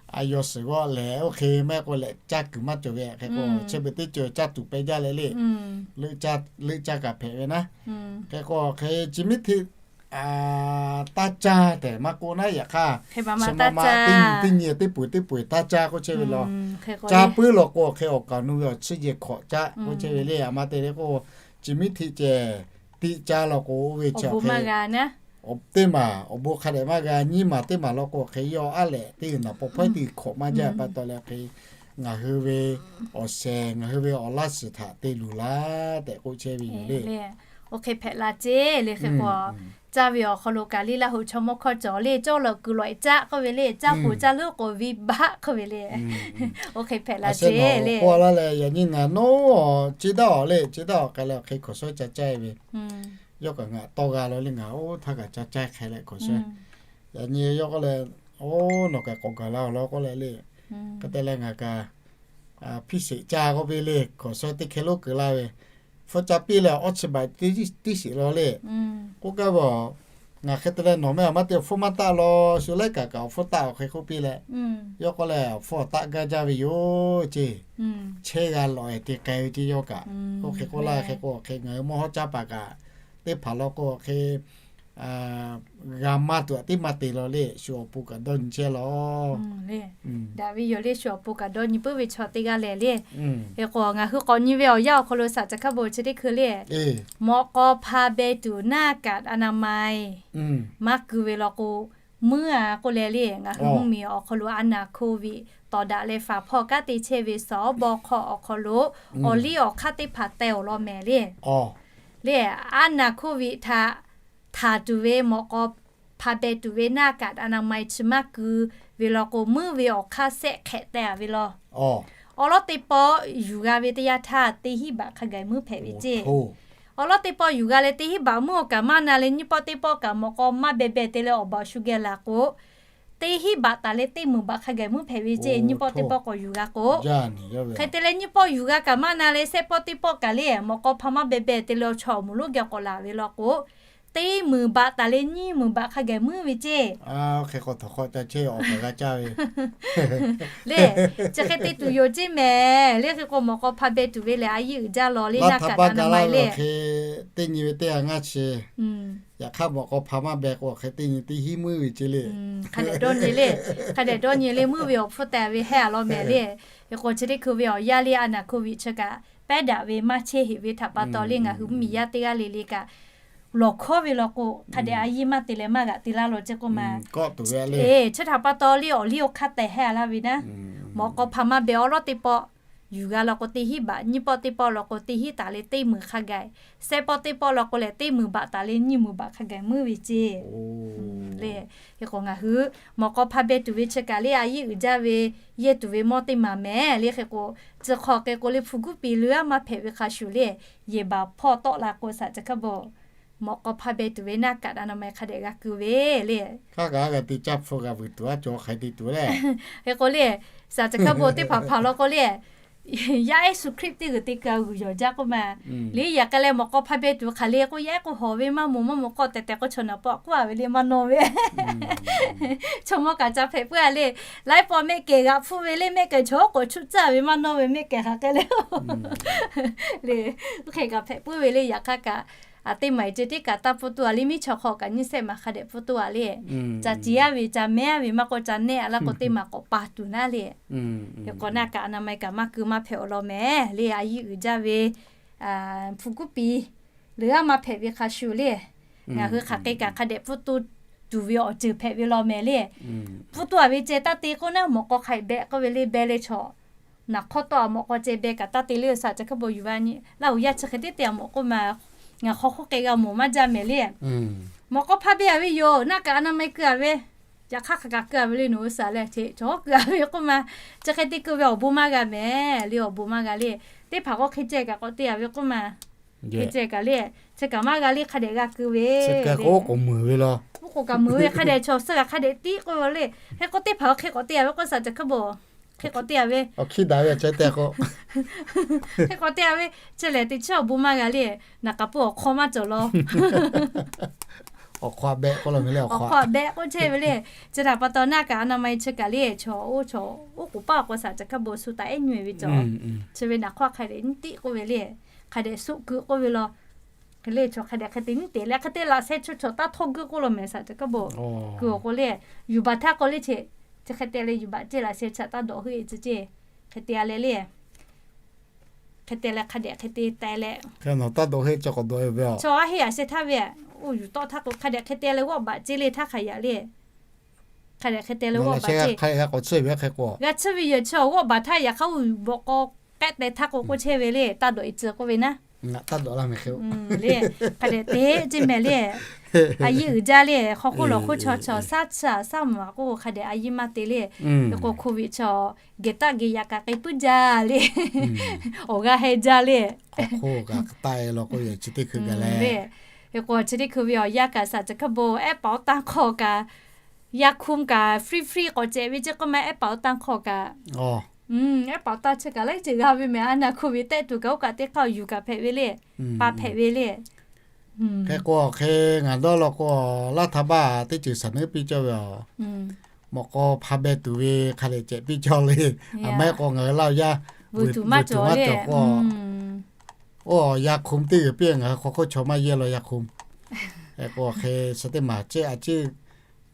A yaw suhˍ g'awˇ lehˬ oˇ hk'e maˇ heˆ k'o lehˬ caˇ kuiˬ maˇ cawˬ ve hk'e k'o, chi beuꞈ teˇ ceuˬ caˇ tuˬ peh jaˇ leh le. Leuˆ caˇ kaꞈ hpehꞈ ve naˉ. Hk'e k'o hk'e chi miˇ hteˆ taˇ caˇ tehꞈ maˇ k'oˆ naˉ. Yaꞈ hk'aˇ, chi ma ma teˇ nyi teˇ nyi teˇ peuˬ teˇ peuˬ taˇ caˇ k'oˆ chehˇ ve law. Caˇ puiˉ law k'o hk'e awˬ kaˍ awˬ nu ve awˬ chiˇ jeh hk'awꞈ caˇ k'oˆ chehˇ ve le. A ma te le k'o, chi miˇ hteˆ ceh tiꞈ caˇ law k'o oˇ ve chi awˬ hk'e teˇ maˬ awˬ bon hk'a dehꞈ maˇ g'a. Nyiˇ maˬ teˇ maˬ law k'o hk'e yawˇ a lehꞈ teˇ g'uiˬ naˍ paw hpawehˇ teˇ g'uiˬ hk'awꞈ maˇ jaˇ pa taw leh hk'e, ngaˬ hui ve awˬ shehˍ ngaˬ hui ve awˬ laˇ suhˍ htaꞈ te luˬ laˇ tehꞈ k'oˆ chehˇ ve yoˬ le. Oˇ hk'e hpehꞈ la ceˇ le. Hk'e k'o, caˇ ve awˬ hk'aw lo kaꞈ liˇ Laˇ huˍ chaw mawˇ hkawˇ cawˬ le, cawˇ lawꞈ kuiˬ lawꞈ caˆ k'oˆ ve le, caˇ k'oˍ caˇ leuˉ k'oˍ viˇ baˆ k'oˆ ve le. Oˇ hk'e hpehꞈ la ceˇ le. K'oˆ laˇ leh yaꞈ nyi ngaˬ nawˉ ceˇ daˇ awˬ le, ceˇ daˇ awˬ k'ai leh awˬ hk'e hkaw shawˉ ca caˇ ve. Yawˇ kaꞈ ngaˬ tawˇ g'a la le, ngaˬ oˇ htaˇ kaꞈ ca caˇ hk'e leh hkaw shawˉ. Yaꞈ nyi yawˇ k'oˆ leh, oˇ nawˬ kaꞈ k'awꞈ gaˬ la awˬ lawn k'oˆ leh le. Hk'e te leh ngaˬ kaꞈ hpiˇ sheˍ caˇ k'oˆ piˇ le, hkaw shawˉ teˇ hkeh lonˉ keu laˇ ve. Hpfuhˇ caˇ piˇ leh awˇ chi baꞈ tiˉ shiˍ lawˬ le. K'oˆ gaˇ ve, ngaˬ hk'e te leh nawˬ meh a maˇ te awˬ hpfuhˇ maˇ taˆ law, shu laiˉ kaꞈ kaꞈ awˬ hpfuhˇ taˆ awˬ hk'e k'oˆ piˇ leh, yawˇ k'oˆ leh awˬ hpfuhˇ awˬ taˆ gaˇ jaˇ ve yoˬ ceˇ. Chehˇ g'a lawꞈ e te k'ai ve ceˇ yawˇ kaꞈ. Oˇ hk'e k'oˆ laˇ hk'e k'o hk'e ngaˬ hui mawˇ hawˉ caˉ paˍ kaꞈ teˇ hpaˍ law k'o hk'e g'a maˇ tuˬ aꞈ teˇ maˇ te law le, shu awˬ pon kaꞈ dawˇ nyi chehˇ law. Daꞈ ve yoˬ le, shu awˬ pon kaꞈ dawˇ nyi puiˉ ve chaw teˇ g'aˇ lehˬ le. Hk'e k'o ngaˬ hui k'awꞈ nyi ve awˬ yanˇ awˬ hk'aw lo saˍ ca hkaˇ bon chi teˇ hkui le, mawꞈ k'aw hpa beh tuˬ หน้ากากอนามัย maˇ keu ve law k'o, muiˉ a k'oˆ leh le, ngaˬ hui mvuhˇ miˬ awˬ hk'aw lo a naˍ โควิด tawˍ daꞈ leh faˍ hpawˇ kanˉ te chehˇ ve suhˍ awˉ bawˇ hk'aw awˬ hk'aw lo awˬ liˇ awˬ hk'aˇ teˇ hpaˍ teh awˬ lawn mehˍ le. Le, a naˍ โควิด htaꞈ htaˍ tuˬ ve mawꞈ k'aw hpa beh tuˬ ve หน้ากากอนามัย chi maˇ keu ve law k'o, muiˉ ve awˬ hk'aˇ sehˆ hk'ehꞈ teh a ve law. Awˬ lawˉ teˇ pawˆ yuˬ g'a ve teˇ yanˇ htaˇ, teˇ hinˉ baꞈ hk'a gaˬ muiˉ hpehꞈ ve ceˇ. Awˬ lawˉ teˇ pawˆ yuˬ g'a leh teˇ hinˉ baꞈ muiˉ awˬ kaꞈ maˇ na leh, nyiˇ pawˆ teˇ pawˆ kaꞈ mawꞈ k'aw maˇ beh beh te leh awˬ baˬ awˬ shu geh laˬ k'o, teˇ hinˉ baꞈ taˍ leh teˇ meunˍ baꞈ hk'a gaˬ muiˉ hpehꞈ ve ceˇ. Nyiˇ pawˆ teˇ pawˆ k'awꞈ yuˬ g'a k'o, hk'e te leh nyiˇ pawˆ yuˬ g'a kaꞈ maˇ na leh, shehˆ pawˆ teˇ pawˆ kaꞈ le mawꞈ k'aw hpa maˇ beh beh te leh awˬ chawˇ awˬ moˍ lonˉ geh k'awꞈ laˬ ve law k'o, teˇ meunˍ baꞈ taˍ leh nyiˇ meunˍ baꞈ hk'a gaˬ muiˉ ve ceˇ. Le, chi hk'e te tuˬ yoˬ ceˇ mehˍ. Le hk'e k'o, mawꞈ k'aw hpa beh tuˬ ve lehˬ, a yiˇ uiˍ jaˇ law le, naˆ kaꞈ a na ma le. Teˇ nyi ve teˇ g'aˇ ngaˇ chi, yaꞈ hk'aˇ mawꞈ k'aw hpa maˇ beh k'o, hk'e teˇ nyi teˇ hinˉ muiˉ ve ceˇ le. Hk'a dehꞈ dawˇ nyi le, hk'a dehꞈ dawˇ nyi le, muiˉ ve awˬ hpfuhˇ teh ve hehˉ a law mehˍ le. Hk'e k'o, chi teˇ hkui ve awˬ yanˇ le, a naˍ hkoˇ viˆ chi kaꞈ pehˉ daꞈ ve maˇ chehˇ heꞈ ve htaꞈ pa taw le, ngaˬ hui mvuhˇ miˬ yaˇ teˇ g'aˇ le le kaꞈ lawˬ hkawˉ ve law k'o, hk'a dehꞈ a yiˇ maˇ te leh maˇ g'aꞈ te laˇ law ceˇ k'oˆ ma. Chi htaꞈ pa taw le, awˬ liˇ awˬ hk'aˇ tehˬ hehˉ a laˇ ve naˉ, mawꞈ k'aw hpa maˇ beh awˬ lawˉ teˇ pawˆ yuˬ g'a law k'o, teˇ hinˉ baꞈ, nyiˇ pawˆ teˇ pawˆ law k'o, teˇ hinˉ taˍ leh teˇ meunˍ hk'a gaˬ, shehˆ pawˆ teˇ pawˆ law k'o lehˬ, teˇ meunˍ baꞈ taˍ leh nyiˇ meunˍ baꞈ hk'a gaˬ muiˉ ve ceˇ. Le, hk'e k'o, ngaˬ hui mawꞈ k'aw hpa beh tuˬ ve chi kaꞈ le, a yiˇ uiˍ jaˇ ve yehˇ tuˬ ve mawˇ teˇ maˬ mehˍ. Le hk'e k'o, chi hk'aw hk'e k'o le, hpu guˉ piˍ leuˉ a maˇ hpehꞈ ve hk'a shuˍ le, yehˬ baˬ hpawˇ tawˆ la k'o, shaˍ caˬ hkaˇ bon mawꞈ k'aw hpa beh tuˬ ve naˆ kaꞈ a na ma hk'a dehꞈ g'a keu ve le. Hk'aˇ kaꞈ g'a te caˇ hpu g'a vuiˬ tuˬ a cawˬ hk'ai te tuˬ le. Hk'e k'o le, shaˍ caˬ hkaˇ bon teˇ hpaˍ hpaˍ law k'o le, yaˇ ehˉ shu hkriˆ teˇ g'uiˬ te keu a g'uiˬ yawˬ jaˇ k'oˆ ma. Le yaꞈ k'ai leh mawꞈ k'aw hpha beh tuˬ hk'aˬ le k'o, yaˇ ehˉ k'o hawˍ ve maˇ moˍ maˇ moˍ k'awꞈ tehˬ tehˬ k'o, chaw naˍ paˆ k'oˆ a ve le maˇ nawˇ ve. Chaw mawˇ kaꞈ ca hpehꞈ puiˉ a le. Laiˉ pawˆ mehˆ kehˬ g'aꞈ hpfuhˆ ve le, mehˆ kehˬ chaw k'awꞈ chuˆ caˇ ve maˇ nawˇ ve, mehˆ kehˬ hk'aˬ hk'e le. Le, hk'e kaꞈ hpehꞈ puiˉ ve le, yaꞈ hk'aˇ kaꞈ a teˇ maˬ e ceh tiˉ kaꞈ taˇ pfuhˇ tuˬ a le, miˉ chaw hk'aw kaꞈ nyiˇ shehˆ maˬ hk'a dehꞈ pfuhˇ tuˬ a le. Ca ciˍ yaˇ ve ca mehˉ a ve maˇ k'o ca nehˆ a laˇ k'o, teˇ maˬ k'awꞈ pa tuˬ naˉ le. Hk'e k'o naˆ kaꞈ a na ma kaꞈ maˇ keu maˇ hpehꞈ awˬ lawn mehˍ le, a yiˇ uiˍ jaˇ ve hpu guˉ piˍ leuˉ a maˇ hpehꞈ ve hk'a shuˍ le, ngaˬ hui hk'aˬ hk'e kaꞈ hk'a dehꞈ pfuhˇ tuˬ tuˬ ve awˬ ceuˬ hpehꞈ ve law mehˍ le. Pfuhˇ tuˬ a ve ceh taˇ te k'oˆ naˉ, mawꞈ k'aw hk'a beh k'oˆ ve le, beh leh chaw naˍ hk'awˇ tawˆ a mawꞈ k'aw ceh beh kaꞈ taˇ te le, shaˍ caˬ hkaˇ bon yuˬ ve a nyi laˇ uiˍ yaˇ chi hk'e teˇ te a mawꞈ k'oˆ ma. Ngaˬ hk'aw hk'oˆ k'ai g'a mawˬ maˇ jaˇ mehˍ le. Mawꞈ k'aw hpa beh a ve yoˬ, naˆ kaꞈ a na ma keu a ve, yaꞈ hk'aˇ hk'aˬ kaꞈ keu a ve le, nawˬ hui shaˍ leh hteꞈ chaw keu a ve k'oˆ ma. Chi hk'e te keu ve awˬ bon maˇ g'a mehˍ le, awˬ bon maˇ g'a le. Teˇ hpaˍ k'o hk'e ceh kaꞈ k'awꞈ te a ve k'oˆ ma. Hk'e ceh kaꞈ le, chi kaꞈ maˇ g'a le, hk'a dehꞈ g'a keu ve. Oˉ k'oˍ kaꞈ meuˍ ve, hk'a dehꞈ chaw suh g'a hk'a dehꞈ tiˉ k'oˆ ve le. Hk'e k'o teˇ hpaˍ k'o hk'e k'awꞈ te a ve k'o, shaˍ caˬ hkaˇ bon hk'e k'awꞈ te a ve, hk'e k'awꞈ te a ve, chi lehˬ teˇ chi awˬ bon maˇ g'a le. Naˍ k'aꞈ pui awˬ hk'aw maˇ cawˬ law. Awˬ hk'aw a behˆ k'oˆ chehˇ ve le. Chi htaꞈ pa taw naˆ kaꞈ a na ma e chi kaꞈ le, chaw oˉ chaw oˉ k'oˍ paˇ awˬ k'o shaˍ caˬ hkaˇ bon shu taꞈ ehˉ nyi ve cawˬ. Chi ve naˍ hk'aw hk'a dehꞈ nyiˇ tiˆ k'oˆ ve le, hk'a dehꞈ suˆ keu k'oˆ ve law. Hk'e le chaw hk'a dehꞈ hk'e te nyiˇ te leh hk'e te laꞈ sheh chaw chaw taˇ htawˇ geuˆ k'oˆ law mehˍ, shaˍ caˬ hkaˇ bon keu awˬ k'o le, yuˬ baˬ htaˇ k'o le, chi hk'e te leh yuˬ baˬ ceˇ, laꞈ sheh chaꞈ taˇ dawꞈ heuˆ e tcuh ceˇ. Hk'e te a leh le, hk'e te leh hk'a dehꞈ hk'e te teh leh, chaw a heˆ yaꞈ sheh htaˇ ve, oˇ yuˬ tawˆ htaˇ k'o hk'a dehꞈ hk'e te leh g'awˆ baˬ ceˇ le htaˇ hk'a yaꞈ le. Hk'a dehꞈ hk'e te leh g'awˆ baˬ ceˇ. G'a tsuhˇ ve yoˬ, chaw g'awˆ baˬ htaˇ yaꞈ hk'aˇ oˇ yuˬ bawꞈ k'aw k'ehˆ teh htaˇ k'o k'oˆ chehˇ ve le, taˇ dawꞈ e tcuh k'oˆ ve naˉ. Hk'a dehꞈ te ceˇ mehˍ le. A yiˇ uiˍ jaˇ le, hk'aw hk'oˆ lawˬ hk'oˆ chaw chaw shaˉ tsuhˇ a shaˉ mvuhˬ a k'oˆ hk'a dehꞈ a yiˇ maˇ te le. Hk'e k'o hk'oˆ ve chaw geh taˆ geh yaꞈ kaꞈ k'e puiˉ jaˇ le. Awˬ g'aˇ heh jaˇ le. K'o kaꞈ taˆ e law k'oˆ ve chi teˇ hkui gaˬ le. Hk'e k'o chi teˇ hkui ve awˬ yanˇ kaꞈ shaˍ caˬ hkaˇ bon ehˉ paˍ oˇ tanˇ hk'aw kaꞈ, yaˇ hkuˇ kaꞈ free free k'awꞈ cehˬ ve ceˇ k'oˆ ma, ehˉ paˍ oˇ tanˇ hk'aw kaꞈ. Ehˉ paˍ oˇ tanˇ chi kaꞈ laiˉ ceuˬ g'a ve mehˍ, a naˍ hk'oˆ ve tehˆ tuˬ kaꞈ oˇ kaꞈ teˇ hk'aˇ yuˬ kaꞈ hpehꞈ ve le, pa hpehꞈ ve le. Hk'e k'o hk'e ngaˬ dawˇ law k'o, laˇ htaˇ baˇ teˇ ceuˬ shaˍ neˉ piˇ cawˇ ve a. Mawꞈ k'aw hpa beh tuˬ ve hk'a dehꞈ cehˬ piˇ cawˇ le. A maˇ heˆ k'o ngaˬ hui laˇ yaˇ vuiˬ tuˬ maˇ cawˬ k'o, oˇ yaˇ hkuˇ teˇ g'uiˬ piˇ ngaˬ hui hk'aw hk'oˆ chaw maˇ yehˇ law yaˇ hkuˇ. Hk'e k'o hk'e chi teˇ maˬ ceˇ a ciˉ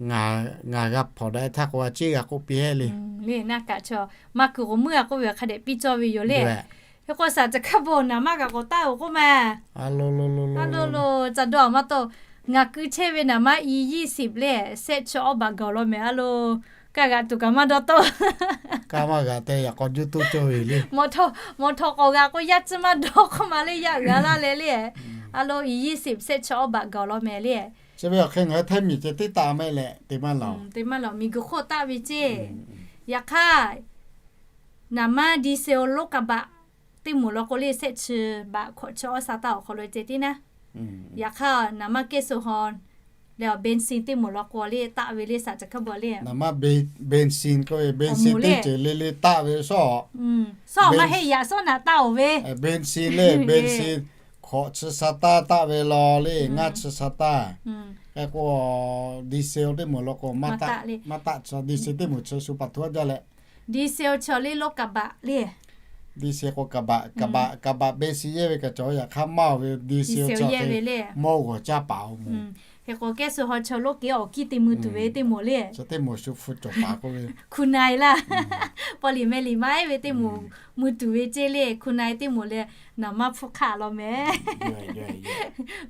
ngaˬ g'a hpawnˬ daꞈ htaˇ k'o a ciˉ g'a k'oˆ piˇ heˆ le. Naˆ kaꞈ chaw maˇ keu k'o meuˇ a k'oˆ ve hk'a dehꞈ piˇ cawˇ ve yoˬ le. Hk'e k'o shaˍ caˬ hkaˇ bon naˍ maˇ g'a k'awꞈ taˆ oˬ k'oˆ ma. A lo lo, ca dawˇ a maˇ tawˇ. Ngaˬ keu chehˇ ve naˍ maˇ i yiˇ shiˍ le, shehˆ chi awˇ baꞈ gaˬ law mehˍ a lo. Kaˇ g'aꞈ tuˬ kaꞈ maˇ dawˇ tawˇ. Kaˇ maˇ g'aꞈ te yaꞈ k'aw juˇ tuˇ cawˇ ve le. Mawꞈ htawꞈ k'awꞈ g'aꞈ k'o yaˇ tcuhˇ maˇ dawˇ k'oˆ ma le, yaˇ uiˍ a laˇ leh le. A lo i yiˇ shiˍ shehˆ chi awˇ baꞈ gaˬ law mehˍ le. Chi ve awˬ hk'e ngaˬ hui Htaiˇ miˬ ceh tiˉ taˆ maˇ heˆ leh te maˇ laˬ. Te maˇ laˬ, miˬ guiˬ hk'oˆ taˆ ve ceˇ. Yaꞈ hk'aˇ Naˍ maˇ diesel lonˉ kaˍ baꞈ teˇ moˍ law k'o le, shehˆ chi baꞈ hkawꞈ chi awˇ sa taˇ awˬ hk'aw lo ceh tiˉ naˉ. Yaꞈ hk'aˇ naˍ maˇ kehˇ suh haw leh, benˍsin teˇ moˍ law k'o le taˆ ve le, saˍ caˬ hkaˇ bvuhꞈ le. Naˍ maˇ benˍsin k'oˆ ve, benˍsin teˇ ceuˬ le le taˆ ve shawˉ. Shawˉ maˇ heˆ, yaꞈ shawˉ naꞈ taˆ-oˬ ve. Benˍsin le, benˍsin hkawꞈ chi sa taˇ taˆ ve law le, ngaˇ chi sa taˇ. Hk'e k'o, diesel teˇ moˍ law k'o maˇ taˆ, diesel teˇ moˍ chi shu pa htoꞈ jaˇ leh, diesel chi le lonˉ kaˍ baꞈ le. Diesel k'o kaˍ baꞈ, kaˍ baꞈ, kaˍ baꞈ benˍsin yehˇ ve kaꞈ cawˬ, yaꞈ hk'aˇ maˇ-oˬ ve, diesel yehˇ ve le, mawˇ g'awˬ caˇ paˍ-oˬ moˍ. Hk'e k'o kehˇ suh haw chaw lonˉ kehˉ awˬ kiˇ te mui tuˬ ve teˇ moˍ le. Teˇ moˍ shu hpu cawˬ paˍ k'oˆ ve, hku na-e laˇ. Paw liꞈ meh liꞈ maˇ ehˉ ve teˇ moˍ mui tuˬ ve ceh le, hku na-e teˇ moˍ leh, naˍ maˇ hpfuhˇ hk'aˆ law mehˍ.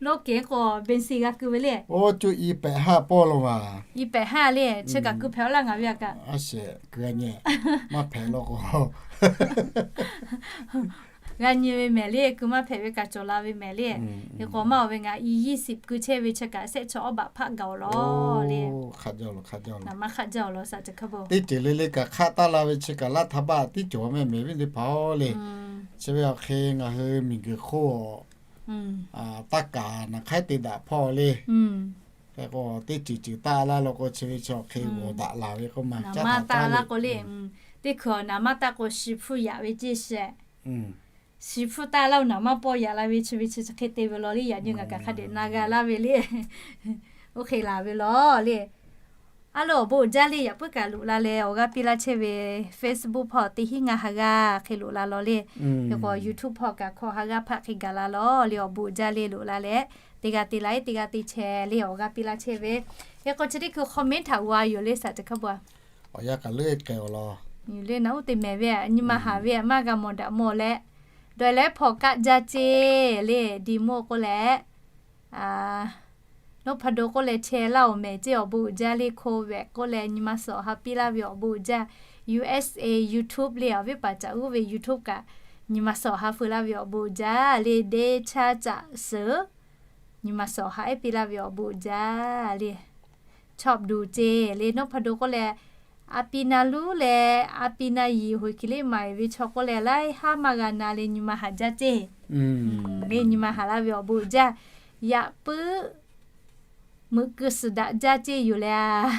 Lonˉ kehˉ k'o benˍsin g'a keu ve le. Oˇ cuˇ i pehꞈ haˇ pawˇ lo ma. I pehꞈ haˇ le, chi kaꞈ keu hpehꞈ-aw laˇ ngaˬ ve a kaꞈ. Aˉ sheˍ keu-a nyi, maˇ hpehꞈ law k'o g'a nyi ve mehˍ le, keu maˇ hpehꞈ ve kaꞈ cawˬ la ve mehˍ le. Hk'e k'o maˇ-oˬ ve, ngaˬ i yiˇ siˍ keu chehˇ ve chi kaꞈ shehˆ chi awˇ baꞈ hpaˆ gaˬ-oˬ law le. Naˍ maˇ hk'aˆ jaˇ-oˬ law, saˍ caˬ hkaˇ bvuhꞈ. Teˇ ceuˬ le le kaꞈ hk'aˆ taˇ la ve chi kaꞈ laˇ htaˇ baˆ tiˉ cawˬ mehˍ mehˍ viˉ teˇ hpaˍ-oˬ le. Chi ve awˬ hk'e ngaˬ hui miˬguiˬ hk'oˆ taˇ kaˍ naˍ hk'aiˉ te daꞈ hpawˇ le. Hk'e k'o teˇ ceuˬ ceuˬ taˇ laˇ law k'o chi ve chi awˬ hk'e g'awˬ daꞈ laˬ ve k'oˆ ma, caˉ taˍ taˇ laˇ k'o le. Teˇ hkui-a naˍ maˇ taˇ k'o shi hpfuhˇ yaꞈ ve ceˇ sheˍ. Shi hpfuhˇ taˇ laˇ-oˬ, naˍ maˇ pawˇ yaꞈ la ve chi ve chi chi hk'e te ve law le, yaꞈ nyi ngaˬ kaꞈ hk'a dehꞈ na g'a laˇ ve le. Oˇ hk'e laˬ ve law le. Aˉ lo awˬ bon uiˍ jaˇ le, yaꞈ puiˉ kaꞈ loꞈ la leh awˬ g'aˇ piˇ laˇ chehˇ ve Facebook hpawˇ teˇ hinˉ ngaˇ ha g'aˇ hk'e loꞈ la law le. Hk'e k'o YouTube hpawˇ kaꞈ hkawˇ ha g'aˇ hpaˆ hk'e gaˬ la law le, awˬ bon uiˍ jaˇ le loꞈ la leh, teˇ g'aˇ te laiˉ teˇ g'aˇ te chehˇ le awˬ g'aˇ piˇ laˇ chehˇ ve. Hk'e k'o chi teˇ hkui comment htaꞈ g'a yoˬ le, saˍ caˬ hkaˇ bvuhꞈ-a. Awˬ yanˇ kaꞈ leuˉ k'ai-oˬ law. Yoˬ le, naˬ uˉ te mehˍ ve, nyi ma haˍ ve maˇ g'a mawˬ daꞈ mawˬ leh, dawˬ leh hpawˇ kaˆ jaˇ ceˇ le, di mawˇ k'oˆ leh, Nawˉ hpa do k'oˆ leh chehˇ laˇ-oˬ mehˍ ceˇ, awˬ bon uiˍ jaˇ le, hko vehꞈ k'oˆ leh nyi ma sawˍ ha piˇ laˇ ve awˬ bon uiˍ jaˇ. U S A YouTube le, awˬ viˉ paˍ caꞈ g'uˇ ve YouTube kaꞈ nyi ma sawˍ ha feu laˇ ve awˬ bon uiˍ jaˇ le, deˇ chaˇ caꞈ suhˍ nyi ma sawˍ ha ehˉ piˇ laˇ ve awˬ bon uiˍ jaˇ le. Chawˇ duˬ ceˇ le, nawˉ hpa do k'oˆ leh, a pi na luˉ leh a pi na yiˍ hoꞈ kiˬ le maˍ ve chaw k'oˆ leh laiˉ haˉ maˇ g'a na le, nyi ma haˍ jaˇ ceˇ. Le nyi ma haˍ laˇ ve awˬ bon uiˍ jaˇ. Yaꞈ puiˉ meuꞈ keu suhˍ daꞈ jaˇ ceˇ yoˬ le a.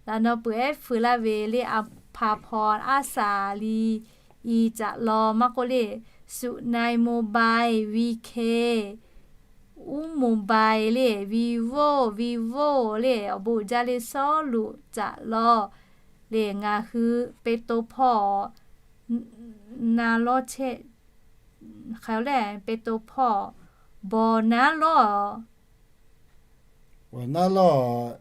Laꞈ naw peuˬ ehˉ feu laˇ ve le, a hpa hpaw aˉ saˍ liˍ i caꞈ law maˇ k'oˆ le, Suꞈ nai mobile, V K, uˉ mobile le, Vivo, Vivo le, awˬ bon uiˍ jaˇ le, sawˉ luꞈ caꞈ law le, ngaˬ hui pe to hpawˇ na lawˇ chehˇ, hk'a le, pe to hpawˇ bawˬ naˉ lawˇ. Awˬ naˉ lawˇ,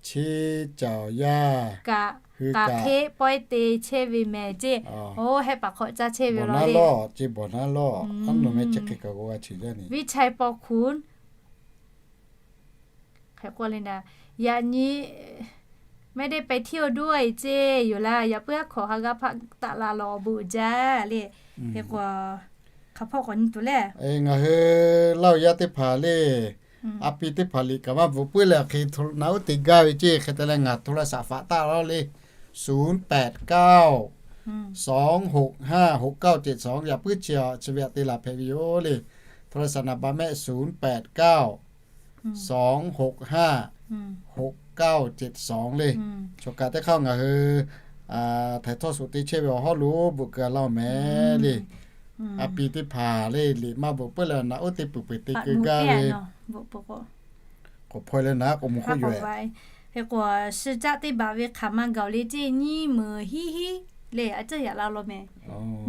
chi caˍ awˬ yaˇ kaꞈ, hui kaꞈ hk'e pawehˇ te chehˇ ve mehˍ ceˇ. Oˇ hehˆ paˍ hk'awꞈ caˇ chehˇ ve lawˬ le. Lawˇ ceˇ, bawˬ naˉ lawˇ, aˉ nawˬ meh chi hk'e kaꞈ g'a g'a cheˬ jaˇ ni. Viˉ chaiˇ paw hkunˉ hk'e k'oˆ le na, yaꞈ nyi ไม่ได้ไปเที่ยวด้วย ceˇ yoˬ laˇ, yaꞈ puiˉ aˉ hkawꞈ ha g'aˇ hpaˆ taˆ la law awˬ bon uiˍ jaˇ le. Hk'e k'o, hk'a hpawˇ k'awꞈ nyi tuˬ le. Ngaˬ hui Laˇ huˍ yaˇ teˇ hpaˍ le, a pi teˇ hpaˍ liꞈ kaꞈ maˇ bvuhꞈ puiˉ leh, awˬ hk'e naꞈ uˉ te gaˇ ve ceˇ. Hk'e te leh ngaˬ โทรศัพท์ faꞈ taˆ laˇ le, ศูนย์แปดเก้า สองหกห้า หกเก้าเจ็ดสอง yaꞈ puiˉ chi a chi ve aꞈ te laˬ hpehꞈ ve yoˬ le. โทรศัพท์ naˍ baꞈ mehˆ ศูนย์แปดเก้า สองหกห้า หกเก้าเจ็ดสอง le. Chaw kaꞈ teˇ hk'aˇ ngaˬ hui htaiˍ htawˇ suꞈ te chehˇ ve awˬ hawˉ lo bvuhꞈ keu-a laˇ-oˬ mehˍ le. A pi teˇ hpaˍ le liꞈ maˇ bvuhꞈ puiˉ leh naꞈ uˉ te peuˬ peuˬ te keu gaˇ ve. K'awꞈ hpaw-e leh naˉ k'awꞈ mawˬ hk'oˆ yoˬ. Hk'e k'o, shi caˆ teˇ baꞈ ve hk'aˬ ma gaˬ-oˬ le ceˇ, nyiˇ meunˍ hiˉ hiˉ le, a ciˉ yaꞈ la law mehˍ.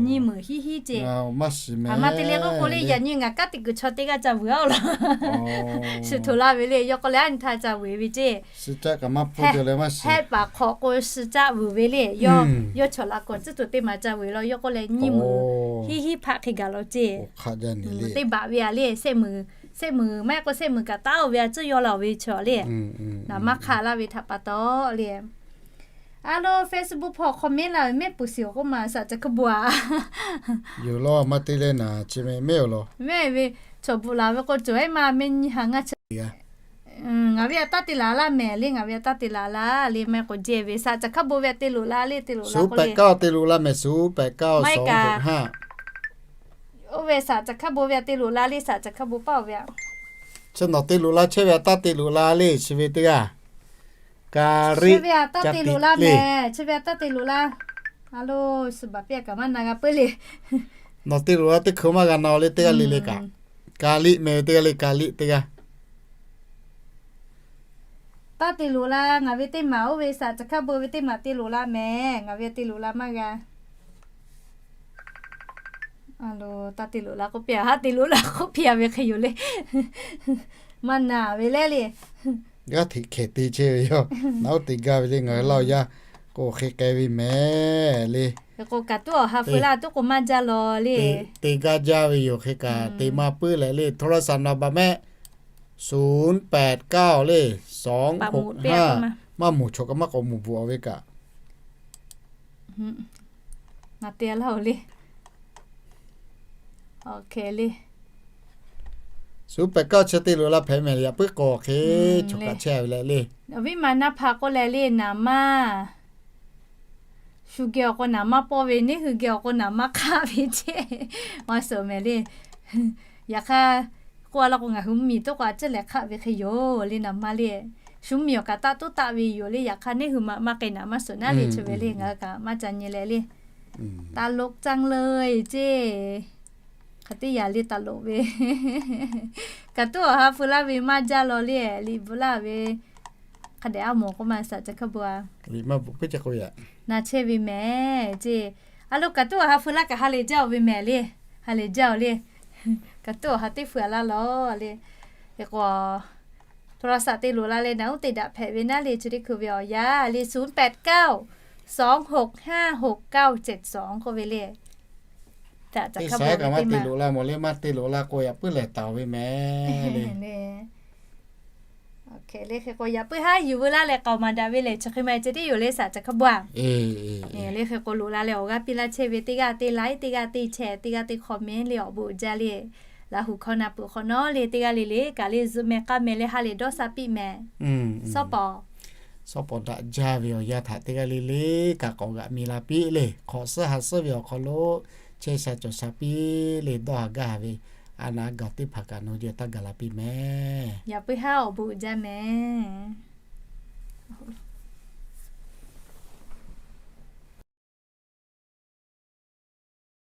Nyiˇ meunˍ hiˉ hiˉ ceˇ. Maˇ shiˍ mehˍ. Hk'aˬ ma te le k'oˆ k'o le, yaꞈ nyi ngaˬ kanˉ te kuiˬ chaw teˇ g'aˇ ca vuiˬ-a law. Shiˍ htoꞈ la ve le, yawˇ k'oˆ leh a nyi htaˇ ca vuiˬ ve ceˇ. Hehˆ paˍ hk'awꞈ k'o shi caˆ vuiˬ ve le, yawˇ chaw la k'awꞈ tcuhˉ tuˬ teˇ maˬ ca vuiˬ law, yawˇ k'oˆ leh nyiˇ meunˍ hiˉ hiˉ hpaˆ hk'e gaˬ law ceˇ. Teˇ baꞈ ve-a le, shehˆ meunˍ, shehˆ meunˍ maˇ heˆ k'o shehˆ meunˍ kaꞈ taˉ-oˬ ve a ciˉ yawˇ la-oˬ ve chaw le. Naˍ maˇ hk'aˆ laˇ ve htaꞈ pa taw le. A lo Facebook hpawˇ comment la ve mehˆ puˍ shiˍ-oˬ k'oˆ ma, saˍ caˬ hkuˇ bvuhꞈ-a. Yoˬ law, maˇ te leh naˍ chi mehˍ mehˆ-oˬ law. Mehˆ ve chaw bvuhꞈ laˬ ve k'o cawˬ ehˉ ma mehˆ nyiˇ ha ngaˇ chi g'a. Ngaˬ ve a taˇ te laˬ laˇ mehˍ le, ngaˬ ve a taˇ te laˬ laˇ le, maˇ k'oˆ jehˇ ve saꞈ caˬ hkaˇ bon ve a te loꞈ la le, te loꞈ la k'oˆ le. ศูนย์แปดเก้า te loꞈ la mehˍ, ศูนย์แปดเก้า สองหกห้า Oˇ ve saꞈ caˬ hkaˇ bon ve a te loꞈ la le, saꞈ caˬ hkaˇ bon paˇ oˬ ve a. Chi nawˬ te loꞈ la chehˇ ve a taˇ te loꞈ la le, chi ve teˇ g'aˇ. Ka riˆ, chi ve a taˇ te loꞈ la mehˍ, chi ve a taˇ te loꞈ la. A lo, suh baˬ piˇ a kaꞈ maˇ na g'a peuˬ le. Nawˬ te loꞈ la teˇ hkui maˇ g'a na le, teˇ g'aˇ le le kaꞈ. Ka liˆ mehˍ ve teˇ g'aˇ le, ka liˆ teˇ g'aˇ. Taˇ te loꞈ la, ngaˬ ve teˇ maˬ oˇ ve saꞈ caˬ hkaˇ bon ve teˇ maˬ te loꞈ la mehˍ, ngaˬ ve te loꞈ la maˇ g'a. A lo, taˇ te loꞈ la k'oˆ piˇ a, haˉ te loꞈ la k'oˆ piˇ a ve hk'e yoˬ le. Maˇ na ve leh le. G'aˇ hteꞈ hkehˍ te chehˇ ve yoˬ. Naˉ oˇ te gaˇ ve le, ngaˬ hui laˇ oˇ yaˇ k'o hk'e k'ai ve mehˍ le. Hk'e k'o kaꞈ tuˉ awˬ ha feu laˇ tuˉ k'o maˇ jaˇ law le. Te gaˇ jaˇ ve yoˬ, hk'e kaꞈ te maˇ puiˉ leh le. โทรศัพท์ นัมเบอร์ mehˆ ศูนย์แปดเก้า le, สองหกห้า maˇ moˍ chaw kaꞈ maˇ k'awꞈ moˍ bvuhꞈ a ve kaꞈ. Ngaˬ te laˇ oˬ le. Awˬ hk'e le. ศูนย์แปดเก้า chi te loꞈ la hpehꞈ mehˍ le, yaꞈ puiˉ k'awꞈ hk'e chaw kaꞈ chehˇ ve leh le. Awˬ viˉ ma naˇ hpaˍ k'oˆ leh le, naˍ maˇ shu geh awˬ k'o naˍ maˇ pawˇ ve, neˇ hui geh awˬ k'o naˍ maˇ hk'aˆ ve ceˇ, maˇ suhˍ mehˍ le. Yaꞈ hk'aˇ k'oˆ a laˇ k'o, ngaˬ hui mvuhˇmiˬ toˉ k'o a ciˉ leh hk'aˆ ve hk'e yoˬ le, naˍ maˇ le. Shu mvuhˇmiˬ awˬ kaꞈ taˆ tuˉ taˆ ve yoˬ le. Yaꞈ hk'aˇ neˇ hui maꞈ maˇ k'ai naˍ maˇ suhˍ naˉ le, chi ve le ngaˬ hui kaꞈ maˇ ca nyi leh le. Taˇ loꞈ caˇ leuˬ ceˇ. Hk'aˬ teˇ yaꞈ le taˇ loꞈ ve. Kaꞈ tuˉ awˬ ha feu laˇ ve maˇ jaˇ law le, liꞈ bvuhꞈ laˇ ve. Hk'a dehꞈ a mawˬ k'oˆ ma saꞈ caˬ hkaˇ bon a. Na chehˇ ve mehˍ ceˇ. A lo, kaꞈ tuˉ awˬ ha feu laˇ kaꞈ ha lehˬ jaˇ oˬ ve mehˍ le. Ha lehˬ jaˇ oˬ le. Kaꞈ tuˉ awˬ ha teˇ feu a laˇ law le. Hk'e k'o โทรศัพท์ te loꞈ la leh naˬ uˉ te daꞈ hpehꞈ ve naˉ le, chi teˇ hkui ve awˬ yanˇ le, ศูนย์แปดเก้า สองหกห้า หกเก้าเจ็ดสอง k'oˆ ve le. Teˇ saiˉ kaꞈ maˇ te loꞈ la mawˬ le, maˇ te loꞈ la k'o yaꞈ puiˉ lehˬ taˍ ve mehˍ le. Hk'e le, hk'e k'o yaꞈ puiˉ haˉ yuˬ veu laˇ leh k'aoˍ maˍ daꞈ ve lehˬ, chi hk'e ma ceh tiˉ yoˬ le saꞈ caˬ hkaˇ bon a. Le hk'e k'o loꞈ la leh awˬ g'aˇ piˇ laˇ chehˇ ve teˇ g'aˇ te like, teˇ g'aˇ te share, teˇ g'aˇ te comment le awˬ bon uiˍ jaˇ le. Laˇ huˍ hkawˇ na peuˬ hk'awꞈ nawˉ le teˇ g'aˇ le le kaꞈ le zuhꞈ mehˍ k'a mehˍ leh ha lehˬ dawˇ sha piˇ mehˍ. Sawˉ pawˍ, sawˉ pawˍ daꞈ jaˇ ve awˬ yanˇ htaꞈ teˇ g'aˇ le le kaꞈ k'awꞈ g'aꞈ mi la piˇ le. Hk'awꞈ suhˉ ha suhˉ ve awˬ hk'aw lo chehˇ sha cawˬ sha piˇ le, dawˇ ha gaˇ ha ve a naˍ gaˬ teˇ hpaˍ kaꞈ nawˬ hui taˇ gaˬ la piˇ mehˍ. Yaꞈ puiˉ haˉ awˬ bon uiˍ jaˇ mehˍ.